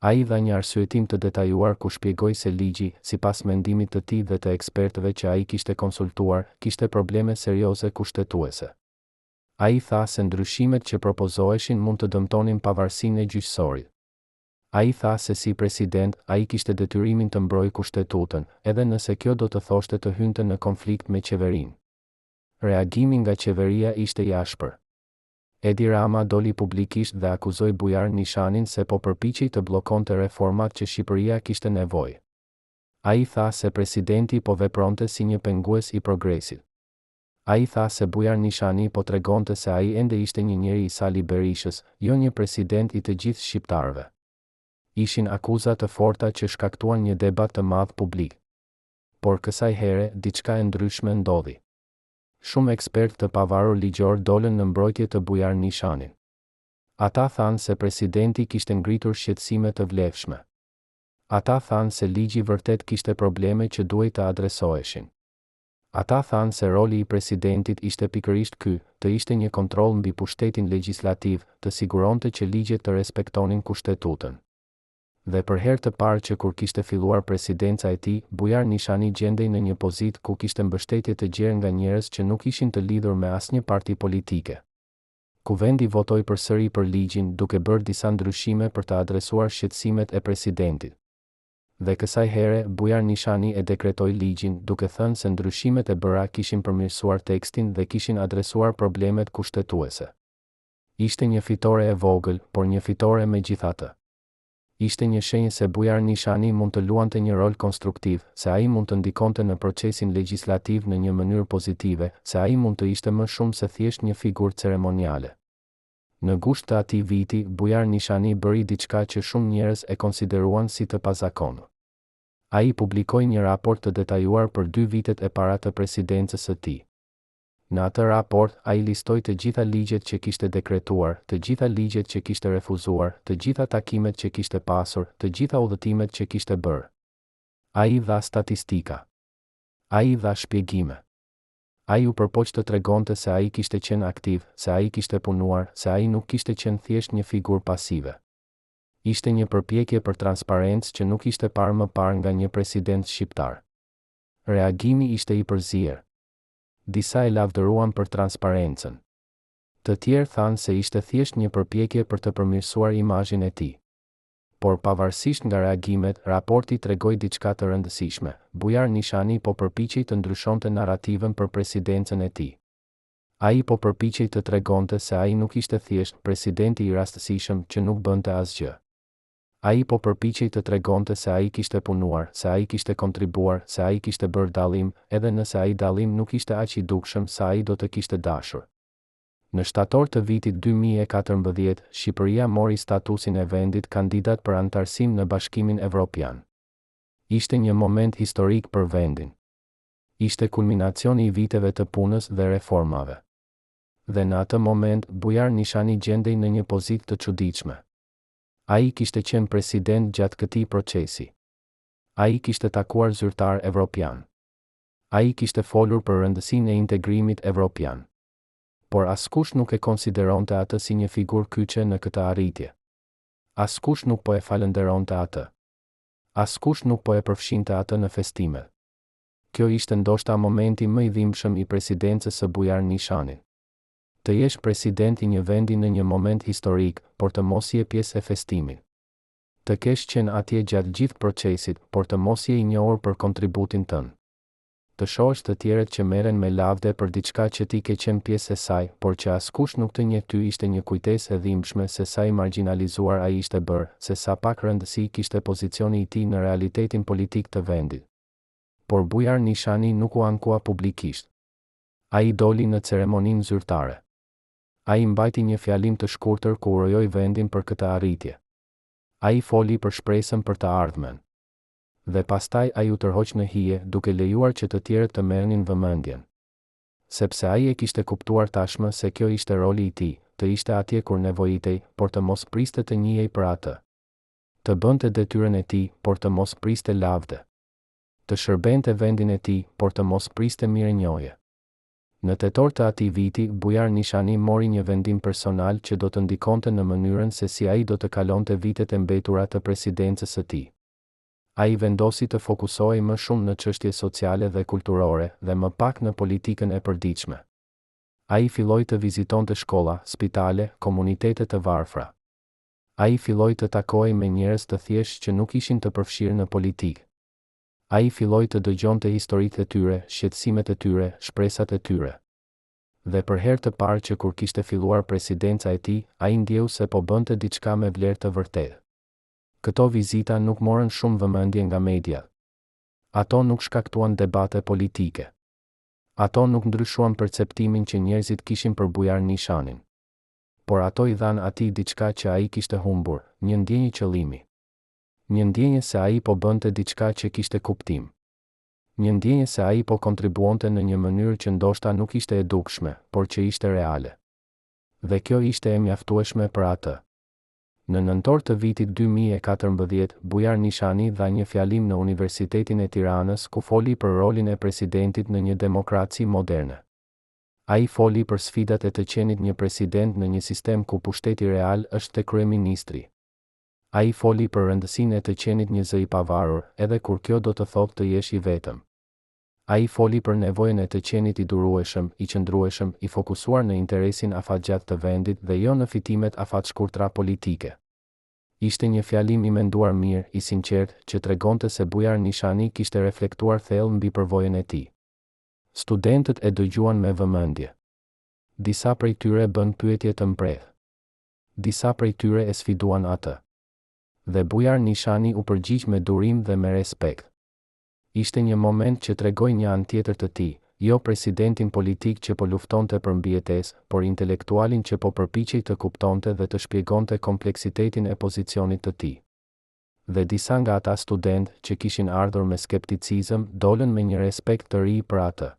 Ai dha një arsyetim të detajuar ku shpjegoi se ligji, sipas mendimit të tij dhe të ekspertëve që ai kishte konsultuar, kishte probleme serioze kushtetuese. Ai tha se ndryshimet që propozoheshin mund të dëmtonin pavarësinë e gjyqësorit. Ai tha se si president, ai kishte detyrimin të mbrojë Kushtetutën, edhe nëse kjo do të thoshte të hynte në konflikt me qeverinë. Reagimi nga qeveria ishte i ashpër. Edi Rama doli publikisht dhe akuzoi Bujar Nishanin se po përpiqej të bllokonte reformat që Shqipëria kishte nevojë. Ai tha se presidenti po vepronte si një pengues i progresit. Ai tha se Bujar Nishani po tregonte se ai ende ishte një njeri i Sali Berishës, jo një president i të gjithë shqiptarëve. Ishin akuza të forta që shkaktuan një debat të madh publik. Por kësaj here, diçka e ndryshme ndodhi. Shumë ekspertë të pavarur ligjorë dolën në mbrojtje të Bujar Nishanit. Ata thanë se presidenti kishte ngritur shqetësime të vlefshme. Ata thanë se ligji vërtet kishte probleme që duhej të adresoheshin. Ata thanë se roli i presidentit ishte pikërisht ky, të ishte një kontroll mbi pushtetin legjislativ, të siguronte që ligjet të respektonin Kushtetutën. Dhe për herë të parë që kur kishte filluar presidenca e tij, Bujar Nishani gjendej në një pozitë ku kishte mbështetje të gjerë nga njerëz që nuk ishin të lidhur me asnjë parti politike. Kuvendi votoi përsëri për ligjin, duke bërë disa ndryshime për të adresuar shqetësimet e presidentit. Dhe kësaj here, Bujar Nishani e dekretoi ligjin, duke thënë se ndryshimet e bëra kishin përmirësuar tekstin dhe kishin adresuar problemet kushtetuese. Ishte një fitore e vogël, por një fitore megjithatë. Ishte një shenjë se Bujar Nishani mund të luante një rol konstruktiv, se ai mund të ndikonte në procesin legjislativ në një mënyrë pozitive, se ai mund të ishte më shumë se thjesht një figurë ceremoniale. Në gusht të atij viti, Bujar Nishani bëri diçka që shumë njerëz e konsideruan si të pazakontë. Ai publikoi një raport të detajuar për dy vitet e para të presidencës së tij. Në atë raport, ai listoi të gjitha ligjet që kishte dekretuar, të gjitha ligjet që kishte refuzuar, të gjitha takimet që kishte pasur, të gjitha udhëtimet që kishte bërë. Ai dha statistika. Ai dha shpjegime. Ai u përpoq të tregonte se ai kishte qenë aktiv, se ai kishte punuar, se ai nuk kishte qenë thjesht një figurë pasive. Ishte një përpjekje për transparencë që nuk ishte parë më parë nga një president shqiptar. Reagimi ishte i përzier. Disa e lavdëruan për transparencën. Të tjerë thanë se ishte thjesht një përpjekje për të përmirësuar imazhin e tij. Por pavarësisht nga reagimet, raporti tregoi diçka të rëndësishme, Bujar Nishani po përpiqej të ndryshonte narrativën për presidencën e tij. Ai po përpiqej të tregonte se ai nuk ishte thjesht presidenti i rastësishëm që nuk bënte asgjë. Ai po përpiqej të tregonte se ai kishte punuar, se ai kishte kontribuar, se ai kishte bërë dallim, edhe nëse ai dallim nuk ishte aq i dukshëm sa ai do të kishte dashur. Në shtator të vitit 2014, Shqipëria mori statusin e vendit kandidat për anëtarësim në Bashkimin Evropian. Ishte një moment historik për vendin. Ishte kulminacioni i viteve të punës dhe reformave. Dhe në atë moment, Bujar Nishani gjendej në një pozitë të çuditshme. Ai kishte qenë president gjatë këtij procesi. Ai kishte takuar zyrtarë evropianë. Ai kishte folur për rëndësinë e integrimit evropian. Por askush nuk e konsideronte atë si një figurë kyçe në këtë arritje. Askush nuk po e falënderonte atë. Askush nuk po e përfshinte atë në festime. Kjo ishte ndoshta momenti më i dhimbshëm i presidencës së Bujar Nishanit. Të jesh president i një vendi në një moment historik, por të mos je pjesë e festimit. Të kesh qenë atje gjatë gjithë procesit, por të mos je i njohur për kontributin tënd. Të shohësh të tjerët që merren me lavde për diçka që ti ke qenë pjesë e saj, por që askush nuk të njeh ty ishte një kujtesë e dhimbshme se sa i margjinalizuar ai ishte bërë, se sa pak rëndësi kishte pozicioni i tij në realitetin politik të vendit. Por Bujar Nishani nuk u ankua publikisht. Ai doli në ceremoninë zyrtare. Ai mbajti një fjalim të shkurtër ku uroi vendin për këtë arritje. Ai foli për shpresën për të ardhmen. Dhe pastaj ai u tërhoq në hije, duke lejuar që të tjerët të merrnin vëmendjen. Sepse ai e kishte kuptuar tashmë se kjo ishte roli i tij, të ishte atje kur nevojitej, por të mos priste të njihej për atë. Të bënte detyrën e tij, por të mos priste lavde. Të shërbente vendin e tij, por të mos priste mirënjohje. Në tetor të atij viti, Bujar Nishani mori një vendim personal që do të ndikonte në mënyrën se si ai do të kalonte vitet e mbetura të presidencës së tij. Ai vendosi të fokusohej më shumë në çështje sociale dhe kulturore, dhe më pak në politikën e përditshme. Ai filloi të vizitonte shkolla, spitale, komunitete të varfra. Ai filloi të takohej me njerëz të thjeshtë që nuk ishin të përfshirë në politikë. Ai filloi të dëgjonte historitë e tyre, shqetësimet e tyre, shpresat e tyre. Dhe për herë të parë që kur kishte filluar presidenca e tij, ai ndjeu se po bënte diçka me vlerë të vërtetë. Këto vizita nuk morën shumë vëmendje nga mediat. Ato nuk shkaktuan debate politike. Ato nuk ndryshuan perceptimin që njerëzit kishin për Bujar Nishanin. Por ato i dhanë atij diçka që ai kishte humbur, një ndjenjë qëllimi. Një ndjenjë se ai po bënte diçka që kishte kuptim. Një ndjenjë se ai po kontribuonte në një mënyrë që ndoshta nuk ishte e dukshme, por që ishte reale. Dhe kjo ishte e mjaftueshme për atë. Në nëntor të vitit 2014, Bujar Nishani dha një fjalim në Universitetin e Tiranës ku foli për rolin e presidentit në një demokraci moderne. Ai foli për sfidat e të qenit një president në një sistem ku pushteti real është te kryeministri. Ai foli për rëndësinë e të qenit një zë i pavarur, edhe kur kjo do të thotë të jesh i vetëm. Ai foli për nevojën e të qenit i durueshëm, i qëndrueshëm, i fokusuar në interesin afatgjatë të vendit dhe jo në fitimet afatshkurtra politike. Ishte një fjalim i menduar mirë, i sinqertë, që tregonte se Bujar Nishani kishte reflektuar thellë mbi përvojën e tij. Studentët e dëgjuan me vëmendje. Disa prej tyre bënë pyetje të mprehtë. Disa prej tyre e sfiduan atë. Dhe Bujar Nishani u përgjigj me durim dhe me respekt. Ishte një moment që tregoi një anë tjetër të tij, jo presidentin politik që po luftonte për mbijetesë, por intelektualin që po përpiqej të kuptonte dhe të shpjegonte kompleksitetin e pozicionit të tij. Dhe disa nga ata studentë, që kishin ardhur me skepticizëm, dolën me një respekt të ri për atë.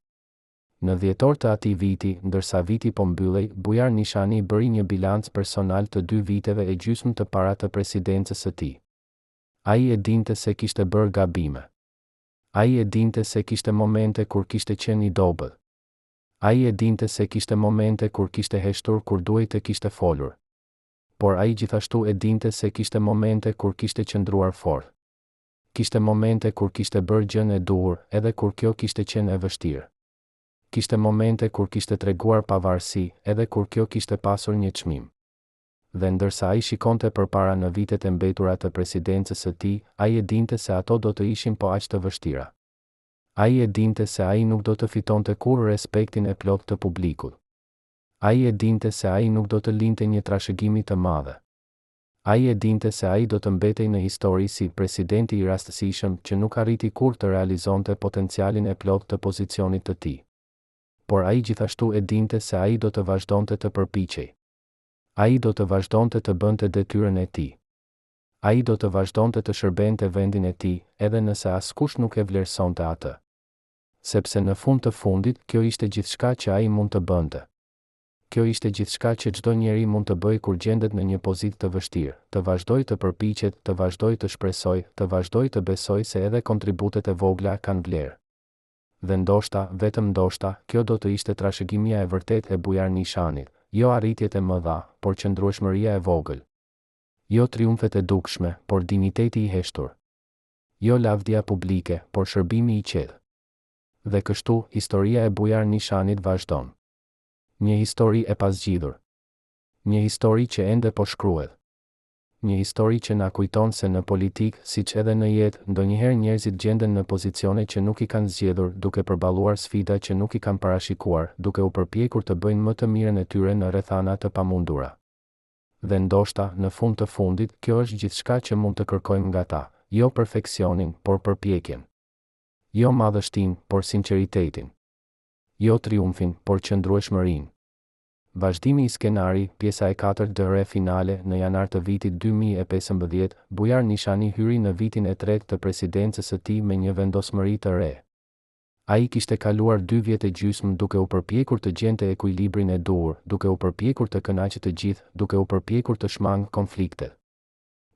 Në dhjetor të atij viti, ndërsa viti po mbyllej, Bujar Nishani bëri një bilanc personal të dy viteve e gjysmë të para të presidencës së tij. Ai e dinte se kishte bërë gabime. Ai e dinte se kishte momente kur kishte qenë i dobët. Ai e dinte se kishte momente kur kishte heshtur kur duhej të kishte folur. Por ai gjithashtu e dinte se kishte momente kur kishte qëndruar fort. Kishte momente kur kishte bërë gjënë e duhur, edhe kur kjo kishte qenë e vështirë. Kishte momente kur kishte treguar pavarësi, edhe kur kjo kishte pasur një çmim. Dhe ndërsa ai shikonte përpara në vitet e mbetura të presidencës së tij, ai e dinte se ato do të ishin po aq të vështira. Ai e dinte se ai nuk do të fitonte kurrë respektin e plotë të publikut. Ai e dinte se ai nuk do të linte një trashëgimi të madhe. Ai e dinte se ai do të mbetej në histori si presidenti i rastësishëm që nuk arriti kurrë të realizonte potencialin e plotë të pozicionit të tij. Por ai gjithashtu e dinte se ai do të vazhdonte të përpiqej. Ai do të vazhdonte të bënte detyrën e tij. Ai do të vazhdonte të shërbente vendin e tij, edhe nëse askush nuk e vlerësonte atë. Sepse në fund të fundit, kjo ishte gjithçka që ai mund të bënte. Kjo ishte gjithçka që çdo njeri mund të bëjë kur gjendet në një pozitë të vështirë, të vazhdojë të përpiqet, të vazhdojë të shpresojë, të vazhdojë të besojë se edhe kontributet e vogla kanë vlerë. Dhe ndoshta, vetëm ndoshta, kjo do të ishte trashëgimia e vërtetë e Bujar Nishanit, jo arritjet e mëdha, por qëndrueshmëria e vogël. Jo triumfet e dukshme, por dinjiteti i heshtur. Jo lavdia publike, por shërbimi i qetë. Dhe kështu, historia e Bujar Nishanit vazhdon. Një histori e pazgjidhur. Një histori që ende po shkruhet. Një histori që na kujton se në politikë, siç edhe në jetë, ndonjëherë njerëzit gjenden në pozicione që nuk i kanë zgjedhur, duke përballuar sfida që nuk i kanë parashikuar, duke u përpjekur të bëjnë më të mirën e tyre në rrethana të pamundura. Dhe ndoshta, në fund të fundit, kjo është gjithçka që mund të kërkojmë nga ta, jo perfeksionin, por përpjekjen. Jo madhështinë, por sinqeritetin. Jo triumfin, por qëndrueshmërinë. Vazhdimi i skenari, pjesa e katërt DR finale, në janar të vitit 2015, Bujar Nishani hyri në vitin e tretë të presidencës së tij me një vendosmëri të re. Ai kishte kaluar dy vjet e gjysmë duke u përpjekur të gjente ekuilibrin e duhur, duke u përpjekur të kënaqë të gjithë, duke u përpjekur të shmangë konfliktet.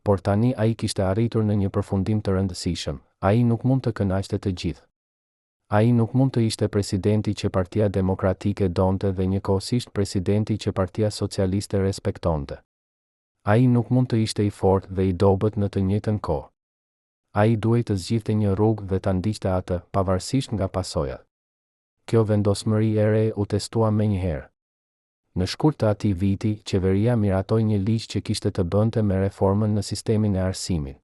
Por tani ai kishte arritur në një përfundim të rëndësishëm, ai nuk mund të kënaqte të gjithë. Ai nuk mund të ishte presidenti që Partia Demokratike donte dhe njëkohësisht presidenti që Partia Socialiste respektonte. Ai nuk mund të ishte i fortë dhe i dobët në të njëjtën kohë. Ai duhej të zgjidhte një rrugë dhe ta ndiqte atë, pavarësisht nga pasojat. Kjo vendosmëri e re u testua menjëherë. Në shkurt të atij viti, qeveria miratoi një ligj që kishte të bënte me reformën në sistemin e arsimit.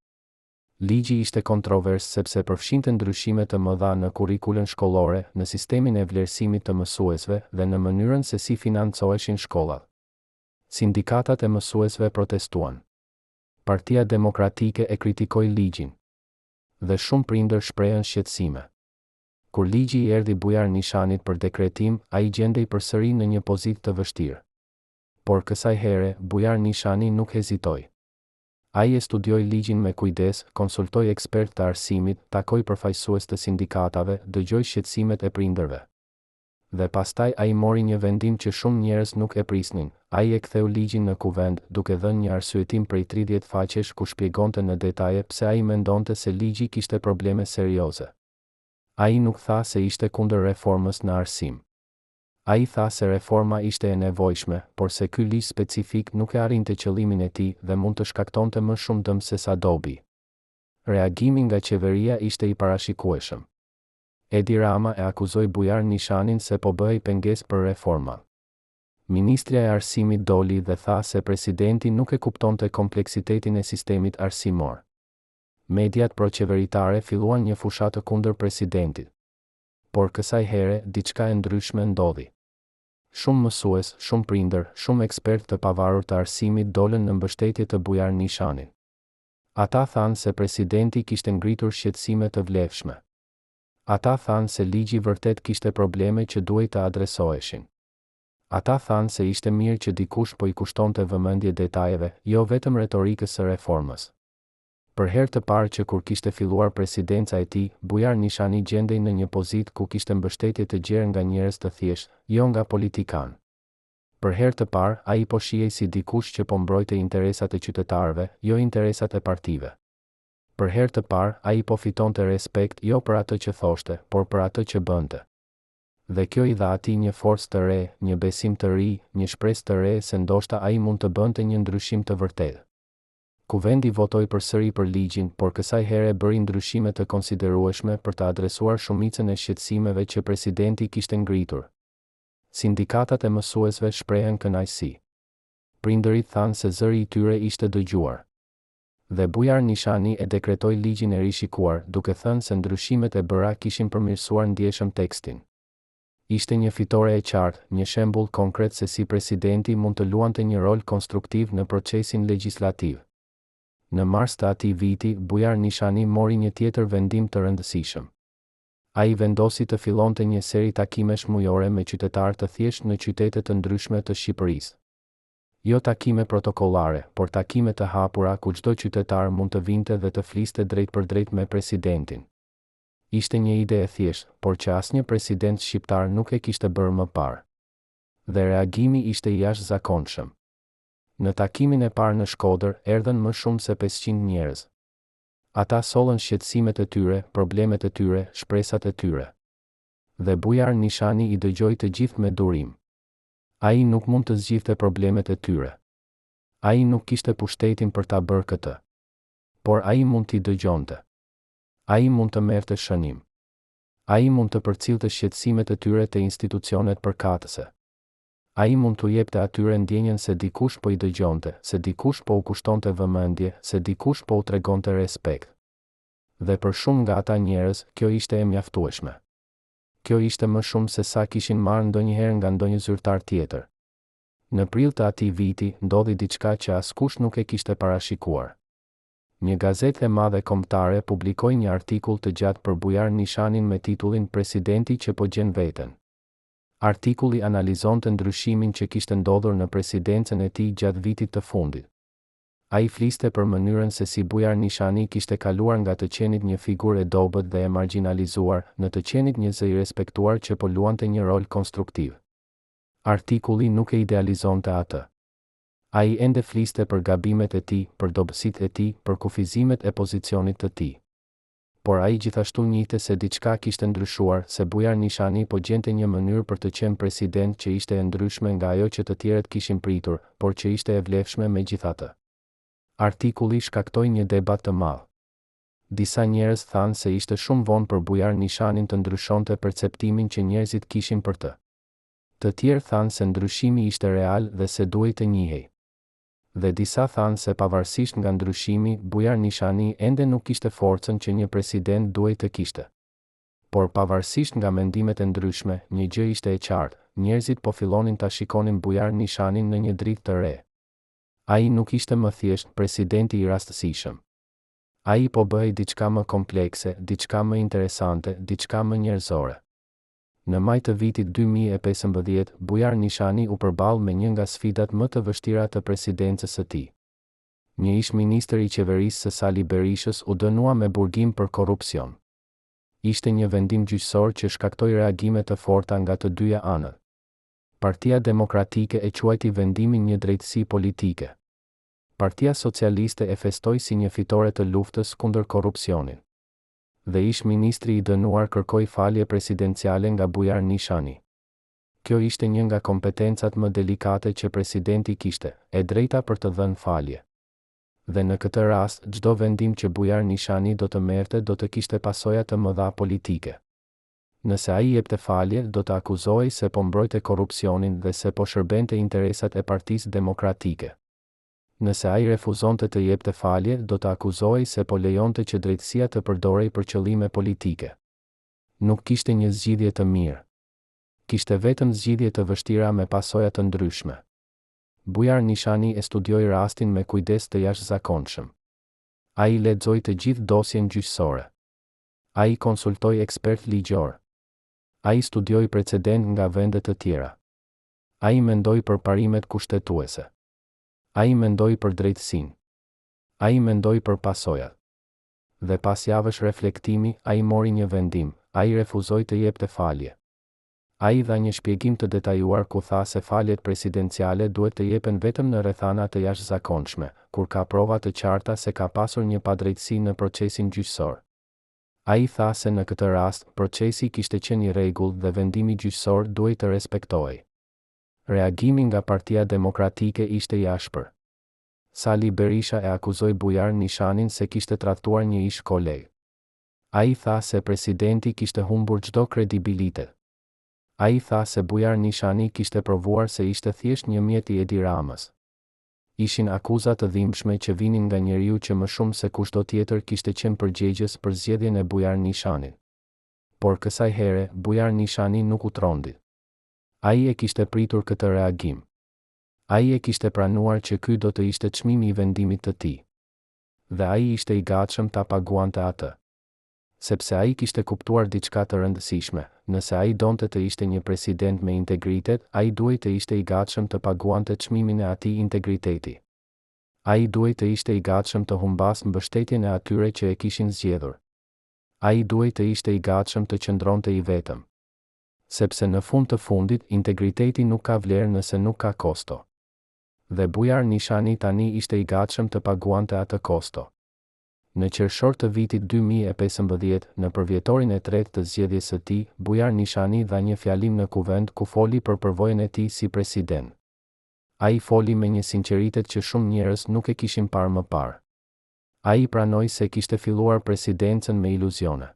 Ligji ishte kontrovers sepse përfshinte ndryshime të mëdha në kurrikulën shkollore, në sistemin e vlerësimit të mësuesve dhe në mënyrën se si financoheshin shkollat. Sindikatat e mësuesve protestuan. Partia Demokratike e kritikoi ligjin. Dhe shumë prindër shprehën shqetësime. Kur ligji i erdhi Bujar Nishanit për dekretim, ai gjendej përsëri në një pozitë të vështirë. Por kësaj here, Bujar Nishani nuk hezitoi. Ai e studioi ligjin me kujdes, konsultoi ekspertë të arsimit, takoi përfaqësues të sindikatave, dëgjoi shqetësimet e prindërve. Dhe pastaj ai mori një vendim që shumë njerëz nuk e prisnin, ai e ktheu ligjin në Kuvend, duke dhënë një arsyetim prej 30 faqesh ku shpjegonte në detaje pse ai mendonte se ligji kishte probleme serioze. Ai nuk tha se ishte kundër reformës në arsim. Ai tha se reforma ishte e nevojshme, por se ky ligj specifik nuk e arrinte qëllimin e tij dhe mund të shkaktonte më shumë dëm sesa dobi. Reagimi nga qeveria ishte i parashikueshëm. Edi Rama e akuzoi Bujar Nishanin se po bëhej pengesë për reformat. Ministrja e Arsimit doli dhe tha se presidenti nuk e kuptonte kompleksitetin e sistemit arsimor. Mediat pro-qeveritare filluan një fushatë kundër presidentit. Por kësaj here, diçka e ndryshme ndodhi. Shumë mësues, shumë prindër, shumë ekspertë të pavarur të arsimit dolën në mbështetje të Bujar Nishanit. Ata thanë se presidenti kishte ngritur shqetësime të vlefshme. Ata thanë se ligji vërtet kishte probleme që duhej të adresoheshin. Ata thanë se ishte mirë që dikush po i kushtonte vëmendje detajeve, jo vetëm retorikës së reformës. Për herë të parë që kur kishte filluar presidenca e tij, Bujar Nishani gjendej në një pozitë ku kishte mbështetje të gjerë nga njerëz të thjeshtë, jo nga politikanë. Për herë të parë, ai po shihej si dikush që po mbrojte interesat e qytetarëve, jo interesat e partive. Për herë të parë, ai po fitonte respekt jo për atë që thoshte, por për atë që bënte. Dhe kjo i dha atij një forcë të re, një besim të ri, një shpresë të re se ndoshta ai mund të bënte një ndryshim të vërtetë. Kuvendi votoi përsëri për ligjin, por kësaj here bëri ndryshime të konsiderueshme për të adresuar shumicën e shqetësimeve që presidenti kishte ngritur. Sindikatat e mësuesve shprehën kënaqësi. Prindërit thanë se zëri i tyre ishte dëgjuar. Dhe Bujar Nishani e dekretoi ligjin e rishikuar, duke thënë se ndryshimet e bëra kishin përmirësuar ndjeshëm tekstin. Ishte një fitore e qartë, një shembull konkret se si presidenti mund të luante një rol konstruktiv në procesin legjislativ. Në mars të atij viti, Bujar Nishani mori një tjetër vendim të rëndësishëm. Ai vendosi të fillonte një seri takimesh mujore me qytetarë të thjeshtë në qytete të ndryshme të Shqipërisë. Jo takime protokollare, por takime të hapura ku çdo qytetar mund të vinte dhe të fliste drejtpërdrejt me presidentin. Ishte një ide e thjeshtë, por që asnjë president shqiptar nuk e kishte bërë më parë. Dhe reagimi ishte i jashtëzakonshëm. Në takimin e parë në Shkodër, erdhën më shumë se 500 njerëz. Ata sollën shqetësimet e tyre, problemet e tyre, shpresat e tyre. Dhe Bujar Nishani i dëgjoi të gjithë me durim. Ai nuk mund të zgjidhte problemet e tyre. Ai nuk kishte pushtetin për ta bërë këtë. Por ai mund t'i dëgjonte. Ai mund të merrte shënim. Ai mund të përcillte shqetësimet e tyre te institucionet përkatëse. Ai mund t'u jepte atyre ndjenjën se dikush po i dëgjonte, se dikush po u kushtonte vëmendje, se dikush po u tregonte respekt. Dhe për shumë nga ata njerëz, kjo ishte e mjaftueshme. Kjo ishte më shumë se sa kishin marrë ndonjëherë nga ndonjë zyrtar tjetër. Në prill të atij viti, ndodhi diçka që askush nuk e kishte parashikuar. Një gazetë e madhe kombëtare publikoi një artikull të gjatë për Bujar Nishanin me titullin Presidenti që po gjen veten. Artikulli analizonte ndryshimin që kishte ndodhur në presidencën e tij gjatë vitit të fundit. Ai fliste për mënyrën se si Bujar Nishani kishte kaluar nga të qenit një figurë e dobët dhe e margjinalizuar, në të qenit një zë i respektuar që po luante një rol konstruktiv. Artikulli nuk e idealizonte atë. Ai ende fliste për gabimet e tij, për dobësitë e tij, për kufizimet e pozicionit të tij. Por ai gjithashtu njihte se diçka kishte ndryshuar, se Bujar Nishani po gjente një mënyrë për të qenë president që ishte e ndryshme nga ajo që të tjerët kishin pritur, por që ishte e vlefshme megjithatë. Artikulli shkaktoi një debat të madh. Disa njerëz thanë se ishte shumë vonë për Bujar Nishanin të ndryshonte perceptimin që njerëzit kishin për të. Të tjerë thanë se ndryshimi ishte real dhe se duhej të njihej. Dhe disa thanë se pavarësisht nga ndryshimi, Bujar Nishani ende nuk kishte forcën që një president duhej të kishte. Por pavarësisht nga mendimet e ndryshme, një gjë ishte e qartë, njerëzit po fillonin ta shikonin Bujar Nishanin në një dritë të re. Ai nuk ishte më thjesht presidenti i rastësishëm. Ai po bëhej diçka më komplekse, diçka më interesante, diçka më njerëzore. Në maj të vitit 2015, Bujar Nishani u përball me një nga sfidat më të vështira të presidencës së tij. Një ish-ministër i qeverisë së Sali Berishës u dënua me burgim për korrupsion. Ishte një vendim gjyqësor që shkaktoi reagime të forta nga të dyja anët. Partia Demokratike e quajti vendimin një drejtësi politike. Partia Socialiste e festoi si një fitore të luftës kundër korrupsionit. Dhe ish-ministri i dënuar kërkoi falje presidenciale nga Bujar Nishani. Kjo ishte një nga kompetencat më delikate që presidenti kishte, e drejta për të dhënë falje. Dhe në këtë rast, çdo vendim që Bujar Nishani do të merrte do të kishte pasoja të mëdha politike. Nëse ai jepte falje, do të akuzohej se po mbrojte korrupsionin dhe se po shërbente interesat e Partisë Demokratike. Nëse ai refuzonte të jepte falje, do të akuzohej se po lejonte që drejtësia të përdorej për qëllime politike. Nuk kishte një zgjidhje të mirë. Kishte vetëm zgjidhje të vështira me pasoja të ndryshme. Bujar Nishani e studioi rastin me kujdes të jashtëzakonshëm. Ai lexoi të gjithë dosjen gjyqësore. Ai konsultoi ekspertë ligjorë. Ai studioi precedentë nga vende të tjera. Ai mendoi për parimet kushtetuese. Ai mendoi për drejtësinë. Ai mendoi për pasojat. Dhe pas javësh reflektimi, ai mori një vendim, ai refuzoi të jepte falje. Ai dha një shpjegim të detajuar ku tha se faljet presidenciale duhet të jepen vetëm në rrethana të jashtëzakonshme, kur ka prova të qarta se ka pasur një padrejtësi në procesin gjyqësor. Ai tha se në këtë rast, procesi kishte qenë i rregullt dhe vendimi gjyqësor duhej të respektohej. Reagimi nga Partia Demokratike ishte i ashpër. Sali Berisha e akuzoi Bujar Nishanin se kishte tradhtuar një ish-koleg. Ai tha se presidenti kishte humbur çdo kredibilitet. Ai tha se Bujar Nishani kishte provuar se ishte thjesht një mjet i Edi Ramës. Ishin akuza të dhimbshme që vinin nga njeriu që më shumë se kushdo tjetër kishte qenë përgjegjës për zgjedhjen e Bujar Nishanit. Por kësaj here, Bujar Nishani nuk u trondit. Ai e kishte pritur këtë reagim. Ai e kishte pranuar që ky do të ishte çmimi i vendimit të tij. Dhe ai ishte i gatshëm ta paguante atë. Sepse ai kishte kuptuar diçka të rëndësishme, nëse ai donte të ishte një president me integritet, ai duhej të ishte i gatshëm të paguante çmimin e atij integriteti. Ai duhej të ishte i gatshëm të humbasë mbështetjen e atyre që e kishin zgjedhur. Ai duhej të ishte i gatshëm të qëndronte i vetëm. Sepse në fund të fundit, integriteti nuk ka vlerë nëse nuk ka kosto. Dhe Bujar Nishani tani ishte i gatshëm të paguante atë kosto. Në qershor të vitit 2015, në përvjetorin e tretë të zgjedhjes së tij, Bujar Nishani dha një fjalim në Kuvend ku foli për përvojën e tij si president. Ai foli me një sinqeritet që shumë njerëz nuk e kishin parë më parë. Ai pranoi se kishte filluar presidencën me iluzione.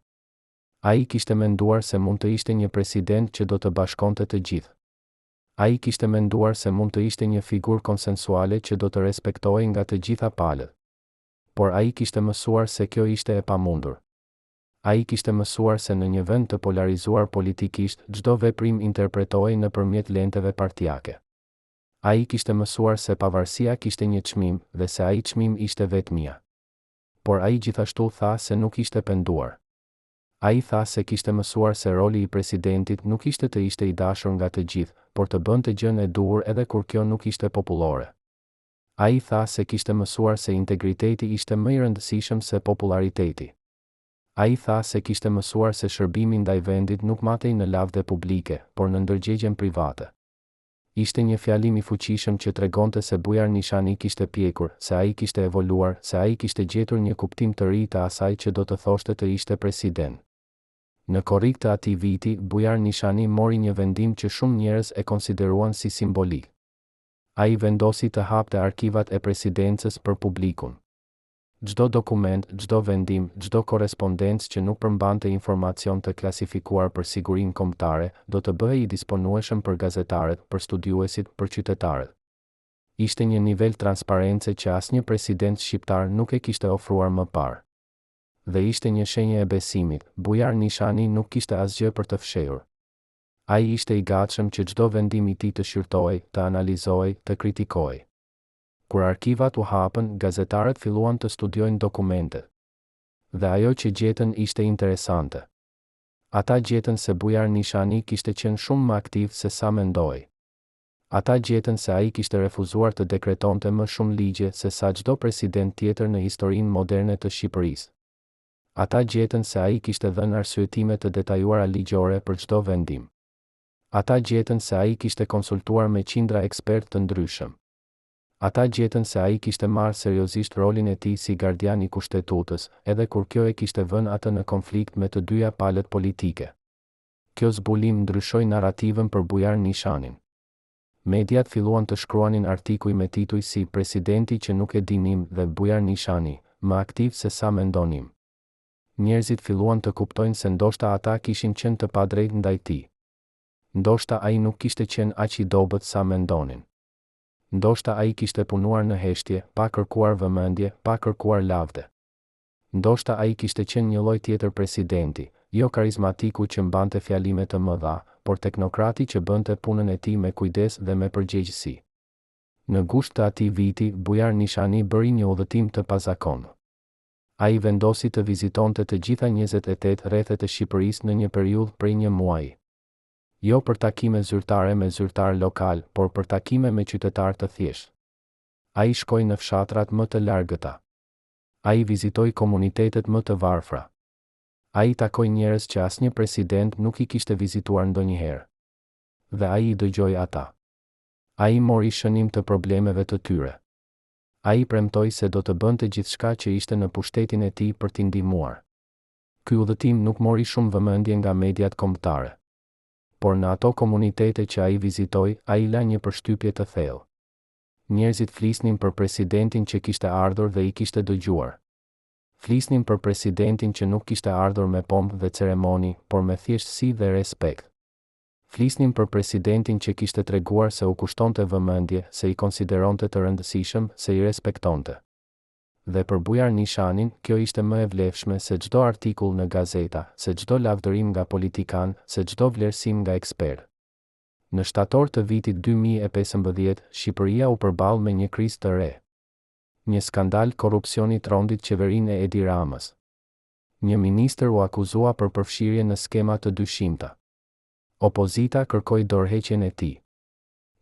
Ai kishte menduar se mund të ishte një president që do të bashkonte të gjithë. Ai kishte menduar se mund të ishte një figurë konsensuale që do të respektohej nga të gjitha palët. Por ai kishte mësuar se kjo ishte e pamundur. Ai kishte mësuar se në një vend të polarizuar politikisht, çdo veprim interpretohej nëpërmjet lenteve partiake. Ai kishte mësuar se pavarësia kishte një çmim, dhe se ai çmim ishte vetmia. Por ai gjithashtu tha se nuk ishte penduar. Ai tha se kishte mësuar se roli i presidentit nuk ishte të ishte i dashur nga të gjithë, por të bënte gjënë e duhur edhe kur kjo nuk ishte popullore. Ai tha se kishte mësuar se integriteti ishte më i rëndësishëm se popullariteti. Ai tha se kishte mësuar se shërbimi ndaj vendit nuk matej në lavde publike, por në ndërgjegjen private. Ishte një fjalim i fuqishëm që tregonte se Bujar Nishani kishte pjekur, se ai kishte evoluar, se ai kishte gjetur një kuptim të ri të asaj që do të thoshte të ishte president. Në korrik të atij viti, Bujar Nishani mori një vendim që shumë njerëz e konsideruan si simbolik. Ai vendosi të hapte arkivat e presidencës për publikun. Çdo dokument, çdo vendim, çdo korrespondencë që nuk përmbante informacion të klasifikuar për sigurinë kombëtare, do të bëhej i disponueshëm për gazetarët, për studiuesit, për qytetarët. Ishte një nivel transparence që asnjë president shqiptar nuk e kishte ofruar më parë. Dhe ishte një shenjë e besimit, Bujar Nishani nuk kishte asgjë për të fshehur. Ai ishte i gatshëm që çdo vendim i tij të shqyrtohej, të analizohej, të kritikohej. Kur arkivat u hapën, gazetarët filluan të studiojnë dokumentet. Dhe ajo që gjetën ishte interesante. Ata gjetën se Bujar Nishani kishte qenë shumë më aktiv se sa mendohej. Ata gjetën se ai kishte refuzuar të dekretonte më shumë ligje se sa çdo president tjetër në historinë moderne të Shqipërisë. Ata gjetën se ai kishte dhënë arsyetime të detajuara ligjore për çdo vendim. Ata gjetën se ai kishte konsultuar me qindra ekspertë të ndryshëm. Ata gjetën se ai kishte marrë seriozisht rolin e tij si gardian i Kushtetutës, edhe kur kjo e kishte vënë atë në konflikt me të dyja palët politike. Kjo zbulim ndryshoi narrativën për Bujar Nishanin. Mediat filluan të shkruanin artikuj me tituj si Presidenti që nuk e dinim dhe Bujar Nishani, më aktiv se sa mendonim. Njerëzit filluan të kuptojnë se ndoshta ata kishin qenë të padrejtë ndaj tij. Ndoshta ai nuk kishte qenë aq i dobët sa mendonin. Ndoshta ai kishte punuar në heshtje, pa kërkuar vëmendje, pa kërkuar lavde. Ndoshta ai kishte qenë një lloj tjetër presidenti, jo karizmatiku që mbante fjalime të mëdha, por teknokrati që bënte punën e tij me kujdes dhe me përgjegjësi. Në gusht të atij viti, Bujar Nishani bëri një udhëtim të pazakontë. Ai vendosi të vizitonte të gjitha 28 rrethet e Shqipërisë në një periudhë prej një muaji. Jo për takime zyrtare me zyrtarë lokalë, por për takime me qytetarë të thjeshtë. Ai shkoi në fshatrat më të largëta. Ai vizitoi komunitetet më të varfra. Ai takoi njerëz që asnjë president nuk i kishte vizituar ndonjëherë. Dhe ai i dëgjoi ata. Ai mori shënim të problemeve të tyre. Ai premtoi se do të bënte gjithçka që ishte në pushtetin e tij për t'i ndihmuar. Ky udhëtim nuk mori shumë vëmendje nga mediat kombëtare. Por në ato komunitete që ai vizitoi, ai la një përshtypje të thellë. Njerëzit flisnin për presidentin që kishte ardhur dhe i kishte dëgjuar. Flisnin për presidentin që nuk kishte ardhur me pompë dhe ceremoni, por me thjeshtësi dhe respekt. Flisnin për presidentin që kishte treguar se u kushtonte vëmendje, se i konsideronte të rëndësishëm, se i respektonte. Dhe për Bujar Nishanin, kjo ishte më e vlefshme se çdo artikull në gazeta, se çdo lavdërim nga politikanë, se çdo vlerësim nga ekspertë. Në shtator të vitit 2015, Shqipëria u përball me një krizë të re. Një skandal korrupsioni trondit qeverinë e Edi Ramës. Një ministër u akuzua për përfshirje në skema të dyshimta. Opozita kërkoi dorëheqjen e tij.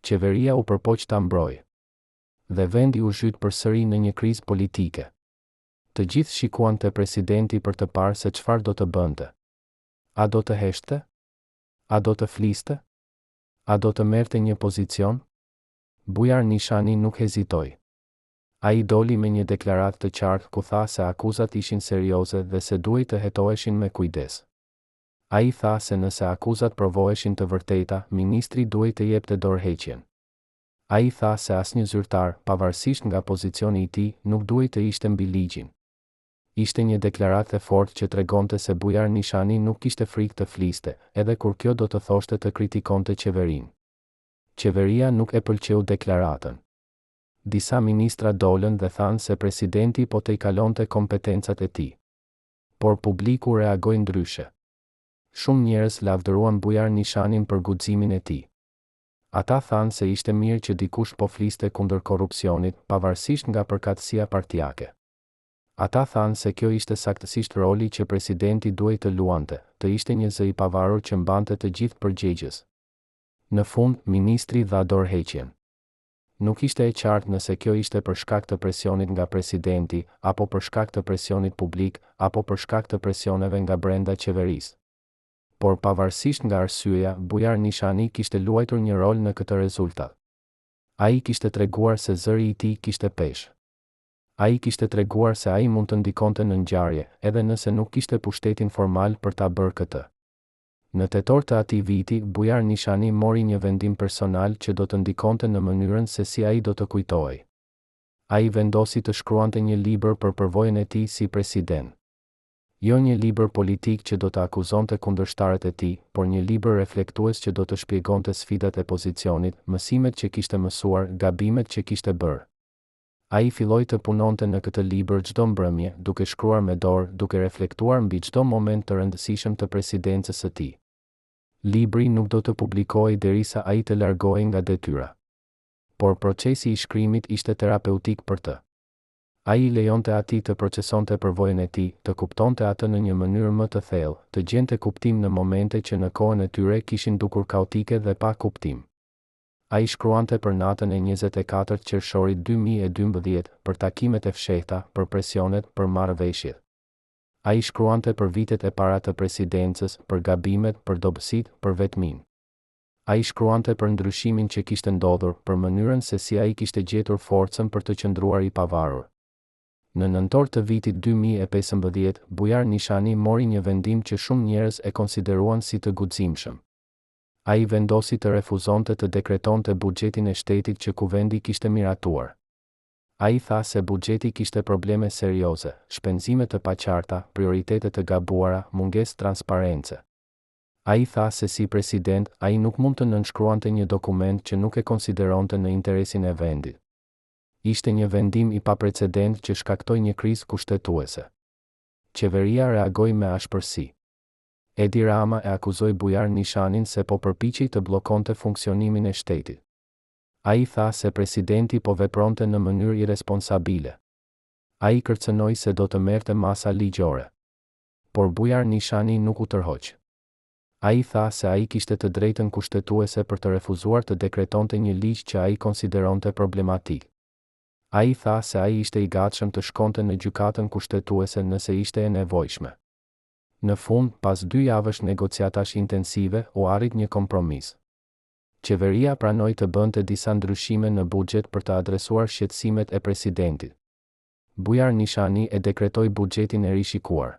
Qeveria u përpoq ta mbrojë. Dhe vendi u zhyt përsëri në një krizë politike. Të gjithë shikuan te presidenti për të parë se çfarë do të bënte. A do të heshtte? A do të fliste? A do të merrte një pozicion? Bujar Nishani nuk hezitoi. Ai doli me një deklaratë të qartë ku tha se akuzat ishin serioze dhe se duhej të hetoheshin me kujdes. Ai tha se nëse akuzat provoheshin të vërteta, ministri duhej të jepte dorëheqjen. Ai tha se asnjë zyrtar, pavarësisht nga pozicioni i tij, nuk duhej të ishte mbi ligjin. Ishte një deklaratë e fortë që tregonte se Bujar Nishani nuk kishte frikë të fliste, edhe kur kjo do të thoshte të kritikonte qeverinë. Qeveria nuk e pëlqeu deklaratën. Disa ministra dolën dhe thanë se presidenti po tejkalonte kompetencat e tij. Por publiku reagoi ndryshe. Shumë njerëz lavdëruan Bujar Nishanin për guximin e tij. Ata thanë se ishte mirë që dikush po fliste kundër korrupsionit, pavarësisht nga përkatësia partiake. Ata thanë se kjo ishte saktësisht roli që presidenti duhej të luante, të ishte një zë i pavarur që mbante të gjithë përgjegjës. Në fund, ministri dha dorëheqjen. Nuk ishte e qartë nëse kjo ishte për shkak të presionit nga presidenti, apo për shkak të presionit publik, apo për shkak të presioneve nga brenda qeverisë. Por pavarësisht nga arsyeja, Bujar Nishani kishte luajtur një rol në këtë rezultat. Ai kishte treguar se zëri i tij kishte peshë. Ai kishte treguar se ai mund të ndikonte në ngjarje, edhe nëse nuk kishte pushtetin formal për ta bërë këtë. Në tetor të atij viti, Bujar Nishani mori një vendim personal që do të ndikonte në mënyrën se si ai do të kujtohej. Ai vendosi të shkruante një libër për përvojën e tij si president. Jo një libër politik që do të akuzonte kundërshtarët e tij, por një libër reflektues që do të shpjegonte sfidat e pozicionit, mësimet që kishte mësuar, gabimet që kishte bërë. Ai filloi të punonte në këtë libër çdo mbrëmje, duke shkruar me dorë, duke reflektuar mbi çdo moment të rëndësishëm të presidencës së tij. Libri nuk do të publikohej derisa ai të largohej nga detyra. Por procesi i shkrimit ishte terapeutik për të. Ai i lejonte atij të procesonte përvojën e tij, të kuptonte atë në një mënyrë më të thellë, të gjente kuptim në momente që në kohën e tyre kishin dukur kaotike dhe pa kuptim. Ai shkruante për natën e 24 qershorit 2012, për takimet e fshehta, për presionet, për marrëveshjet. Ai shkruante për vitet e para të presidencës, për gabimet, për dobësitë, për vetminë. Ai shkruante për ndryshimin që kishte ndodhur, për mënyrën se si ai kishte gjetur forcën për të qëndruar i pavarur. Në nëntor të vitit 2015, Bujar Nishani mori një vendim që shumë njerëz e konsideruan si të guximshëm. Ai vendosi të refuzonte të dekretonte buxhetin e shtetit që Kuvendi kishte miratuar. Ai tha se buxheti kishte probleme serioze, shpenzime të paqarta, prioritete të gabuara, mungesë transparence. Ai tha se si president, ai nuk mund të nënshkruante një dokument që nuk e konsideronte në interesin e vendit. Ishte një vendim i paprecedentë që shkaktoi një krizë kushtetuese. Qeveria reagoi me ashpërsi. Edi Rama e akuzoi Bujar Nishanin se po përpiqej të bllokonte funksionimin e shtetit. Ai tha se presidenti po vepronte në mënyrë irresponsabile. Ai kërcënoi se do të merrte masa ligjore. Por Bujar Nishani nuk u tërhoq. Ai tha se ai kishte të drejtën kushtetuese për të refuzuar të dekretonte një ligj që ai konsideronte problematik. Ai tha se ai ishte i gatshëm të shkonte në Gjykatën Kushtetuese nëse ishte e nevojshme. Në fund, pas dy javësh negociatash intensive, u arrit një kompromis. Qeveria pranoi të bënte disa ndryshime në buxhet për të adresuar shqetësimet e presidentit. Bujar Nishani e dekretoi buxhetin e rishikuar.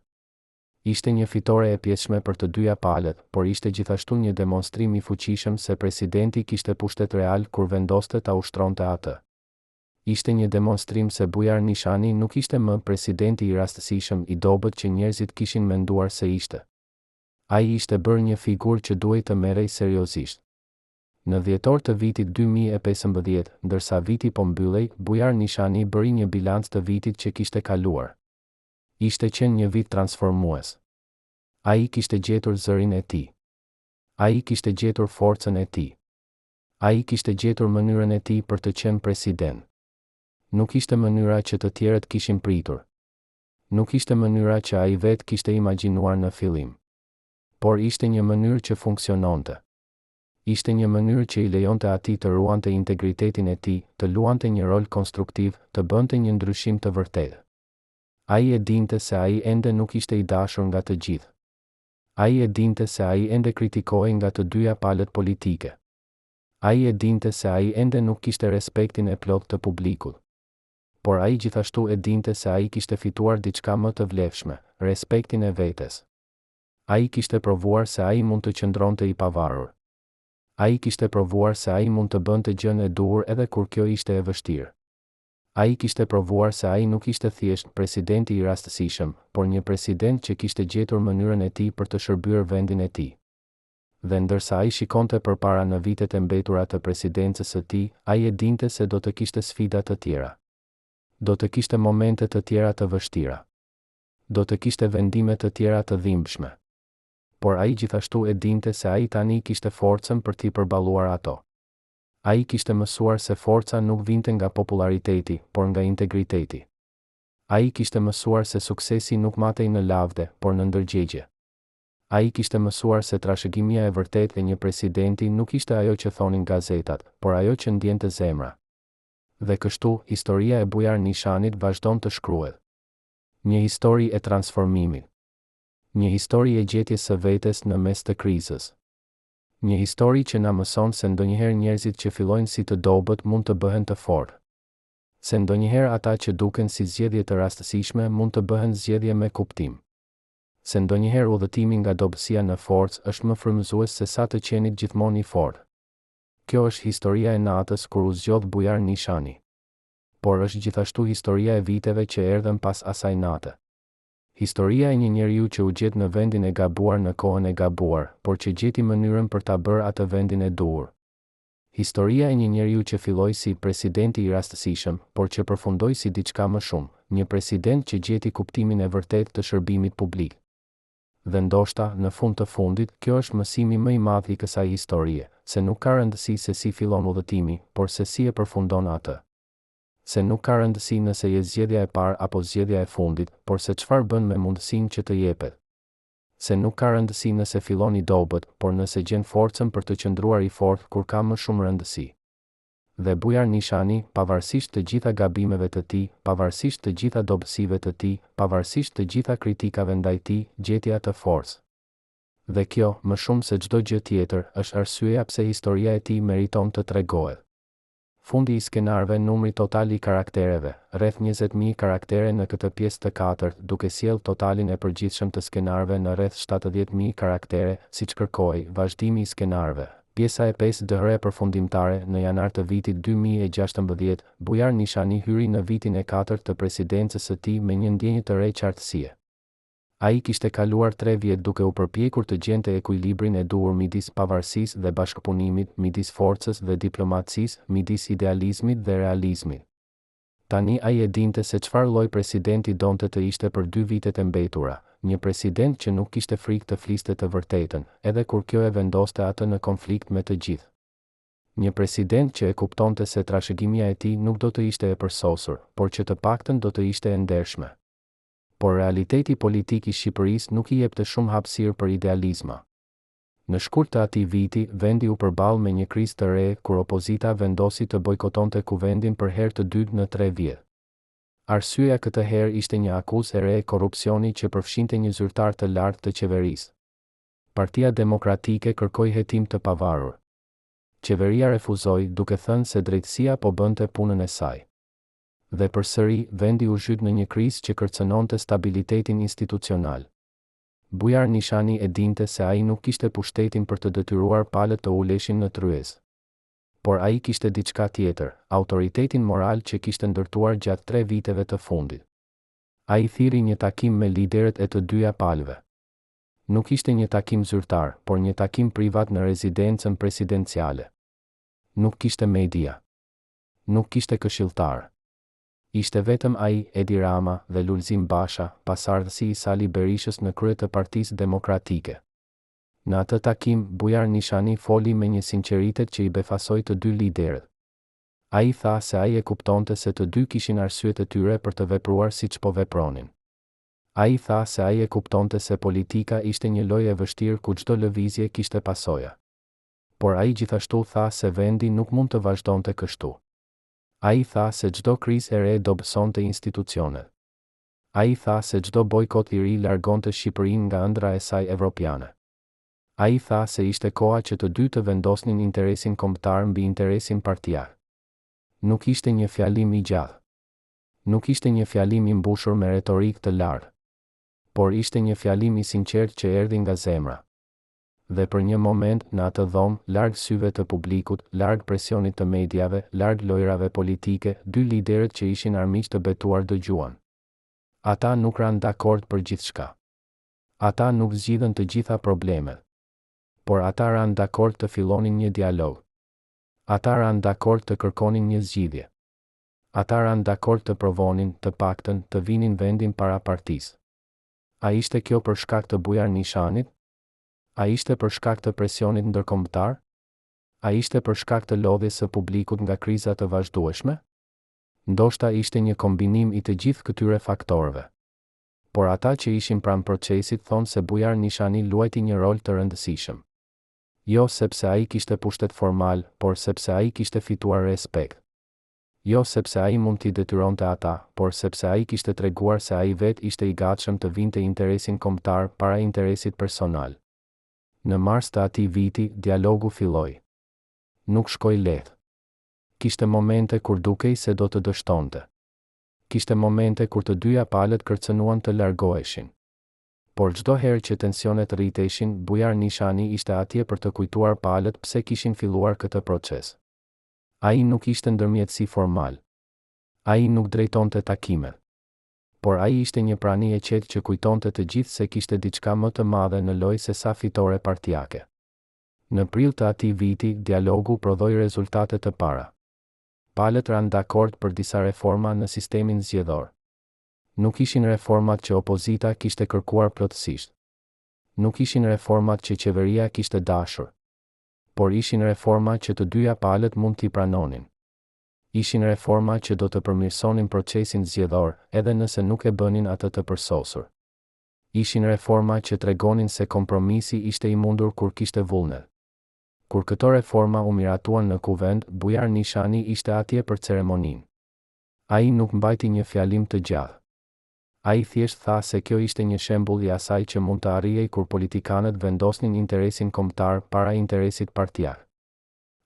Ishte një fitore e pjesshme për të dyja palët, por ishte gjithashtu një demonstrim i fuqishëm se presidenti kishte pushtet real kur vendoste ta ushtronte atë. Ishte një demonstrim se Bujar Nishani nuk ishte më presidenti i rastësishëm i dobët që njerëzit kishin menduar se ishte. Ai ishte bërë një figurë që duhej të merrej seriozisht. Në dhjetor të vitit 2015, ndërsa viti po mbyllej, Bujar Nishani bëri një bilanc të vitit që kishte kaluar. Ishte qenë një vit transformues. Ai kishte gjetur zërin e tij. Ai kishte gjetur forcën e tij. Ai kishte gjetur mënyrën e tij për të qenë president. Nuk ishte mënyra që të tjerët kishin pritur. Nuk ishte mënyra që ai vetë kishte imagjinuar në fillim. Por ishte një mënyrë që funksiononte. Ishte një mënyrë që i lejonte atij të ruante integritetin e tij, të luante një rol konstruktiv, të bënte një ndryshim të vërtetë. Ai e dinte se ai ende nuk ishte i dashur nga të gjithë. Ai e dinte se ai ende kritikohej nga të dyja palët politike. Ai e dinte se ai ende nuk kishte respektin e plotë të publikut. Por ai gjithashtu e dinte se ai kishte fituar diçka më të vlefshme, respektin e vetes. Ai kishte provuar se ai mund të qëndronte i pavarur. Ai kishte provuar se ai mund të bënte gjënë e duhur edhe kur kjo ishte e vështirë. Ai kishte provuar se ai nuk ishte thjesht presidenti i rastësishëm, por një president që kishte gjetur mënyrën e tij për të shërbyer vendin e tij. Dhe ndërsa ai shikonte përpara në vitet e mbetura të presidencës së tij, ai e dinte se do të kishte sfida të tjera. Do të kishte momente të tjera të vështira. Do të kishte vendime të tjera të dhimbshme. Por ai gjithashtu e dinte se ai tani kishte forcën për t'i përballuar ato. Ai kishte mësuar se forca nuk vinte nga popullariteti, por nga integriteti. Ai kishte mësuar se suksesi nuk matej në lavde, por në ndërgjegje. Ai kishte mësuar se trashëgimia e vërtetë e një presidenti nuk ishte ajo që thonin gazetat, por ajo që ndjente zemra. Dhe kështu, historia e Bujar Nishanit vazhdon të shkruhet. Një histori e transformimit. Një histori e gjetjes së vetes në mes të krizës. Një histori që na mëson se ndonjëherë njerëzit që fillojnë si të dobët mund të bëhen të fortë. Se ndonjëherë ata që duken si zgjedhje të rastësishme mund të bëhen zgjedhje me kuptim. Se ndonjëherë udhëtimi nga dobësia në forcë është më frymëzues se sa të qenit gjithmonë i fortë. Kjo është historia e natës kur u zgjodh Bujar Nishani. Por është gjithashtu historia e viteve që erdhën pas asaj nate. Historia e një njeriu që u gjet në vendin e gabuar në kohën e gabuar, por që gjeti mënyrën për ta bërë atë vendin e duhur. Historia e një njeriu që filloi si presidenti i rastësishëm, por që përfundoi si diçka më shumë, një president që gjeti kuptimin e vërtetë të shërbimit publik. Dhe ndoshta, në fund të fundit, kjo është mësimi më i madh i kësaj historie, se nuk ka rëndësi se si fillon udhëtimi, por se si e përfundon atë. Se nuk ka rëndësi nëse je zgjedhja e parë apo zgjedhja e fundit, por se çfarë bën me mundësinë që të jepet. Se nuk ka rëndësi nëse fillon i dobët, por nëse gjen forcën për të qëndruar i fortë kur ka më shumë rëndësi. Dhe Bujar Nishani, pavarësisht të gjitha gabimeve të tij, pavarësisht të gjitha dobësive të tij, pavarësisht të gjitha kritikave ndaj tij, gjeti atë forcë. Dhe kjo, më shumë se çdo gjë tjetër, është arsyeja pse historia e tij meriton të tregohet. Fundi i skenarëve Numri total i karaktereve, rreth 20.000 karaktere në këtë pjesë të katërt, duke sjellë totalin e përgjithshëm të skenarëve në rreth 70.000 karaktere, siç kërkohej, vazhdimi i skenarëve. Pjesa e 5 DR përfundimtare Në janar të vitit 2016, Bujar Nishani hyri në vitin e katërt të presidencës së tij me një ndjenjë të re qartësie. Ai kishte kaluar tre vjet duke u përpjekur të gjente ekuilibrin e duhur midis pavarësisë dhe bashkëpunimit, midis forcës dhe diplomacisë, midis idealizmit dhe realizmit. Tani ai e dinte se çfarë lloj presidenti donte të ishte për dy vitet e mbetura, një president që nuk kishte frikë të fliste të vërtetën, edhe kur kjo e vendoste atë në konflikt me të gjithë. Një president që e kuptonte se trashëgimia e tij nuk do të ishte e përsosur, por që të paktën do të ishte e ndershme. Por realiteti politik i Shqipërisë nuk i jepte shumë hapësirë për idealizma. Në shkurt të atij viti, vendi u përball me një krizë të re kur opozita vendosi të bojkotonte Kuvendin për herë të dytë në tre vjet. Arsyeja këtë herë ishte një akuzë e re korrupsioni që përfshinte një zyrtar të lartë të qeverisë. Partia Demokratike kërkoi hetim të pavarur. Qeveria refuzoi, duke thënë se drejtësia po bënte punën e saj. Dhe përsëri, vendi u zhyt në një krizë që kërcënonte stabilitetin institucional. Bujar Nishani e dinte se ai nuk kishte pushtetin për të detyruar palët të uleshin në tryezë. Por ai kishte diçka tjetër, autoritetin moral që kishte ndërtuar gjatë tre viteve të fundit. Ai thirri një takim me liderët e të dyja palëve. Nuk ishte një takim zyrtar, por një takim privat në rezidencën presidenciale. Nuk kishte media. Nuk kishte këshilltarë. Ishte vetëm ai, Edi Rama, dhe Lulzim Basha, pasardhësi i Sali Berishës në krye të Partisë Demokratike. Në atë takim, Bujar Nishani foli me një sinqeritet që i befasoi të dy liderët. Ai tha se ai e kuptonte se të dy kishin arsyet e tyre për të vepruar siç po vepronin. Ai tha se ai e kuptonte se politika ishte një lojë e vështirë ku çdo lëvizje kishte pasoja. Por ai gjithashtu tha se vendi nuk mund të vazhdonte kështu. Ai tha se çdo krizë e re dobësonte institucionet. Ai tha se çdo bojkot i ri largonte Shqipërinë nga ëndrra e saj evropiane. Ai tha se ishte koha që të dy të vendosnin interesin kombëtar mbi interesin partiak. Nuk ishte një fjalim i gjatë. Nuk ishte një fjalim i mbushur me retorikë të lartë. Por ishte një fjalim i sinqertë që erdhi nga zemra. Dhe për një moment, në atë dhomë, larg syve të publikut, larg presionit të mediave, larg lojërave politike, dy liderët që ishin armiq të betuar dëgjuan. Ata nuk ranë dakord për gjithçka. Ata nuk zgjidhën të gjitha problemet. Por ata ranë dakord të fillonin një dialog. Ata ranë dakord të kërkonin një zgjidhje. Ata ranë dakord të provonin, të paktën, të vinin vendin para partisë. A ishte kjo për shkak të Bujar Nishanit? A ishte për shkak të presionit ndërkombëtar? A ishte për shkak të lodhjes së publikut nga kriza të vazhdueshme? Ndoshta ishte një kombinim i të gjithë këtyre faktorëve. Por ata që ishin pranë procesit thonë se Bujar Nishani luajti një rol të rëndësishëm. Jo sepse ai kishte pushtet formal, por sepse ai kishte fituar respekt. Jo sepse ai mund t'i detyronte ata, por sepse ai kishte treguar se ai vetë ishte i gatshëm të vinte interesin kombëtar para interesit personal. Në mars të atij viti, dialogu filloi. Nuk shkoi lehtë. Kishte momente kur dukej se do të dështonte. Kishte momente kur të dyja palët kërcënuan të largoheshin. Por çdo herë që tensionet rriteshin, Bujar Nishani ishte atje për të kujtuar palët pse kishin filluar këtë proces. Ai nuk ishte ndërmjetësi formal. Ai nuk drejtonte takimet. Por ai ishte një prani e qetë që kujtonte të gjithë se kishte diçka më të madhe në lojë sesa fitore partiake. Në prill të atij viti, dialogu prodhoi rezultate të para. Palët ranë dakord për disa reforma në sistemin zgjedhor. Nuk ishin reformat që opozita kishte kërkuar plotësisht. Nuk ishin reformat që qeveria kishte dashur. Por ishin reforma që të dyja palët mund t'i pranonin. Ishin reforma që do të përmirësonin procesin zgjedhor, edhe nëse nuk e bënin atë të përsosur. Ishin reforma që tregonin se kompromisi ishte i mundur kur kishte vullnet. Kur këto reforma u miratuan në Kuvend, Bujar Nishani ishte atje për ceremoninë. Ai nuk mbajti një fjalim të gjatë. Ai thjesht tha se kjo ishte një shembull i asaj që mund të arrihej kur politikanët vendosnin interesin kombëtar para interesit partiak.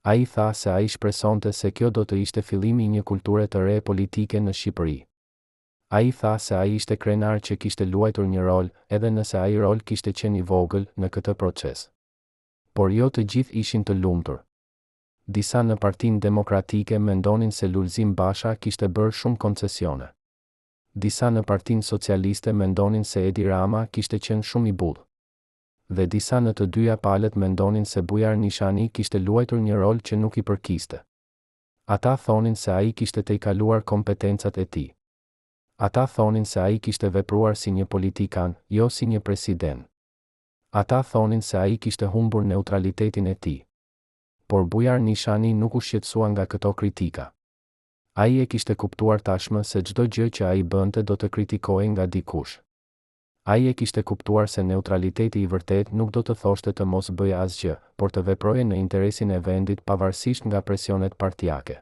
Ai tha se ai shpresonte se kjo do të ishte fillimi i një kulture të re politike në Shqipëri. Ai tha se ai ishte krenar që kishte luajtur një rol, edhe nëse ai rol kishte qenë i vogël, në këtë proces. Por jo të gjithë ishin të lumtur. Disa në Partinë Demokratike mendonin se Lulzim Basha kishte bërë shumë koncesione. Disa në Partinë Socialiste mendonin se Edi Rama kishte qenë shumë i butë. Dhe disa në të dyja palët mendonin se Bujar Nishani kishte luajtur një rol që nuk i përkiste. Ata thonin se ai kishte tejkaluar kompetencat e tij. Ata thonin se ai kishte vepruar si një politikan, jo si një president. Ata thonin se ai kishte humbur neutralitetin e tij. Por Bujar Nishani nuk u shqetësua nga këto kritika. Ai e kishte kuptuar tashmë se çdo gjë që ai bënte do të kritikohej nga dikush. Ai e kishte kuptuar se neutraliteti i vërtetë nuk do të thoshte të mos bëje asgjë, por të veproje në interesin e vendit pavarësisht nga presionet partiake.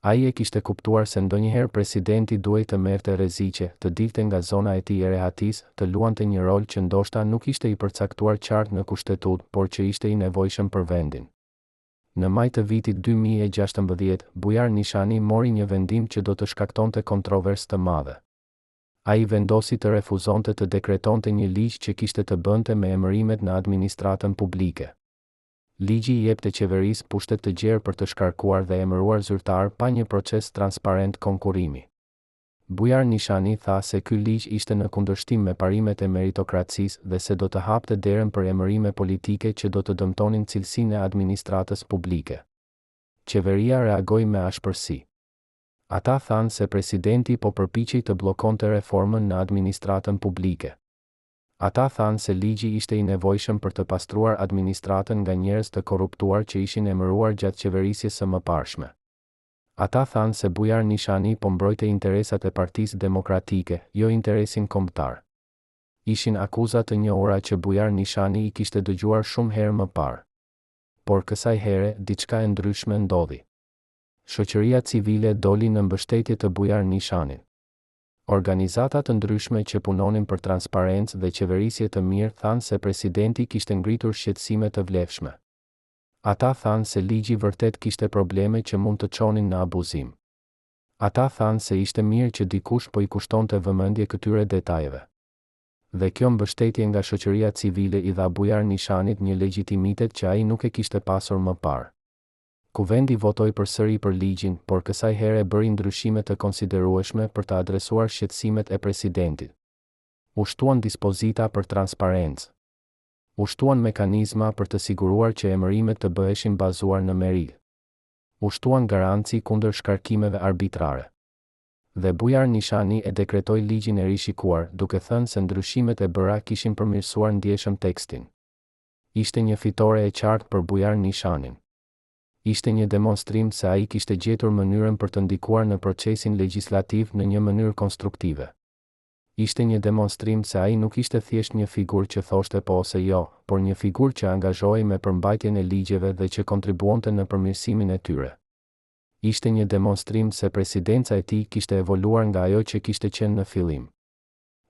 Ai e kishte kuptuar se ndonjëherë presidenti duhej të merrte rreziqe, të dilte nga zona e tij e rehatisë, të luante një rol që ndoshta nuk ishte i përcaktuar qartë në Kushtetutë, por që ishte i nevojshëm për vendin. Në maj të vitit 2016, Bujar Nishani mori një vendim që do të shkaktonte kontroversë të madhe. Ai vendosi të refuzonte të dekretonte një ligj që kishte të bënte me emërimet në administratën publike. Ligji i jepte qeverisë pushtet të gjerë për të shkarkuar dhe emëruar zyrtarë pa një proces transparent konkurrimi. Bujar Nishani tha se ky ligj ishte në kundërshtim me parimet e meritokracisë dhe se do të hapte derën për emërime politike që do të dëmtonin cilësinë e administratës publike. Qeveria reagoi me ashpërsi. Ata thanë se presidenti po përpiqej të bllokonte reformën në administratën publike. Ata thanë se ligji ishte i nevojshëm për të pastruar administratën nga njerëz të korruptuar që ishin emëruar gjatë qeverisjes së mëparshme. Ata thanë se Bujar Nishani po mbrojte interesat e Partisë Demokratike, jo interesin kombëtar. Ishin akuza të njohura që Bujar Nishani i kishte dëgjuar shumë herë më parë. Por kësaj here, diçka e ndryshme ndodhi. Shoqëria civile doli në mbështetje të Bujar Nishanit. Organizata të ndryshme që punonin për transparencë dhe qeverisje të mirë thanë se presidenti kishte ngritur shqetësime të vlefshme. Ata thanë se ligji vërtet kishte probleme që mund të çonin në abuzim. Ata thanë se ishte mirë që dikush po i kushtonte vëmendje këtyre detajeve. Dhe kjo mbështetje nga shoqëria civile i dha Bujar Nishanit një legjitimitet që ai nuk e kishte pasur më parë. Kuvendi votoi përsëri për ligjin, por kësaj here bëri ndryshime të konsiderueshme për të adresuar shqetësimet e presidentit. U shtuan dispozita për transparencë. U shtuan mekanizma për të siguruar që emërimet të bëheshin bazuar në meritë. U shtuan garanci kundër shkarkimeve arbitrare. Dhe Bujar Nishani e dekretoi ligjin e rishikuar, duke thënë se ndryshimet e bëra kishin përmirësuar ndjeshëm tekstin. Ishte një fitore e qartë për Bujar Nishanin. Ishte një demonstrim se ai kishte gjetur mënyrën për të ndikuar në procesin legjislativ në një mënyrë konstruktive. Ishte një demonstrim se ai nuk ishte thjesht një figurë që thoshte po ose jo, por një figurë që angazhohej me përmbajtjen e ligjeve dhe që kontribuonte në përmirësimin e tyre. Ishte një demonstrim se presidenca e tij kishte evoluar nga ajo që kishte qenë në fillim.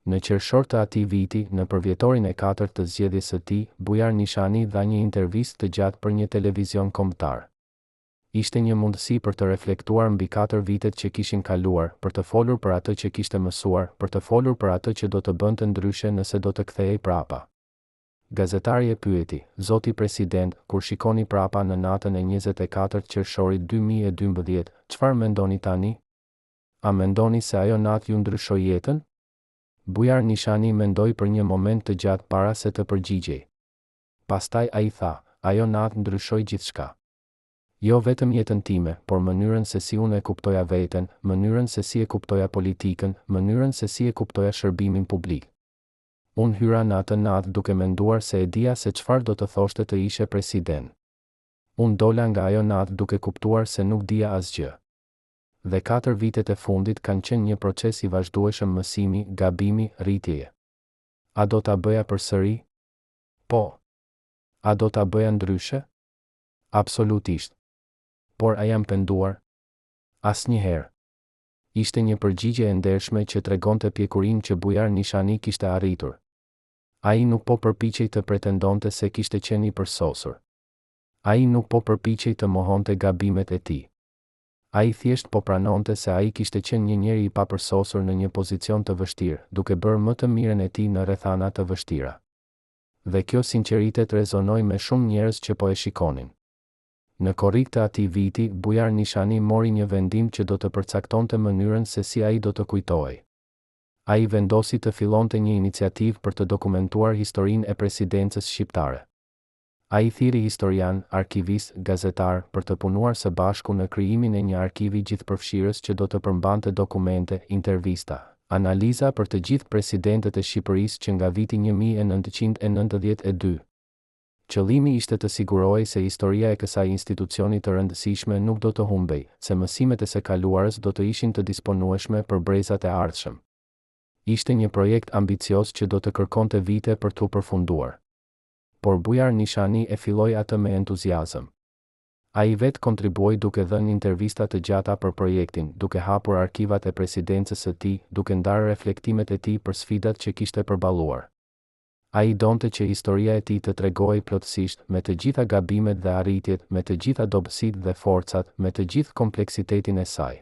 Në qershor të atij viti, në përvjetorin e katërt të zgjedhjes së tij, Bujar Nishani dha një intervistë të gjatë për një televizion kombëtar. Ishte një mundësi për të reflektuar mbi katër vitet që kishin kaluar, për të folur për atë që kishte mësuar, për të folur për atë që do të bënte ndryshe nëse do të kthehej prapa. Gazetari e pyeti, Zoti President, kur shikoni prapa në natën e 24 qershorit 2012, çfarë mendoni tani? A mendoni se ajo natë ju ndryshoi jetën? Bujar Nishani mendoi për një moment të gjatë para se të përgjigjej. Pastaj ai tha, Ajo natë ndryshoi gjithçka. Jo vetëm jetën time, por mënyrën se si unë e kuptoja veten, mënyrën se si e kuptoja politikën, mënyrën se si e kuptoja shërbimin publik. Unë hyra në atë natë duke menduar se e dija se çfarë do të thoshte të ishe president. Unë dola nga ajo natë duke kuptuar se nuk dija asgjë. Dhe katër vitet e fundit kanë qenë një proces i vazhdueshëm mësimi, gabimi, rritjeje. A do ta bëja përsëri? Po. A do ta bëja ndryshe? Absolutisht. Por a jam penduar? Asnjëherë. Ishte një përgjigje e ndershme që tregonte pjekurinë që Bujar Nishani kishte arritur. Ai nuk po përpiqej të pretendonte se kishte qenë i përsosur. Ai nuk po përpiqej të mohonte gabimet e tij. Ai thjesht po pranonte se ai kishte qenë një njeri i papërsosur në një pozicion të vështirë, duke bërë më të mirën e tij në rrethana të vështira. Dhe kjo sinqeritet rezonoi me shumë njerëz që po e shikonin. Në korrik të atij viti, Bujar Nishani mori një vendim që do të përcaktonte mënyrën se si ai do të kujtohej. Ai vendosi të fillonte një iniciativë për të dokumentuar historinë e presidencës shqiptare. Ai thirri historianë, arkivistë, gazetarë, për të punuar së bashku në krijimin e një arkivi gjithëpërfshirës që do të përmbante dokumente, intervista, analiza për të gjithë presidentët e Shqipërisë që nga viti 1992. Qëllimi ishte të sigurohej se historia e kësaj institucioni të rëndësishme nuk do të humbej, se mësimet e së kaluarës do të ishin të disponueshme për brezat e ardhshëm. Ishte një projekt ambicioz që do të kërkonte vite për t'u përfunduar. Por Bujar Nishani e filloi atë me entuziazëm. Ai vetë kontribuoi duke dhënë intervista të gjata për projektin, duke hapur arkivat e presidencës së tij, duke ndarë reflektimet e tij për sfidat që kishte përballuar. Ai donte që historia e tij të tregohej plotësisht, me të gjitha gabimet dhe arritjet, me të gjitha dobësitë dhe forcat, me të gjithë kompleksitetin e saj.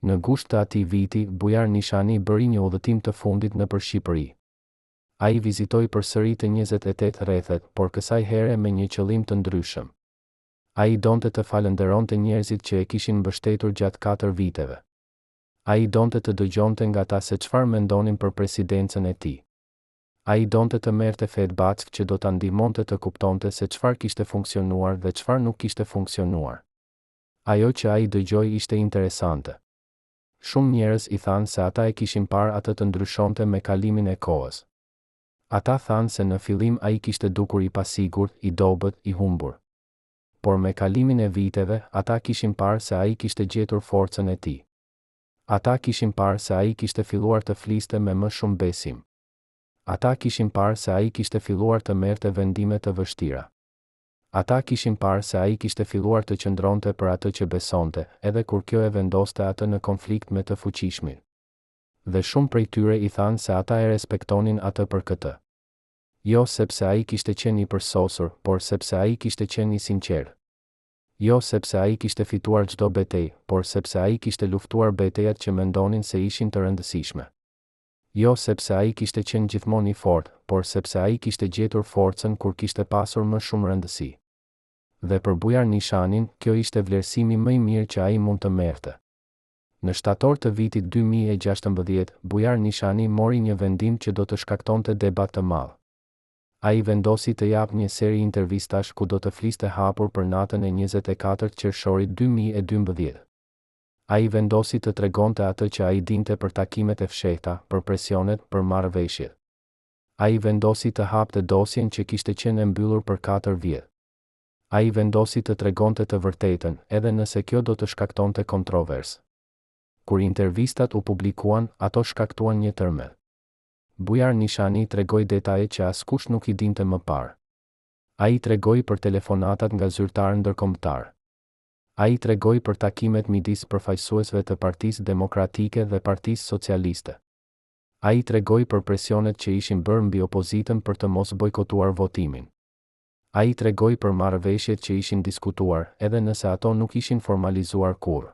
Në gusht të atij viti, Bujar Nishani bëri një udhëtim të fundit nëpër Shqipëri. Ai vizitoi përsëri të 28 rrethet, por kësaj here me një qëllim të ndryshëm. Ai donte të falënderonte njerëzit që e kishin mbështetur gjatë katër viteve. Ai donte të dëgjonte nga ta se çfarë mendonin për presidencën e tij. Ai donte të merrte feedback që do ta ndihmonte të kuptonte se çfarë kishte funksionuar dhe çfarë nuk kishte funksionuar. Ajo që ai dëgjoi ishte interesante. Shumë njerëz i thanë se ata e kishin parë atë të ndryshonte me kalimin e kohës. Ata thanë se në fillim ai kishte dukur i pasigurt, i dobët, i humbur. Por me kalimin e viteve, ata kishin parë se ai kishte gjetur forcën e tij. Ata kishin parë se ai kishte filluar të fliste me më shumë besim. Ata kishin parë se ai kishte filluar të merrte vendime të vështira. Ata kishin parë se ai kishte filluar të qëndronte për atë që besonte, edhe kur kjo e vendoste atë në konflikt me të fuqishmin. Dhe shumë prej tyre i thanë se ata e respektonin atë për këtë. Jo sepse ai kishte qenë i përsosur, por sepse ai kishte qenë i sinqertë. Jo sepse ai kishte fituar çdo betejë, por sepse ai kishte luftuar betejat që mendonin se ishin të rëndësishme. Jo sepse ai kishte qenë gjithmonë i fortë, por sepse ai kishte gjetur forcën kur kishte pasur më shumë rëndësi. Dhe për Bujar Nishanin, kjo ishte vlerësimi më i mirë që ai mund të merrte. Në shtator të vitit 2016, Bujar Nishani mori një vendim që do të shkaktonte debat të madh. Ai vendosi të japë një seri intervistash ku do të fliste hapur për natën e 24 qershorit 2012. Ai vendosi të tregonte atë që ai dinte për takimet e fshehta, për presionet, për marrëveshjet. Ai vendosi të hapte dosjen që kishte qenë e mbyllur për katër vjet. Ai vendosi të tregonte të vërtetën, edhe nëse kjo do të shkaktonte kontroversë. Kur intervistat u publikuan, ato shkaktuan një tërmet. Bujar Nishani tregoi detaje që askush nuk i dinte më parë. Ai tregoi për telefonatat nga zyrtarë ndërkombëtarë. Ai tregoi për takimet midis përfaqësuesve të Partisë Demokratike dhe Partisë Socialiste. Ai tregoi për presionet që ishin bërë mbi opozitën për të mos bojkotuar votimin. Ai tregoi për marrëveshjet që ishin diskutuar, edhe nëse ato nuk ishin formalizuar kurrë.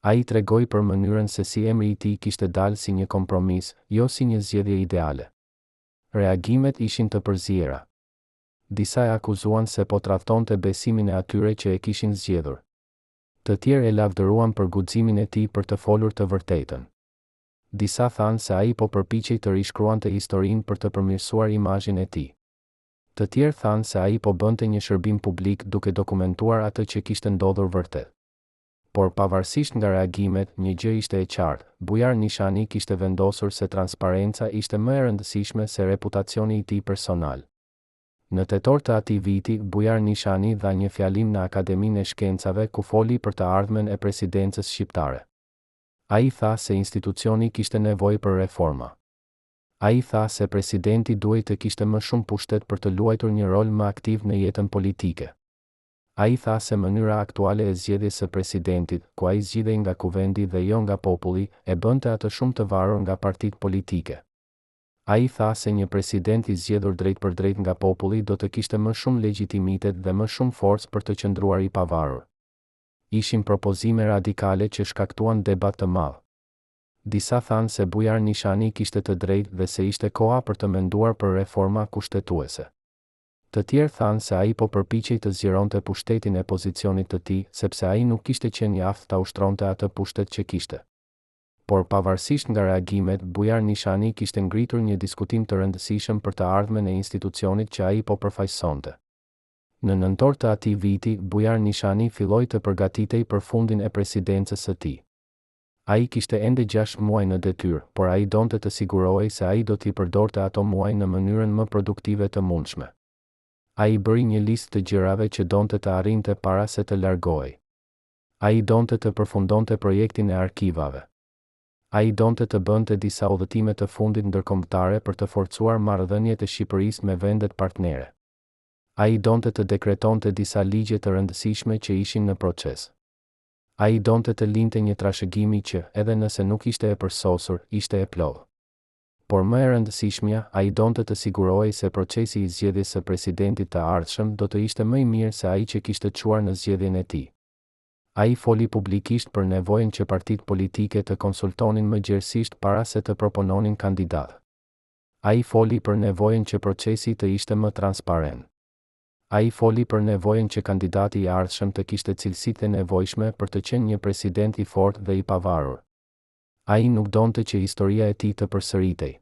Ai tregoi për mënyrën se si emri i tij kishte dalë si një kompromis, jo si një zgjedhje ideale. Reagimet ishin të përziera. Disa e akuzuan se po tradhtonte besimin e atyre që e kishin zgjedhur. Të tjerë e lavdëruan për guximin e tij për të folur të vërtetën. Disa thanë se ai po përpiqej të rishkruante historinë për të përmirësuar imazhin e tij. Të tjerë thanë se ai po bënte një shërbim publik duke dokumentuar atë që kishte ndodhur vërtet. Por pavarësisht nga reagimet, një gjë ishte e qartë, Bujar Nishani kishte vendosur se transparenca ishte më e rëndësishme se reputacioni i tij personal. Në tetor të atij viti, Bujar Nishani dha një fjalim në Akademinë e Shkencave ku foli për të ardhmen e presidencës shqiptare. Ai tha se institucioni kishte nevojë për reforma. Ai tha se presidenti duhej të kishte më shumë pushtet për të luajtur një rol më aktiv në jetën politike. Ai tha se mënyra aktuale e zgjedhjes së presidentit, ku ai zgjidhej nga Kuvendi dhe jo nga populli, e bënte atë shumë të varur nga partitë politike. Ai tha se një president i zgjedhur drejtpërdrejt nga populli do të kishte më shumë legjitimitet dhe më shumë forcë për të qëndruar i pavarur. Ishin propozime radikale që shkaktuan debat të madh. Disa thanë se Bujar Nishani kishte të drejtë dhe se ishte koha për të menduar për reforma kushtetuese. Të tjerë thanë se ai po përpiqej të zgjeronte pushtetin e pozicionit të tij, sepse ai nuk kishte qenë i aftë ta ushtronte atë pushtet që kishte. Por pavarësisht nga reagimet, Bujar Nishani kishte ngritur një diskutim të rëndësishëm për të ardhmen e institucionit që ai po përfaqësonte. Në nëntor të atij viti, Bujar Nishani filloi të përgatitej për fundin e presidencës së tij. Ai kishte ende gjashtë muaj në detyrë, por ai donte të sigurohej se ai do t'i përdorte ato muaj në mënyrën më produktive të mundshme. Ai bëri një listë të gjërave që donte të arrinte para se të largohej. Ai donte të përfundonte projektin e arkivave. Ai donte të bënte disa udhëtime të fundit ndërkombëtare për të forcuar marrëdhëniet e Shqipërisë me vendet partnere. Ai donte të dekretonte disa ligje të rëndësishme që ishin në proces. Ai donte të linte një trashëgimi që, edhe nëse nuk ishte e përsosur, ishte e plotë. Por më e rëndësishmja, ai donte të sigurohej se procesi i zgjedhjes së presidentit të ardhshëm do të ishte më i mirë se ai që kishte çuar në zgjedhjen e tij. Ai foli publikisht për nevojën që partitë politike të konsultonin më gjerësisht para se të propononin kandidatë. Ai foli për nevojën që procesi të ishte më transparent. Ai foli për nevojën që kandidati i ardhshëm të kishte cilësitë e nevojshme për të qenë një president i fortë dhe i pavarur. Ai nuk donte që historia e tij të përsëritej.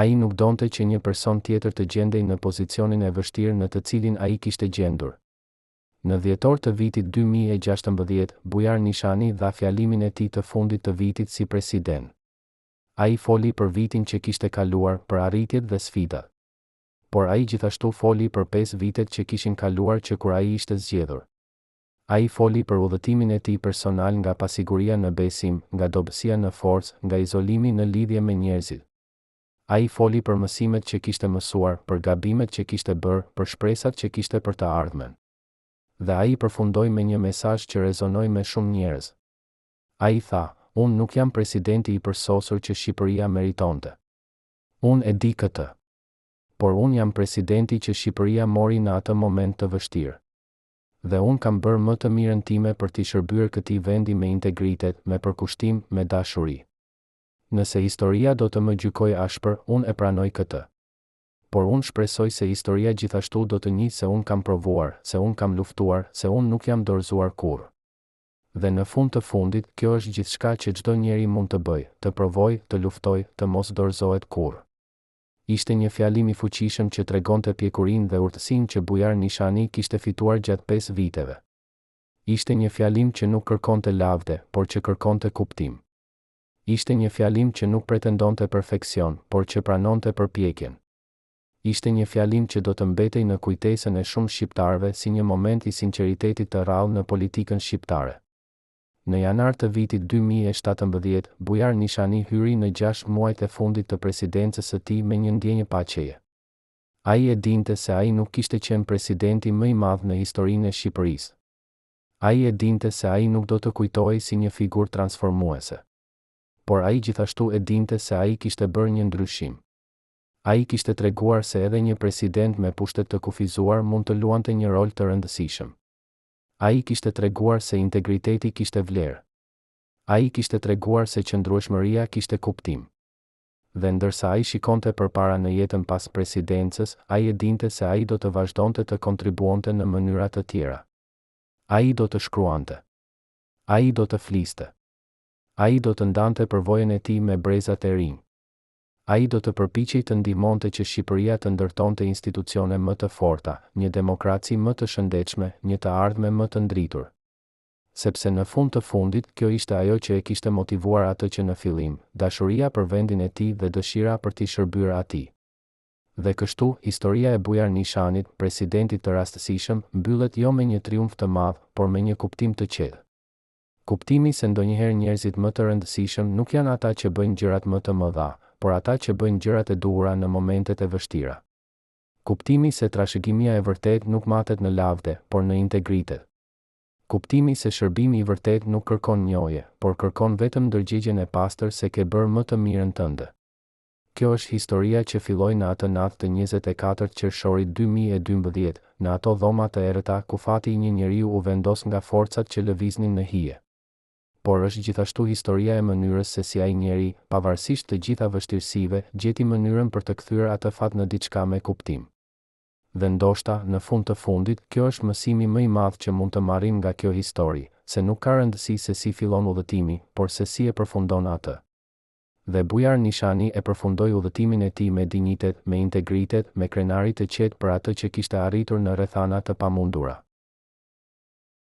Ai nuk donte që një person tjetër të gjendej në pozicionin e vështirë në të cilin ai kishte gjendur. Në dhjetor të vitit 2016, Bujar Nishani dha fjalimin e tij të fundit të vitit si president. Ai foli për vitin që kishte kaluar, për arritjet dhe sfidat. Por ai gjithashtu foli për pesë vitet që kishin kaluar që kur ai ishte zgjedhur. Ai foli për udhëtimin e tij personal nga pasiguria në besim, nga dobësia në forcë, nga izolimi në lidhje me njerëzit. Ai foli për mësimet që kishte mësuar, për gabimet që kishte bërë, për shpresat që kishte për të ardhmen. Dhe ai përfundoi me një mesazh që rezonoi me shumë njerëz. Ai tha, Unë nuk jam presidenti i përsosur që Shqipëria meritonte. Unë e di këtë. Por unë jam presidenti që Shqipëria mori në atë moment të vështirë. Dhe unë kam bërë më të mirën time për t'i shërbyer këtij vendi me integritet, me përkushtim, me dashuri. Nëse historia do të më gjykojë ashpër, unë e pranoj këtë. Por unë shpresoj se historia gjithashtu do të njihë se unë kam provuar, se unë kam luftuar, se unë nuk jam dorëzuar kurrë. Dhe në fund të fundit, kjo është gjithçka që çdo njeri mund të bëjë, të provojë, të luftojë, të mos dorëzohet kurrë. Ishte një fjalim i fuqishëm që tregonte pjekurinë dhe urtësinë që Bujar Nishani kishte fituar gjatë pesë viteve. Ishte një fjalim që nuk kërkonte lavde, por që kërkonte kuptim. Ishte një fjalim që nuk pretendonte perfeksion, por që pranonte përpjekjen. Ishte një fjalim që do të mbetej në kujtesën e shumë shqiptarëve si një moment i sinqeritetit të rrallë në politikën shqiptare. Në janar të vitit 2017, Bujar Nishani hyri në gjashtë muajt e fundit të presidencës së tij me një ndjenjë paqeje. Ai e dinte se ai nuk kishte qenë presidenti më i madh në historinë e Shqipërisë. Ai e dinte se ai nuk do të kujtohej si një figurë transformuese. Por ai gjithashtu e dinte se ai kishte bërë një ndryshim. Ai kishte treguar se edhe një president me pushtet të kufizuar mund të luante një rol të rëndësishëm. Ai kishte treguar se integriteti kishte vlerë. Ai kishte treguar se qëndrueshmëria kishte kuptim. Dhe ndërsa ai shikonte përpara në jetën pas presidencës, ai e dinte se ai do të vazhdonte të kontribuonte në mënyra të tjera. Ai do të shkruante. Ai do të fliste. Ai do të ndante përvojën e tij me brezat e rinj. Ai do të përpiqej të ndihmonte që Shqipëria të ndërtonte institucione më të forta, një demokraci më të shëndetshme, një të ardhme më të ndritur. Sepse në fund të fundit, kjo ishte ajo që e kishte motivuar atë që në fillim, dashuria për vendin e tij dhe dëshira për t'i shërbyer atij. Dhe kështu, historia e Bujar Nishanit, presidentit të rastësishëm, mbyllet jo me një triumf të madh, por me një kuptim të qetë. Kuptimi se ndonjëherë njerëzit më të rëndësishëm nuk janë ata që bëjnë gjërat më të mëdha, por ata që bëjnë gjërat e duhura në momentet e vështira. Kuptimi se trashëgimia e vërtetë nuk matet në lavde, por në integritet. Kuptimi se shërbimi i vërtetë nuk kërkon njohje, por kërkon vetëm ndërgjegjen e pastër se ke bërë më të mirën tënde. Kjo është historia që filloi në atë natë të 24 qershorit 2012, në ato dhoma të errëta ku fati i një njeriu u vendos nga forcat që lëviznin në hije. Por është gjithashtu historia e mënyrës se si ai njeri, pavarësisht të gjitha vështirësive, gjeti mënyrën për të kthyer atë fat në diçka me kuptim. Dhe ndoshta, në fund të fundit, kjo është mësimi më i madh që mund të marrim nga kjo histori, se nuk ka rëndësi se si fillon udhëtimi, por se si e përfundon atë. Dhe Bujar Nishani e përfundoi udhëtimin e tij me dinjitet, me integritet, me krenari të qetë për atë që kishte arritur në rrethana të pamundura.